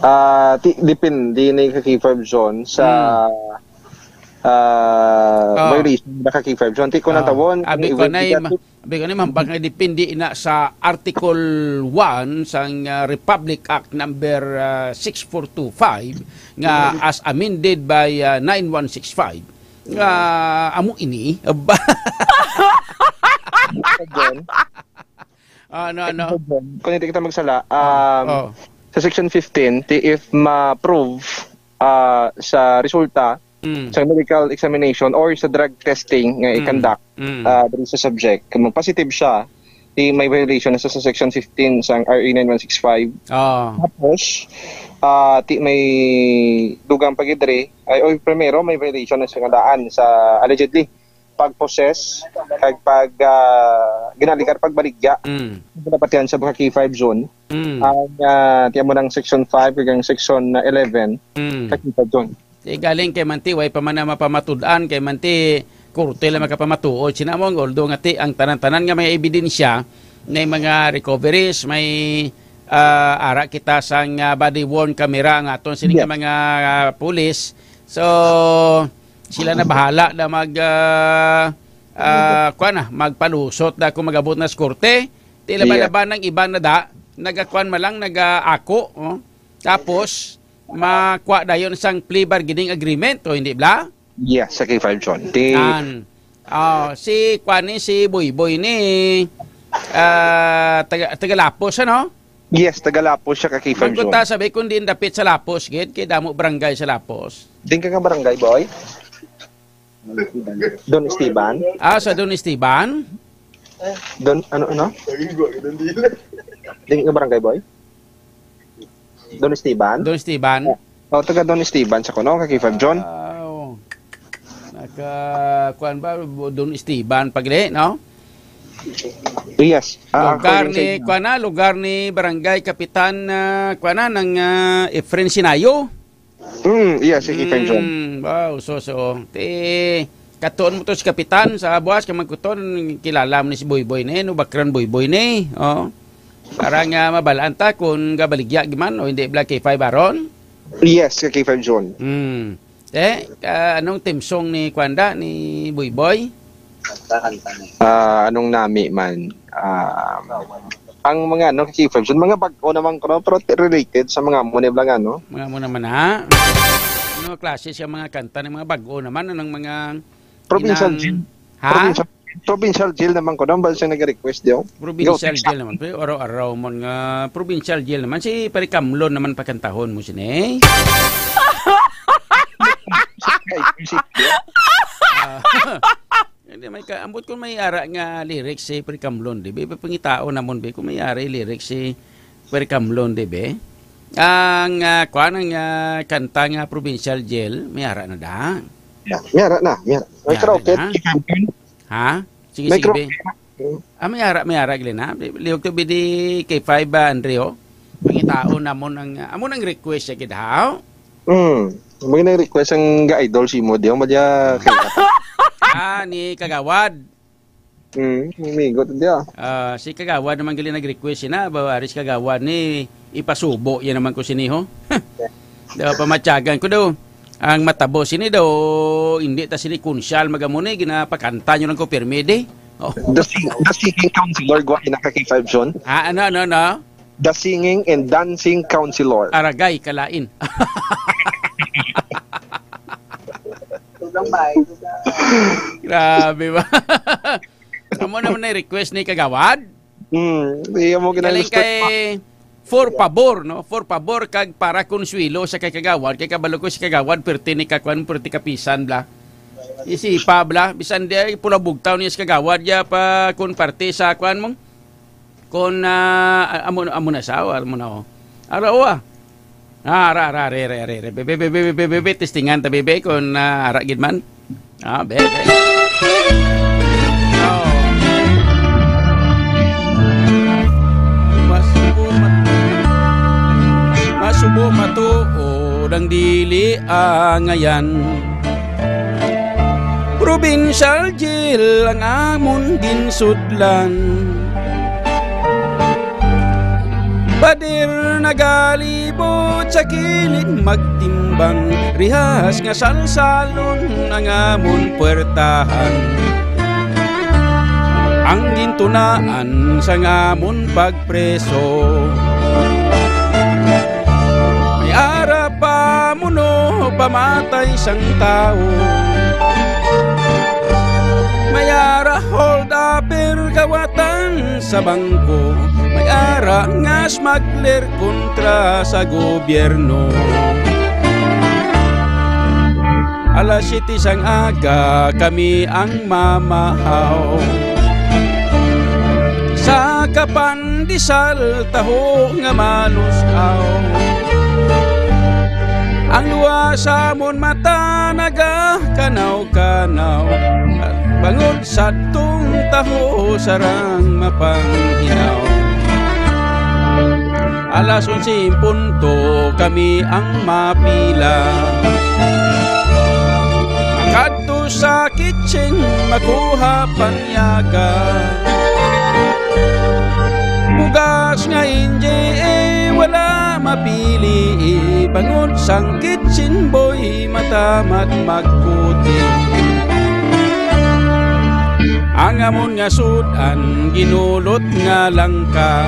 Ah, ti-, depende ni ka K five John sa, Hmm. ah, Oh. violation na ka K five John. Ti ko Oh. natawon, Abi kung ko na, i-, ma-, abi ko na, mambag nga depende ina sa Article one sang, ah, Republic Act number, ah, six four two five nga as amended by, ah, nine one six five. Nga amo ini. Aba. Again. Ano, ano? Kung hindi kita magsala, um, Oh. sa section fifteen, ti if ma-prove, ah, sa resulta Mm. sa medical examination or sa drug testing nga Mm. i-conduct, Mm. ah, diri sa subject, kung positive siya, ti may violation na sa, sa section fifteen sang R A nine one six five. Oh. Tapos, ah, ti may dugang pa gid diri, ay, oy, primero, may violation na sa nga daan sa allegedly pag-possess kag pag, ah, ginaligar pagbaligya Mm. sa napatihan sa Buka K five Zone. Mm. Ang, ah, ti amo nang section five kag ang section eleven Mm. sa K five Zone. Di galing kay manti, way pa man na mapamatud-an, kay manti, korte lang makapamatuod. Sina mo ang although nga ti, ang tanan-tanan nga may ebidensya, may mga recoveries, may, ah, ara kita sang, ah, body worn camera nga aton sini nga Yes. mga, ah, pulis. So, sila na bahala na mag, ah, ah, kuwan na, magpalusot na kung mag-abot na sa korte. Tila ba Yeah. laban ng iba na da, nagakuan man lang, nagaako, oh. Tapos, makuha dayon sang plea bargaining agreement, o hindi bla? Yes, sa K five Zone. Ti- Yan. Oh, si kuan ni, si Boy Boy ni, ah, taga, taga Lapos, ano? Yes, taga Lapos siya ka K five Zone. Magkunta sabi kung diin dapit sa Lapos, gid, kay damo barangay sa Lapos. Diin ka nga barangay, boy? Don Esteban? Ah, sa Don Esteban? Don, ano, ano? Diin ka barangay, boy? Don Esteban? Don Esteban? Oh, taga Don Esteban sa kuno, ka K five Zone? Wow. Naka, kuan ba? Don Esteban pag di, no? Yes. Ah, Lugar according sa ni, inyo. Kuan na, lugar ni Barangay Kapitan, ah, kuan na, ng, ah, Efren Sinayo. Mm, yes, si K five Zone. Mm, wow, so, so. Ti, katuon mo to si Kapitan sa buwas, kay magkuton, kilala mo ni si Boy Boy ni, no, background Boy Boy ni, oh. Para nga mabalaan ta kung gabaligya giman o hindi bla K five aron. Yes, ka K five Zone. Hmm. Eh, ah, anong theme song ni Kwanda, ni Boy Boy? Kanta, kanta na. Ah, anong nami man? Ah, ang mga, ano, K five Zone, mga bag-o naman ko, no? Pero ti-, related sa mga mo ni bla nga, no? Mga mo naman, ha? Ano klase siya mga kanta ng mga bag-o naman? Anong mga Provincial inang Jail. Ha? Provincial, Provincial Jail naman ko. Nang ba siya nag-request, di ako? Provincial Ikaw, Jail naman. Pero araw-araw mo nga Provincial Jail naman. Si Pare Kamlon naman pakantahon mo sini. Ay, si Ah, hindi, may ka-, ambot kung may ara nga lyrics si Pare Kamlon, di ba? Pangitaon namon, be, kung may ara lyrics si Pare Kamlon, di ba? Ang, ah, kuwan, ang, ah, kanta nga Provincial Jail, may ara na da. Yeah, may ara na, may ara. May May ara karaoke, na. K five Zone. Ha? Sige, May sige, be. karaoke. Ah, may ara, may ara, Glenn, ha? Liwag to, be, di K five ba, Andre, oh? Pangitaon namon ang, ah, amo nang request siya, gid, ha? Mm. May na request ang ga-idol si mo, di mo ba kay Ah, ni Kagawad. Mm, amigo, di ah. Ah, si Kagawad naman gali nag-request sina, ba, aris Kagawad ni ipasubo yan naman ko siniho. Daw pamatyagan ko daw. Ang matabo sini daw, hindi ta sini kunsyal magamo ni, ginapakanta nyo lang ko pirmi di. Oh. The sing-, the singing counselor, gwa, ina ka K five, John. Ah, ano, ano, ano? The singing and dancing counselor. Aragay, kalain. Grabe ba? Amo naman na request ni Kagawad? Hmm, iya mo Galing kay for pabor, no? For pabor kag para konsuelo sa kay Kagawad, kay kabalo ko si Kagawad, perti ni kakwan, perti kapisan, bla. Isipa, bla. Bisan di ay pula bugtaw niya si Kagawad, ya pa kun parte sa kwan mo. Kun, ah, amo, amo na sa, amo na, oh. Ara, oh, ah. Ah, ara, ara, re, re, re, re. Be, be, be, be, be, be, be, testingan ta, be, be, kun, ah, ara gid man. Ah, be, be. Oh. Masubo mat-, masubo matuod ang dili angayan. Provincial jail ang amon ginsudlan. Pader nagalibot sa kilid magtimbang, rihas nga salsalon ang amon puwertahan. Ang gintunaan sang amon pagpreso, may ara pa muno pamatay sang tawo. May ara hold upper kawatan sa bangko, may ara nga smuggler kontra sa gobyerno. Alas siyete sang aga kami ang mamahaw. Sa kapandesal taho nga malus-aw. Ang duha sa amon mata nagakanaw-kanaw. Bangod sa tong taho sarang mapanghinaw. Alas onse en punto kami ang mapila. Makadto sa kitchen, makuha panyaga. Bugas nga N J A, wala mapili, bangod sang kitchen boy, matamat magkuti. Ang amon nga sud-an, ginulot nga langka.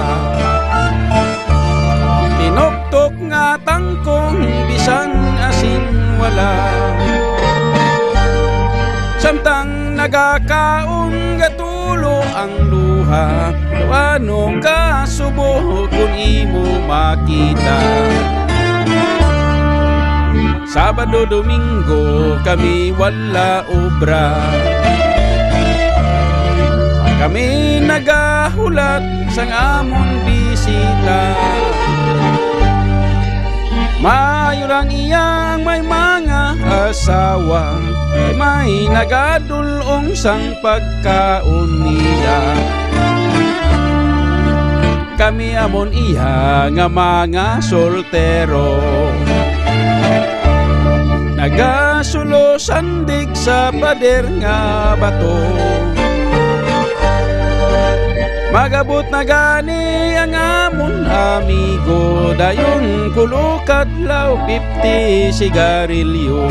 Tinuktok nga tangkong, bisan asin wala. Samtang nagakaon, gatulo ang luha. Ano ka subo kung imo makita? Sabado, Domingo, kami wala obra. Kami nagahulat sang amon bisita. Maayo lang iya ang may mga asawa, kay may nagadul-ong sang pagkaon nila. Kami amon iya nga mga soltero, nagasulo sandig sa pader nga bato. Magabot na gani ang amon amigo, dayon kulukad law fifty sigarilyo.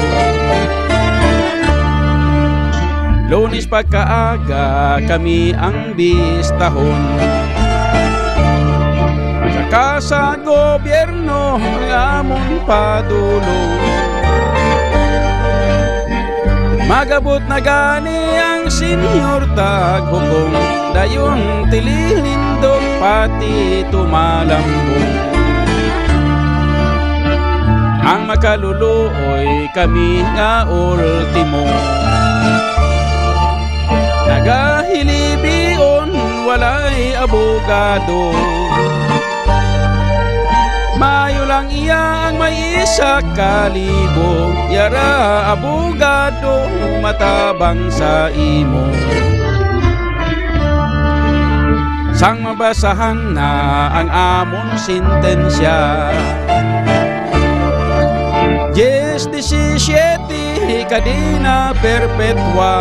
Lunes pagkaaga kami ang bistahon. Saka sa gobyerno ang amon padulong. Magabot na gani ang senyor taghukom, dayon tililindog pati tumalambong. Ang makaluluoy kami nga ultimo. Nagahilibion, walay abogado. Maayo lang iya ang may isa ka libo. Yara, abogado, matabang sa imo. Sang mabasahan na ang amon sentensya, disisiete, kadena perpetua.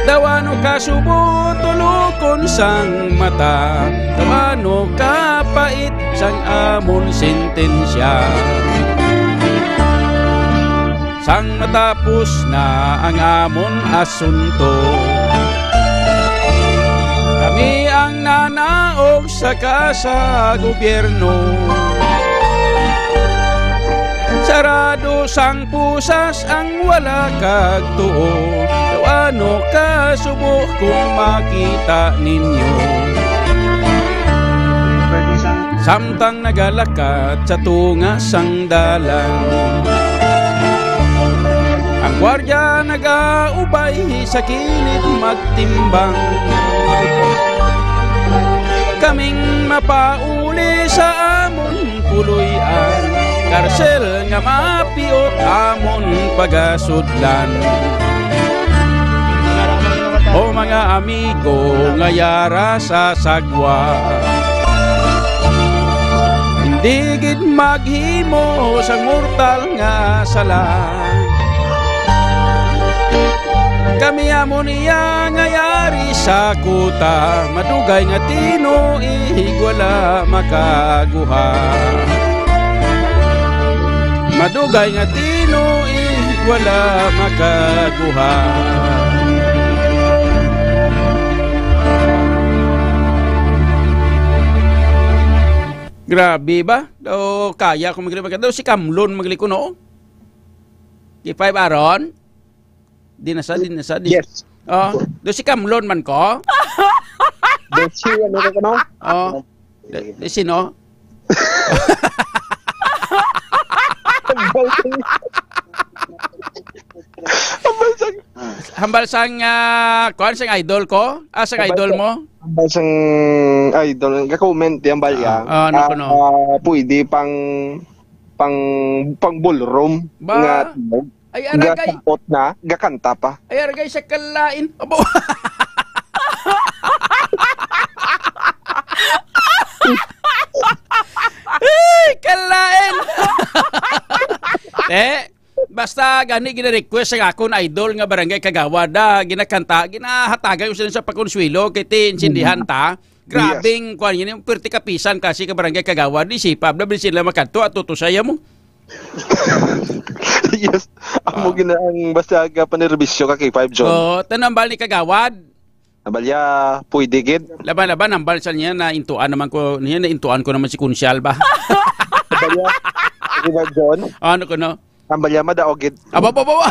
Daw ano ka subo tulokon sang mata, daw ano ka pait sang amon sentensya. Sang matapos na ang amon asunto, kami ang nanaog saka sa gobyerno. Sarado sang pusas ang wala kag tuo. Daw ano ka subo kung makita ninyo? Samtang nagalakat sa tunga sang dalan, ang gwardya nagaubay sa kilid magtimbang. Kaming mapauli sa amon puloy-an, karsel nga mapiot amon pagasudlan. O mga amigo nga yara sa sagwa, hindi gid maghimo sang mortal nga sala. Kami amo niya nga yari sa kuta, madugay nga tinuig wala makaguha. Madugay nga tinuig wala makaguha. Grabe ba? Daw kaya ko magli-, daw si Kamlon magli ko, no? K five Aaron? Di na sa, di na sa, di. Yes. Oh, do si Kamlon man ko? Do si, ano ka, no? Oh. Di, di sino? Hambal sang, hambal sang, ah, kuwan, sang idol ko? Ah, sang idol mo? Hambal sang idol. Ga-comment, yan ba, ah, yan? Ah, ano ko, no? Ah, pwede pang, pang, pang ballroom. Ba? Nga tunog. Ay, aragay. Gasapot na, gakanta pa. Ay, aragay sa kalain. Abo. Ay, kalain. Eh, basta gani gina-request sa akon idol nga barangay kagawad, ah, ginakanta, ginahatagan ko sila sa pakonsuelo kay ti intindihan ta. Mm. Grabing kuan, yun yung perti kapisan kasi ka barangay kagawad, di si Pablo, di sila makadto at tutusaya mo. Yes. Amo, ah, gina ang basta ka panerbisyo ka kay Five John. Oo, tanambal ni Kagawad. Nabalya, pwede gid. Laban-laban, nambal sa niya na intuan naman ko, niya na intuan ko naman si Kunsyal ba? Nabalya, si Five John. Ano ko, no? Nabalya, madaog gid. Aba, ba, ba, ba.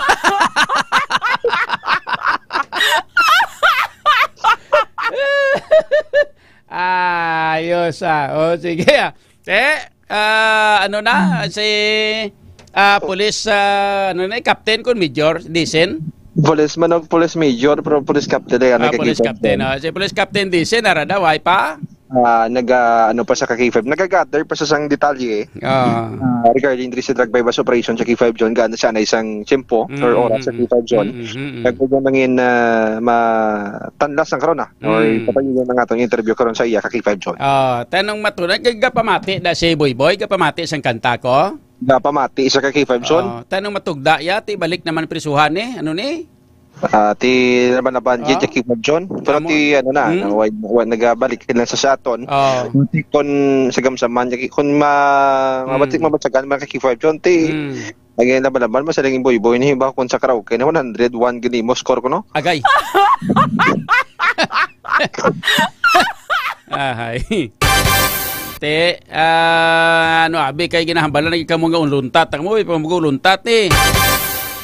Ayos, ah. O, sige, ah. Te, ah, ano na, si, ah, Police, ah, ano na, Captain kun Major, Dicen? Police man og Police Major, pero Police Captain, eh, ano, Ah, Police Captain, ah. Si Police Captain Dicen, ara daw, ay pa? Ah, naga, ano pa sa ka K five, nagagather pa sa sang detalye, eh. Ah. Ah, regarding diri sa drug buy-bust operation sa K five John, gaano siya na isang tiyempo or Mm, oras sa mm, K five John. Mm, mm, mm. Nagpugong nangin, ah, matanlas ang karon, ah. Or Mm. ipatayo na nga atong interview karon sa iya ka K five John. Ah, tanong matuna, gapamati na si Boy Boy, gapamati sang kanta ko? Gapamati sa ka K five John. Ah, tanong matugda ya, ti balik naman prisuhan ni, ano ni? Ah, ti naman naban Ah. K five John. Pero Amo. ti ano na, Hmm? na, wa, wa, nagabalik na sa, sa aton. Ah. Ti kon sa gamsaman, ti kon ma, Hmm. mabatik mabatsagan man ka K five John, ti Hmm. Again, laban-laban mo sa naging boy-boy ni ba kung sa karaoke na one hundred one gani mo score ko, no? Agay. Ahay. Te, ah, ano, abi kay ginahambalan lagi kamo nga uluntat. Ang mo, pa mo uluntat ni.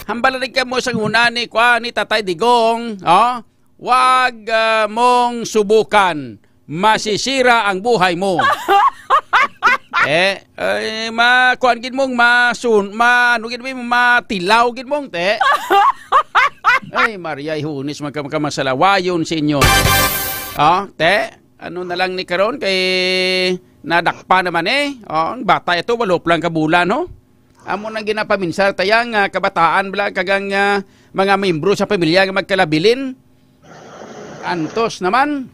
Hambalan lagi kamo sa una ni, kwa, ni Tatay Digong, oh? Wag, ah, mong subukan. Masisira ang buhay mo. Eh, eh, ma, kuan gid mong masun-, ma, ano gid mo, matilaw gid mong, te. Ay, Maria, ihunis, magka-, magkamasalawayon sa inyo. Ah, te, ano na lang ni karon kay nadakpa naman eh. Oh, ang bata ito, walo pa lang ka bulan, no? Amo nang ginapaminsar taya nga kabataan bala kag ang, ah, mga membro sa pamilya nga magkalabilin. Antos naman.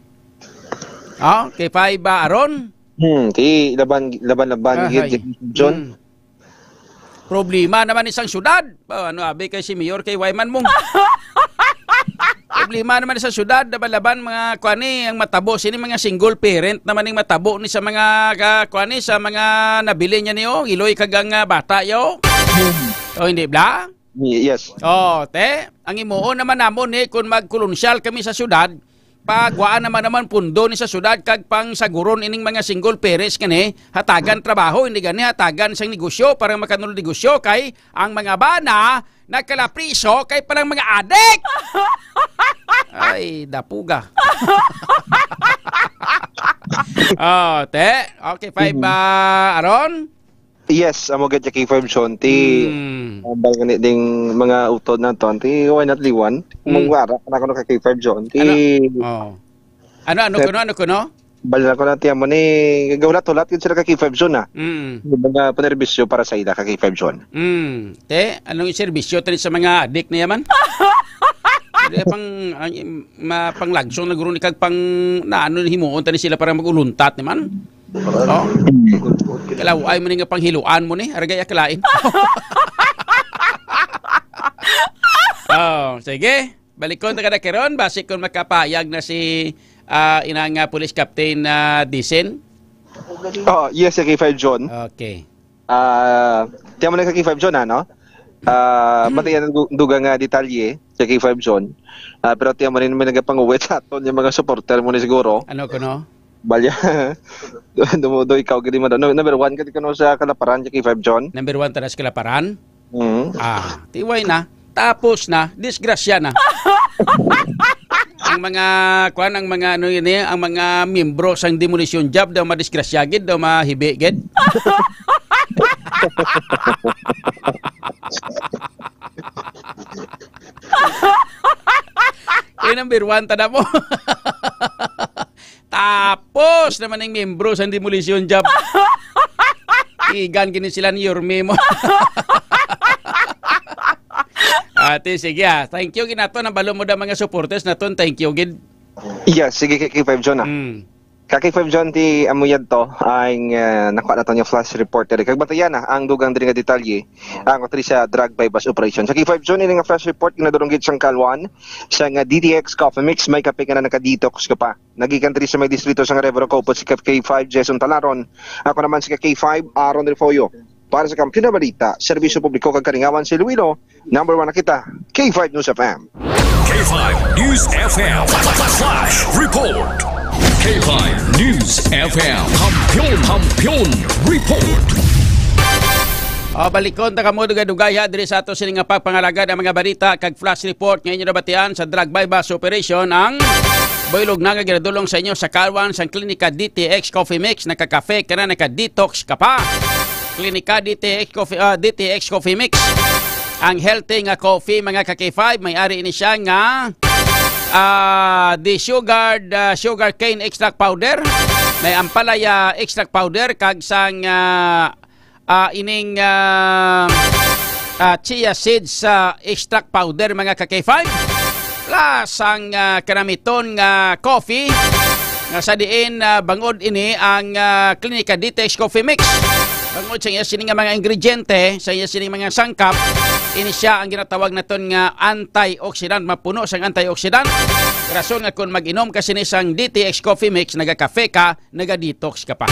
Oh, kay five ba, Aaron? Hmm, ti laban, laban, laban, Ahay. Gid, John. Hmm. Problema naman isang syudad. Oh, ano, abi kay si Mayor kay Wayman mo. Problema naman sa syudad, laban-laban mga kuan ni ang matabo sini mga single parent naman ning matabo ni sa mga ka, kuan ni sa mga nabili niya niyo, iloy kag ang ah, bata yo. Oh, hindi bla? Yes. Oh, te, ang imuon naman namon ni kung magkolonsyal kami sa syudad, pagwaan naman naman pundo ni sa syudad kag pangsaguron ining mga single parents kani, hatagan trabaho, hindi gani hatagan sang negosyo para makanulod negosyo kay ang mga bana nagkalapriso kay palang mga adik. Ay, dapuga. Oh, te. Okay, five, Mhm. ah, Aron? Yes, amo gid, K five John. Ti, Mm. ambal gani ding mga utod naton. Ti, why not liwan? Mm. Magwara na kuno ka K five John. Ti, Ano? Oh. Ano, ano Sir? kuno, ano kuno? Bali na ko na ti amo ni, gahulat-hulat gid sila ka K five John, ah. Mm. Yung mga panerbisyo para sa ila ka K five John. Mm. Te, anong serbisyo tani sa mga adik na yaman? Hindi pang, ang, ma, panglagson na guro ni kag pang, na ano, himuon tani sila para mag-uluntat ni man? Oh? Kalaw, ay mo ni nga panghiluan mo ni, aragay akalain. Oh, sige. Balikon ta ka na karon, basi kung makapayag na si, ah, inang, ah, Police Captain, ah, Dicen. Oh, yes, K five John. Okay. Ah, tiyan mo na ka K five John, ano? Ah, Mm. Mati yan ang du-, dugang nga detalye sa K five John. Ah, pero tiyan mo rin may nagapanguwit sa aton yung mga supporter mo ni siguro. Ano kuno? Balya. Dumudo ikaw, gani man. No, number one, gani kuno sa Kalaparan, sa K five John. Number one, tanas Kalaparan? Mm. Ah, tiway na. Tapos na, disgrasya na. Ang mga, kuan, ang mga, ano yun eh, ang mga miyembro sang demolition job daw madisgrasya gid, daw mahibi gid. Yung number one, tada mo. Tapos naman ang miyembro sa demolition job. Igan gini sila ni Yorme mo. Ate, sige ah. Thank you ginato. Nabalo mo da mga supporters naton. Thank you gid. Yes, sige, K five John, ah. Mm. Ka K five John, ti amo yadto ang, ah, nakuha nato niya flash report diri. Kag batayan na ang dugang diri nga detalye ang diri sa drug buy-bust operation. Sa K five John, ini nga flash report ginadulong gid sang Kalwan sa nga D T X Coffee Mix, may kape ka na naka-detox ka pa. Nagikan diri sa may distrito sa Revero Copos si K five Jason Talaron. Ako naman si K five Aaron Refollo. Para sa Kampiyon na Balita, Serbisyo Publiko kag Kalingawan sa Iloilo, number one na kita, K five News F M. K five News F M Flash Report. K five News F M Kampiyon, Kampiyon Report. O, balikon ta kamo dugay-dugay ha diri sa ato sini nga pagpangalagad ang mga balita kag flash report nga inyo nabatian sa drug buy-bust operation ang buylog na nga ginadulong sa inyo sa Kalwan sang Klinika D T X Coffee Mix. Nakakafe ka na, naka-detox ka pa. Klinika D T X Coffee, ah, D T X Coffee Mix. Ang healthy nga coffee, mga ka-K five, may ari ini siya nga, ah, the sugared, ah, sugar cane extract powder, may ampalaya extract powder, kag sang, ah, ah, ining, ah, ah, chia seeds, ah, extract powder, mga ka-K five. Plus ang, ah, kanamiton nga coffee nga sa diin, ah, bangod ini ang, ah, Klinika D T X Coffee Mix. Bangod sa iya sini nga mga ingrediente, sa iya sini mga sangkap, ini siya ang ginatawag naton nga antioxidant, mapuno sang antioxidant. Rason nga kung mag-inom ka sini sang D T X Coffee Mix, nagakafe ka, naga-detox ka pa.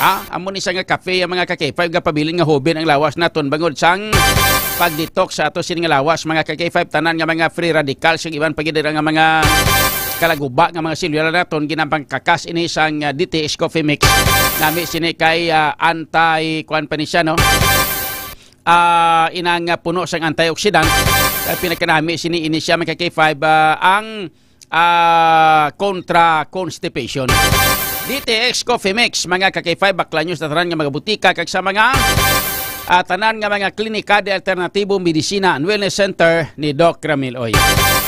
Ha? Amo ni sa nga kape ang mga ka-K five nga pabilin nga hubin ang lawas naton bangod sang pag-detox sa ato sini nga lawas, mga ka-K five, tanan nga mga free radicals, yung iban pa gid nga mga kalaguba nga mga selula naton, ginapangkakas ini sang, ah, D T X Coffee Mix. Nami sini kay, ah, anti, kuan pa ni siya, no? Ah, inang, ah, puno sang antioxidant. Kaya pinakanami sini ini siya, mga ka-K five, ah, ang ah, kontra constipation. D T X Coffee Mix, mga ka-K five, baklan nyo sa tanan nga mga butika kag sa mga, ah, tanan nga mga klinika de alternatibo medisina and wellness center ni Doc Ramil Oy.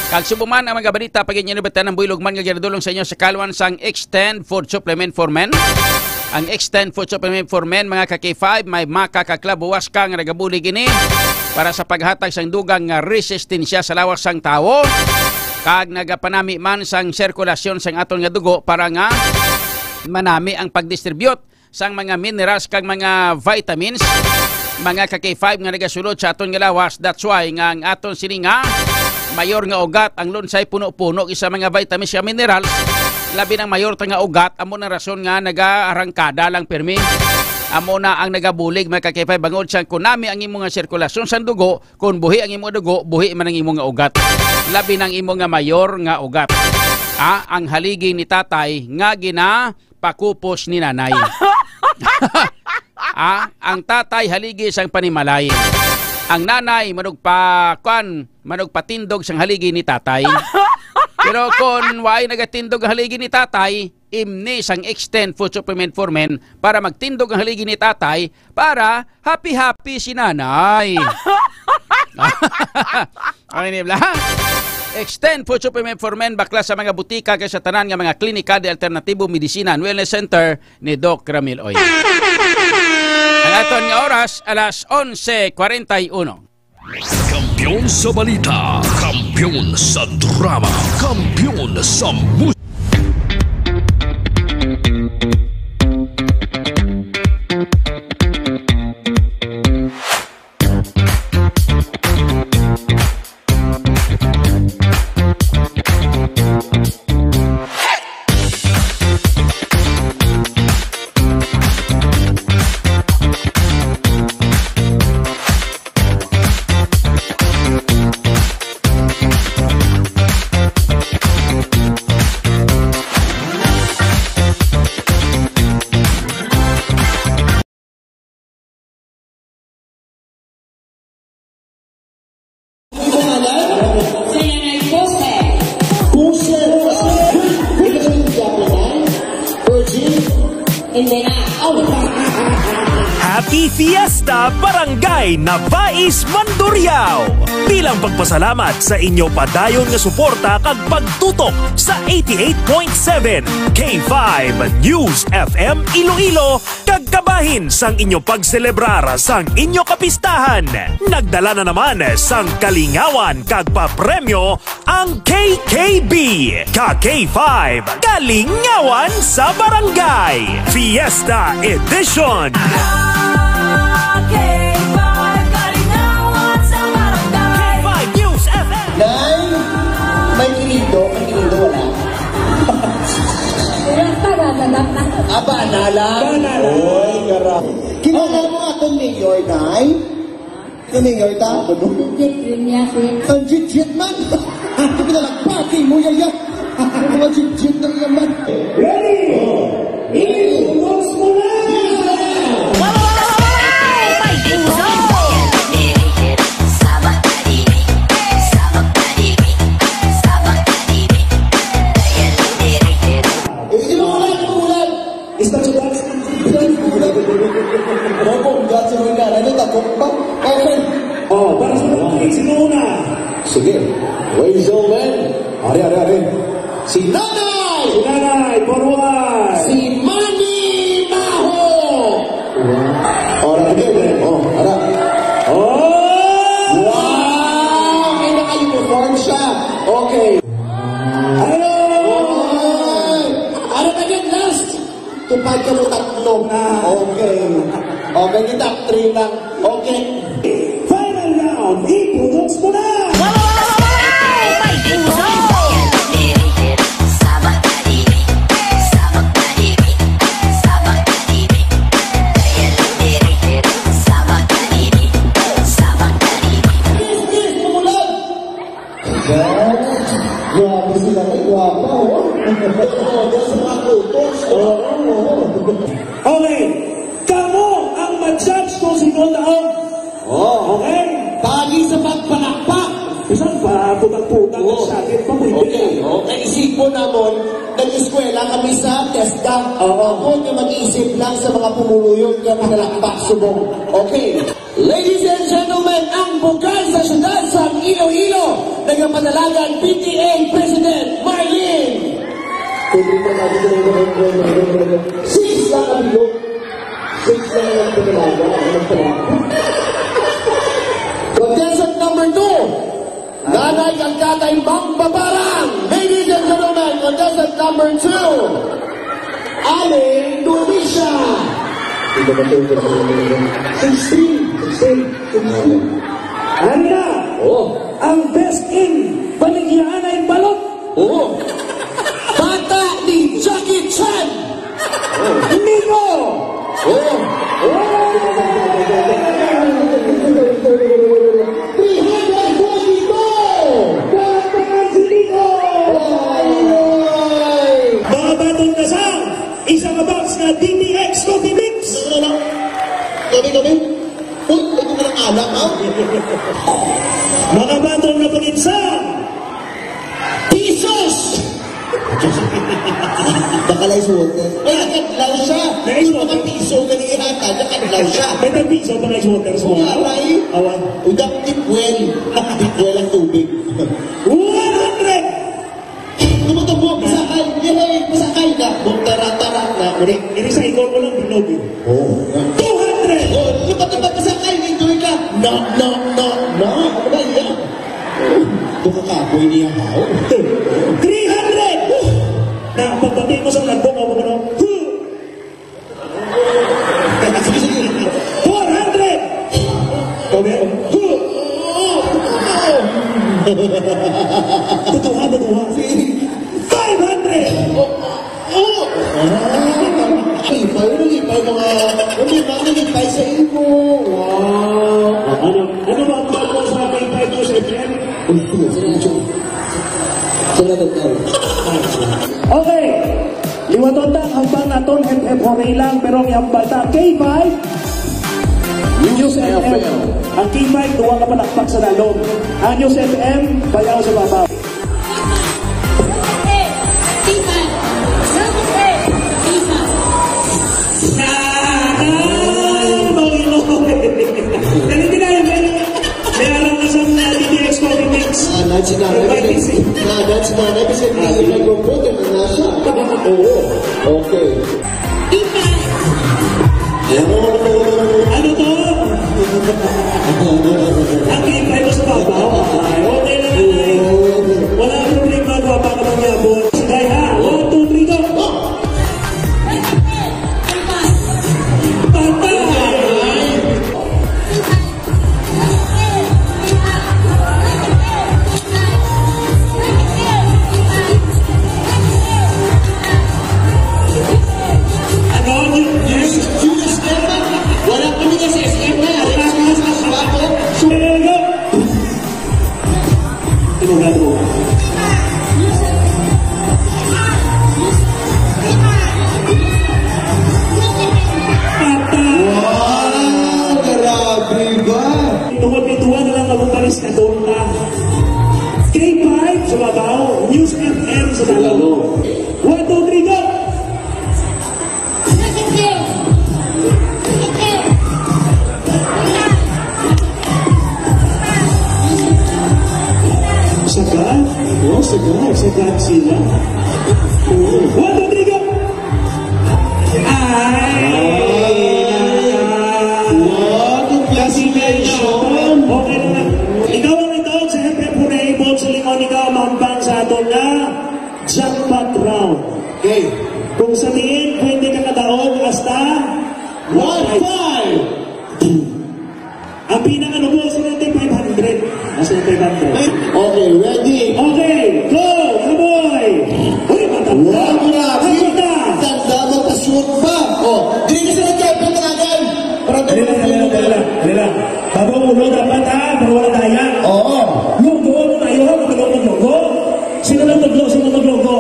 Kag subo man ang mga balita pag inyo nabatan ang buylog man nga ginadulong sa inyo sa Kalwan sang Extend Food Supplement for Men. Ang Extend Food Supplement for Men, mga ka-K five, may maka kag klabuwas ka nga nagabulig ini para sa paghatag sang dugang nga resistensya sa lawas sang tawo. Kag nagapanami man sang sirkulasyon sang aton nga dugo para nga manami ang pagdistribute sang mga minerals kag mga vitamins mga ka-K five nga nagasulod sa aton nga lawas. That's why nga ang aton sini nga mayor nga ugat, ang lunsay puno-puno sa mga vitamins ug minerals. Labi nang mayor ta nga ugat, amo na rason nga nagaarangkada lang pirmi. Amo na ang nagabulig, mga ka-K five, bangod sa kunami ang imo nga sirkulasyon sang dugo, kung buhi ang imo dugo, buhi man ang imo nga ugat. Labi nang imo nga mayor nga ugat. Ah, ang haligi ni tatay nga ginapakupos ni nanay. Ah, ang tatay haligi sang panimalay. Ang nanay manugpa-, kwan, manugpatindog sang haligi ni tatay. Pero kung waay nagatindog ang haligi ni tatay, imni sang Extend Food Supplement for Men para magtindog ang haligi ni tatay para happy-happy si nanay. Okay, ni Bla? Extend Food Supplement for Men, bakla sa mga butika kag sa tanan nga mga klinika de alternatibo, medisina and wellness center ni Doc Ramil Oy. Ang aton nga oras, alas onse kwarenta y uno. Kampiyon sa balita, kampiyon sa drama, kampiyon sa musika. Ang pangalan? Kaya nga ay Jose. Jose. Ikaw yung Japanese? Virgin? Hindi na. Oh. Happy Fiesta, Barangay Nabais, Mandurriao! Bilang pagpasalamat sa inyo padayon nga suporta kag pagtutok sa eighty-eight point seven K five News F M Iloilo, kag kabahin sang inyo pagselebrar sang inyo kapistahan, nagdala na naman sang kalingawan kag papremyo ang K K B, ka K five, Kalingawan sa Barangay, Fiesta Edition. Ka K five, Kalingawan sa Barangay. K five News F M. Nay, may kinindo, may kinindo, wala. Wala pa, naganap na. Ah, bana lang? Bana lang. Oy, gara-, kilala mo atong mayor, Nay? Sino mayor ta? Legit rin niya, sir. Ang legit man! Ang pinalakpakin mo, yaya! Ang mga legit na naman. Ready? Ready? Ubos mo na! Hindi mo ulan, hindi mo ulan. Isda sa dance. Mabongga sa mga. Ano, takot pa? Okay. Oh, para sa mga kids, sino una? Sige. Wave your hand. Ari, ari, ari. Si Nanay! Si Nanay, forward! Si Manny Maho! Ora, sige, sige. Oh, ara. Oh! Wow! May naka-uniform siya. Okay. Hello! Oy! Ano na yun? Last! Tupad ka mo tatlo. Ah. Okay. Okay, kita three lang. Okay. Final round, i-products mo na! Grabe sila, may gwapa, oh. Todos mga kutos. Oo, oo. Okay. Kamo ang ma-judge kung sino taon. Oh. Okay? Pagi sa pagpalakpak. Bisan pa, putak-putak, oh, ang sakit pa, pwede. Okay, okay. Isipon namon, nag-eskwela kami sa TESDA. Oo. Ako nga mag-iisip lang sa mga pumuluyo nga pinalakpak subong. Okay. Ladies and gentlemen, ang bukal sa siyudad sa Iloilo, nagapadalagan P T A President Marlene. Six lang ang bilog. Six lang ang pinalaga. Contestant number two, Nanay kag Tatay Mangbabarang. Ladies and gentlemen, contestant number two, Aling Dulisia. Sixteen, sixteen, sixteen. Ano na? Oh. Ang best in Baligyaanay Balot. Oh. Bata ni Jackie Chan. Oh. Nico. Oh. Oh. Three hundred forty-two. Bata si Nico. Ay, ay. Mga batong kasang, isa ka box nga D T X Coffee Mix. Ano, ano? Gabi, gabi. Uy, ito na lang alak, ha? Mga batong napanginsa. Pisos! Baka lang ice water. Ay, nakadlaw siya. Nakadlaw. Yung mga piso, ganihan ka, nakadlaw siya. May tag-piso pa nga ice water sa mga. Wala, eh. Awan. Udak tipwel. Tipwel ang tubig. One hundred! Tumutubog, pasakay. Yan ay, pasakay na. Buktaratara na. Iri, iri sa ikon mo lang, bilog, eh. Oh. Two hundred! Oh, lupa-lupa, pasakay, enjoy ka. No, no, no, no. Ano ba yan? Baka kapoy niya, how? Three hundred! Na, pagbati mo sa nagbo, mo, mo, mo. Four hundred! Kami, tutuha, tutuha. Five hundred! Oh, oh. Lipay, lipay, mga, hindi ba, lipay sa imo. Wow. Ano, ano ba ang bago sa K five News F M? Uy, uy, uy, uy. Salamat, Tay. Okay. Liwaton ta ang hambal naton, hep, hep, hooray lang, pero ang hambal ta, K five News F M. Ang K five, duwa ka palakpak sa lalom. Ang News F M, bayaw sa babaw. Sana, Panginoon. Dali, dali, dali. May alam na sa mga D T X Politics. Ah, that's not everything. Ah, that's not everything. Ah, nagpo-put na siya. Oo. Okay. Ano to? Ang K five sa babaw. Ay, okay na lang, ay. Wala ang problema, gwapa ka mangyabot. Sige, ha? One, two, three, go! Patay! Ano? Yes, yes, yes. Wala kami nga sa S M na. Wala kami sa S M na. Sumagot. Ito nga to. Patay! Wow! Grabe ba? Tungod kay duwa na lang nabubalis ka, tonta. K five sa babaw, News F M sa lalom. One, two, three, go! Sagad? Oh, sagad. Sagad sila. Oh. One, two, three, go! Ay! Wow, congratulations! Okay na. Ikaw ang itaon sa F F Hooray Bolt sa lingaw, ikaw ang mahambal sa aton nga jackpot round. Okay. Kung sa diin, pwede ka kadaog hasta one five. Ang pinakanubo, sino, five hundred. Hasta five hundred. Okay, ready? Okay, go, kaboy! Uy, mata! Wow, grabe! Mata! Tanda mo, pa-shoot pa! Oh, dili ka sa nagkapit na agad! Para Dali lang, dali lang, dali lang, dali lang. Bago ang ulo, dapat, ha? Para wala daya. Oo. Lugo, ano tayo, ha? Kapag ako maglugo? Sino nagtudlo? Sino maglugo?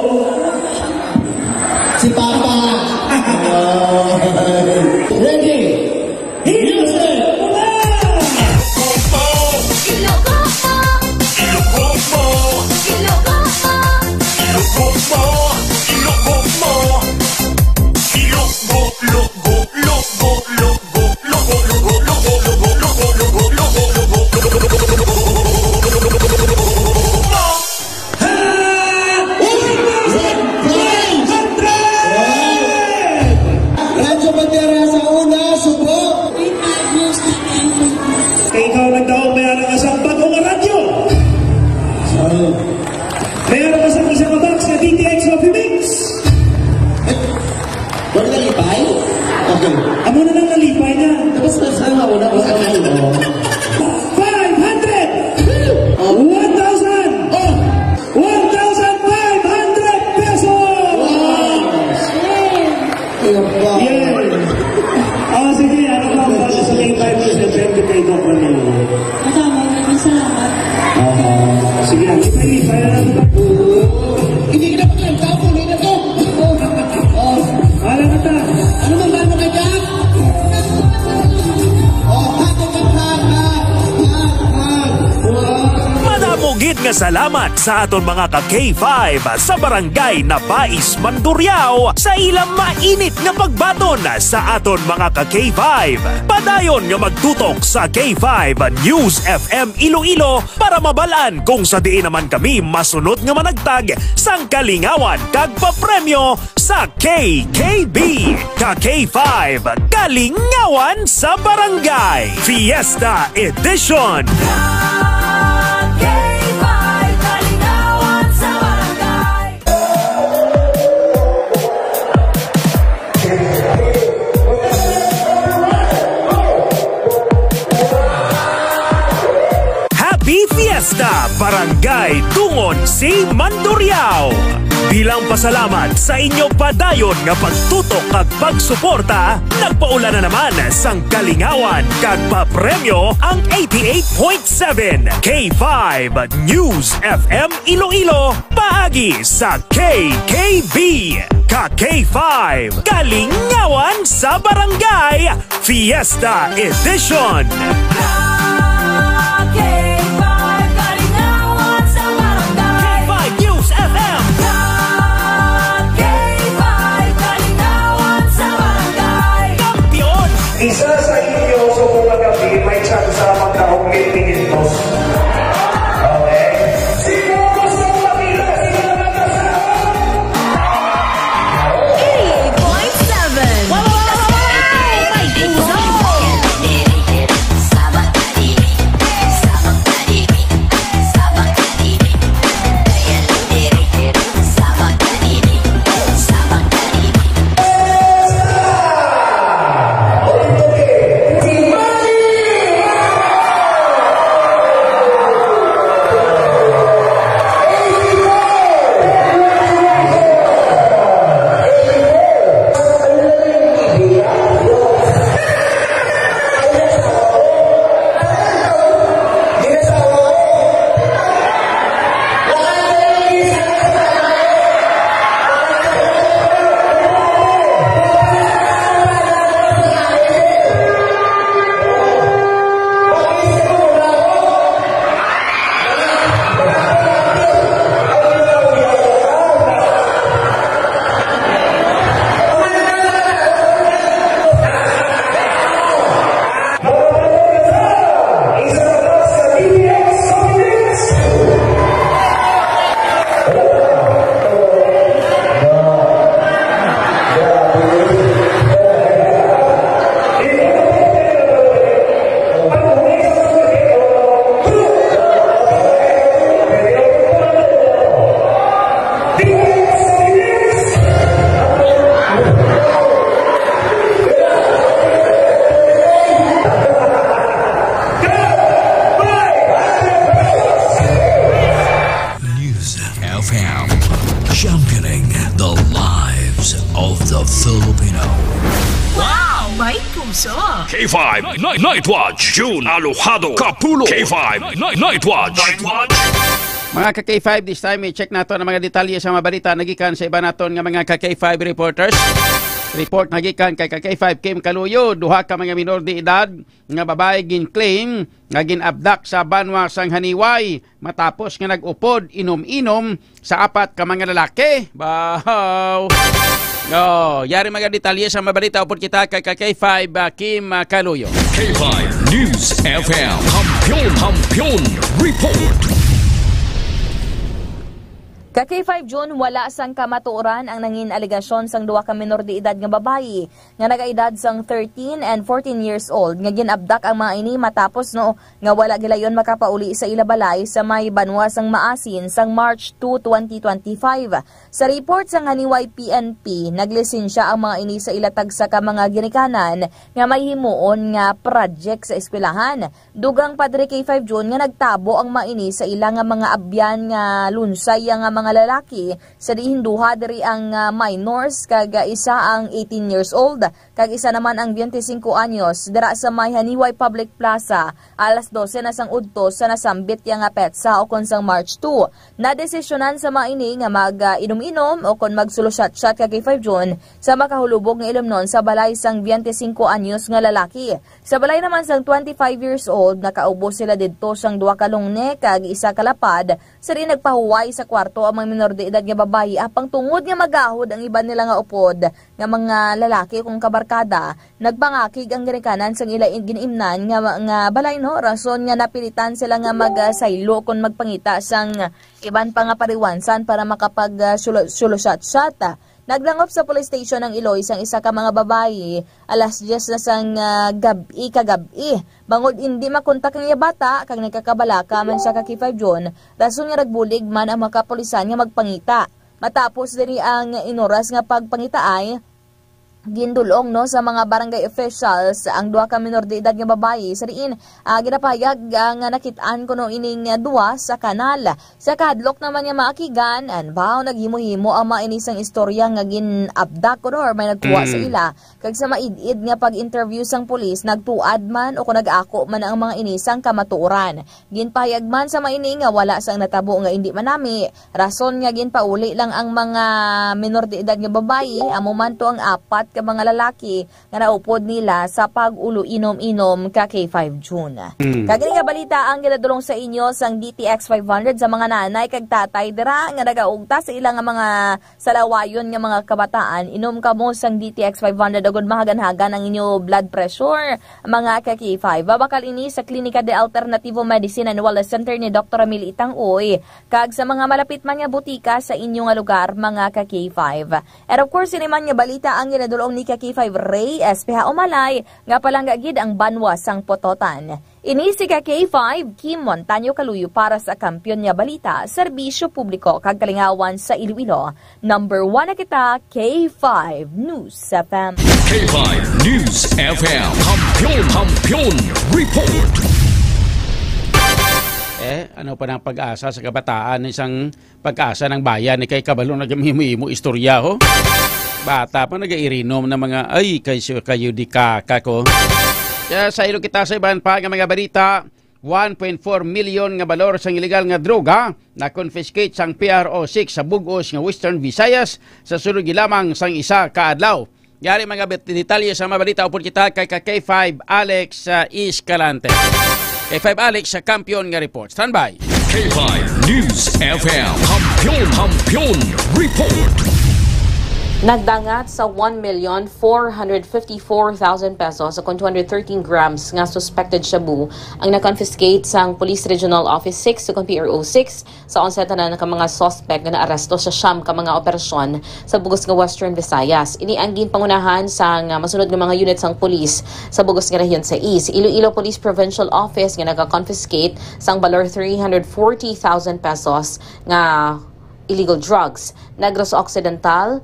Si Papa. Ready? Music! Sige, hindi pa, hindi pa yan. Oo. Hindi na pag-, ang tapo, hindi na to. Oh, wala na ta. Ano bang gano'n ka dyan? Oh, hug, hug, hug, hug, hug, hug. Wow. Madamo gid nga salamat sa aton mga ka K five sa Barangay Nabais, Mandurriao, sa ilang mainit nga pagbaton sa aton mga ka K five. Padayon nga magtutok sa K five News F M Iloilo para mabalaan kung sa diin naman kami masunod nga managtag sang kalingawan kag papremyo sa K K B, ka K five, Kalingawan sa Barangay Fiesta Edition. Ka K five, Kalingawan sa Barangay. Happy Fiesta, Barangay Dungon C, Mandurriao! Bilang pasalamat sa inyo padayon nga pagtutok kag pagsuporta, nagpaula na naman sang kalingawan kag papremyo ang eighty-eight point seven K five News F M Iloilo paagi sa K K B, ka K five, Kalingawan sa Barangay Fiesta Edition. Ka K five, Kalingawan sa Barangay. K five News F M. Ka K five, Kalingawan sa Barangay. Kampiyon. Isa sa inyo subong nga gabi, may tsansa magkaon kay Pinitos. Okay? Sino gusto makita? Sino nagkasama? Eighty-eight point seven. Wow, wow, wow, wow, wow! May puso! News F M, championing the lives of the Filipino. Wow! May puso! K five Night, Night Watch, June Alojado Kapulo. K five Night, Night Watch. Night Watch. Mga ka K five, this time i-check nato ang mga detalye sa mga balita nagikan sa iba naton nga mga ka K five reporters. Report nagikan kay ka K five Kim Kaluyo, duha ka mga minor de edad nga babayi gin-claim nga gin-abduct sa banwa sang Janiuay matapos nga nag-upod inom-inom sa apat ka mga lalaki. Bahaw! Oh, yari mga detalye sa mabalita upod kita kay ka K five, ah, Kim, ah, Kaluyo. K five News F M. Kampiyon, Kampiyon Report. Ka K five June, wala sang kamatuoran ang nangin alegasyon sang duha ka menor de edad nga babayi nga nagaedad sang thirteen and fourteen years old nga gin-abduct ang mga ini matapos no nga wala gilayon makapauli sa ila balay sa may banwa sang Maasin sang March two, twenty twenty-five. Sa report sang Janiuay P N P, naglisensya ang mga ini sa ila tagsa ka mga ginikanan nga may himuon nga project sa eskwelahan. Dugang, Padre K five June, nga nagtabo ang mga ini sa ila nga mga abyan nga lunsay nga mga lalaki, sa diin duha diri ang, ah, minors, kag, ah, isa ang eighteen years old, kag isa naman ang twenty-cinco anyos, dira sa may Haniway Public Plaza, alas dose na sang udto sa nasambit ya nga petsa ukon sang March two. Nadesisyonan sa mga ini nga mag, ah, inom-inom ukon magsulo-shot-shot ka K five June sa makahulubog nga ilimnon sa balay sang twenty-cinco anyos nga lalaki. Sa balay naman sang twenty-five years old, nakaubo sila didto sang duha ka lungni kag isa ka lapad. Sa diin nagpahuway sa kwarto ang mga minor de edad nga babayi, apang tungod nga magahod ang iban nila nga upod nga mga lalaki kung kabarkada, nagpangakig ang ginikanan sang ila in-, gin-imnan nga, nga balay, no? Rason nga napilitan sila nga magsaylo kon magpangita sang iban pa nga pariwansan para makapag, ah, sulo-, sulo-shot-shot. Nagdangop sa police station ang iloy sang isa ka mga babayi alas diyes na sang, ah, gab-i kagab-i. Bangod indi makontak ang iya bata kag nagkakabalaka man siya ka K five June, rason nga nagbulig man ang mga kapulisan nga magpangita. Matapos diri ang inoras nga pagpangitaay, gindul-ong, no, sa mga barangay officials ang duha ka minor de edad nga babayi sa diin, ah, ginapahayag, ah, nga nakit-an kuno ining, ah, duha sa kanal. Sa kahadlok naman nga maakigan, anbaw naghimo-himo ang mga ini sang istorya nga gin-abdak kuno or may nagkuha sa Mm. ila. Kag sa maid-id nga pag-interview sang pulis, nagtuad man o kung nag-ako man ang mga ini sang kamatuoran. Ginpahayag man sa mga ini nga wala sang natabo nga indi manami, rason nga ginpauli lang ang mga minor de edad nga babayi, amo man to ang apat ka mga lalaki nga naupod nila sa pag-ulo inom-inom ka K five June. Mm. Kag ini nga balita ang ginadulong sa inyo sang D T X five hundred sa mga nanay kag tatay dira nga nagaugta sa ila nga mga salawayon nga mga kabataan. Inom kamo sang D T X five hundred agud mahagan-hagan ang inyo blood pressure, mga ka K five. Mabakal ini sa Klinika de Alternativo Medicine and Wellness Center ni Doktor Emil Itang Uy, kag sa mga malapit man nga butika sa inyo nga lugar, mga ka K five. And of course, ini man nga balita ang ginadulong ni ka K five Ray Espeha Umalay, nga palangga gid ang banwa sang Pototan. Ini si ka K five, Kim Montaño Kaluyo para sa Kampiyon nga Balita, Serbisyo Publiko kag Kalingawan sa Iloilo. Number one na kita, K five News F M. K five News F M. Kampiyon, Kampiyon Report. Eh, ano pa ng pag-asa sa kabataan? Isang pag-asa ng bayan, eh, kay kabalo na gamimo-imo istorya, ho. Bata pa nagairinom na mga, ay, kay siya kayo di kaka ko. Kaya sa ilo kita sa iban pa nga mga balita, one point four million nga balor sang illegal nga droga na-confiscate sang P R O six sa bug-os nga Western Visayas sa sulod lamang sang isa ka adlaw. Yari mga bet-, detalye sa mga balita, upod kita kay ka K five Alex, ah, Escalante. K five Alex sa Kampiyon nga Report. Standby. K five News F M. Kampiyon, Kampiyon Report. Nagdangat sa one million four hundred fifty-four thousand pesos o kon two hundred thirteen grams nga suspected shabu ang na-confiscate sang Police Regional Office six o kon P R O six sa onse tanan ka mga suspect nga naaresto sa siyam ka mga operasyon sa bug-os nga Western Visayas. Ini ang ginpangunahan sang, ah, masunod nga mga unit sang pulis sa bug-os nga rehiyon sa East. Iloilo Police Provincial Office nga naka-confiscate sang balor three hundred forty thousand pesos nga illegal drugs. Negros Occidental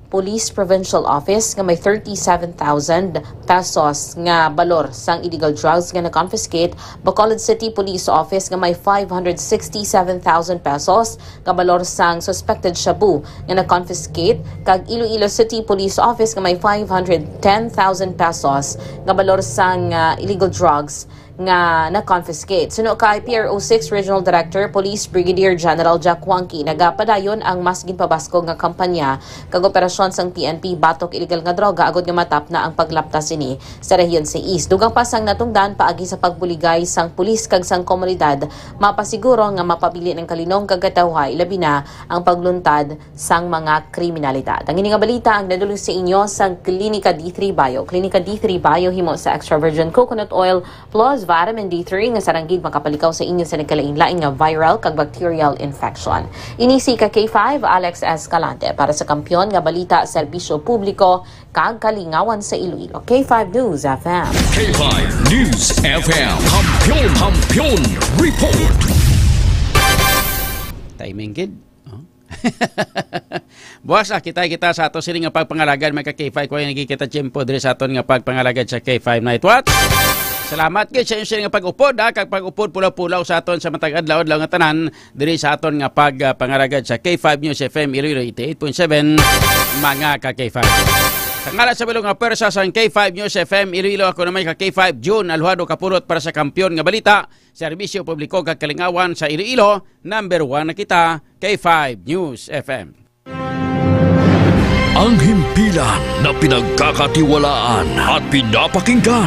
Police Provincial Office nga may thirty-seven thousand pesos nga balor sang illegal drugs nga na-confiscate, Bacolod City Police Office nga may five hundred sixty-seven thousand pesos nga balor sang suspected shabu nga na-confiscate, kag Iloilo City Police Office nga may five hundred ten thousand pesos nga balor sang, ah, illegal drugs nga na-confiscate. Suno kay P R O six Regional Director Police Brigadier General Jack Huangki, nagapadayon ang mas ginpabaskog nga kampanya kag operasyon sang P N P batok illegal nga droga agod nga matapna ang paglapta sini sa rehiyon sa East. Dugang pa sang natungdan paagi sa pagbuligay sang pulis kag sang komunidad, mapasiguro nga mapabilin ang kalinong kag katawhay, labi na ang pagluntad sang mga kriminalidad. Ang ini nga balita ang nadulong sa inyo sang Klinika D three Bio. Klinika D three Bio himo sa extra virgin coconut oil plus vitamin D three nga sarang gid makapalikaw sa inyo sa nagkalain-lain nga viral kag bacterial infection. Ini si ka K five Alex Escalante para sa Kampiyon nga Balita, Serbisyo Publiko kag Kalingawan sa Iloilo. K five News F M. K five News F M. Kampiyon, Kampiyon Report. Timing gid. Oh. Buwas, ah, kita, kita sa ato sini nga pagpangalagad, mga ka-K five, kung nagkikita tiyempo diri sa aton nga pagpangalagad sa K five Night Watch. Salamat gid sa inyo sila nga pag-upod, ha, kag pag-upod pulaw-pulaw sa aton sa matag adlaw-adlaw nga tanan diri sa aton nga pagpangaragad sa K five News F M Iloilo eighty-eight point seven, mga ka K five. Sa ngalan sa bilog nga pwersa sang K five News F M Iloilo, ako naman ka K five June Aljuado Kapulot para sa Kampiyon nga Balita, Serbisyo Publiko kag Kalingawan sa Iloilo, number one na kita, K five News F M. Ang himpilan na pinagkakatiwalaan at pinapakinggan.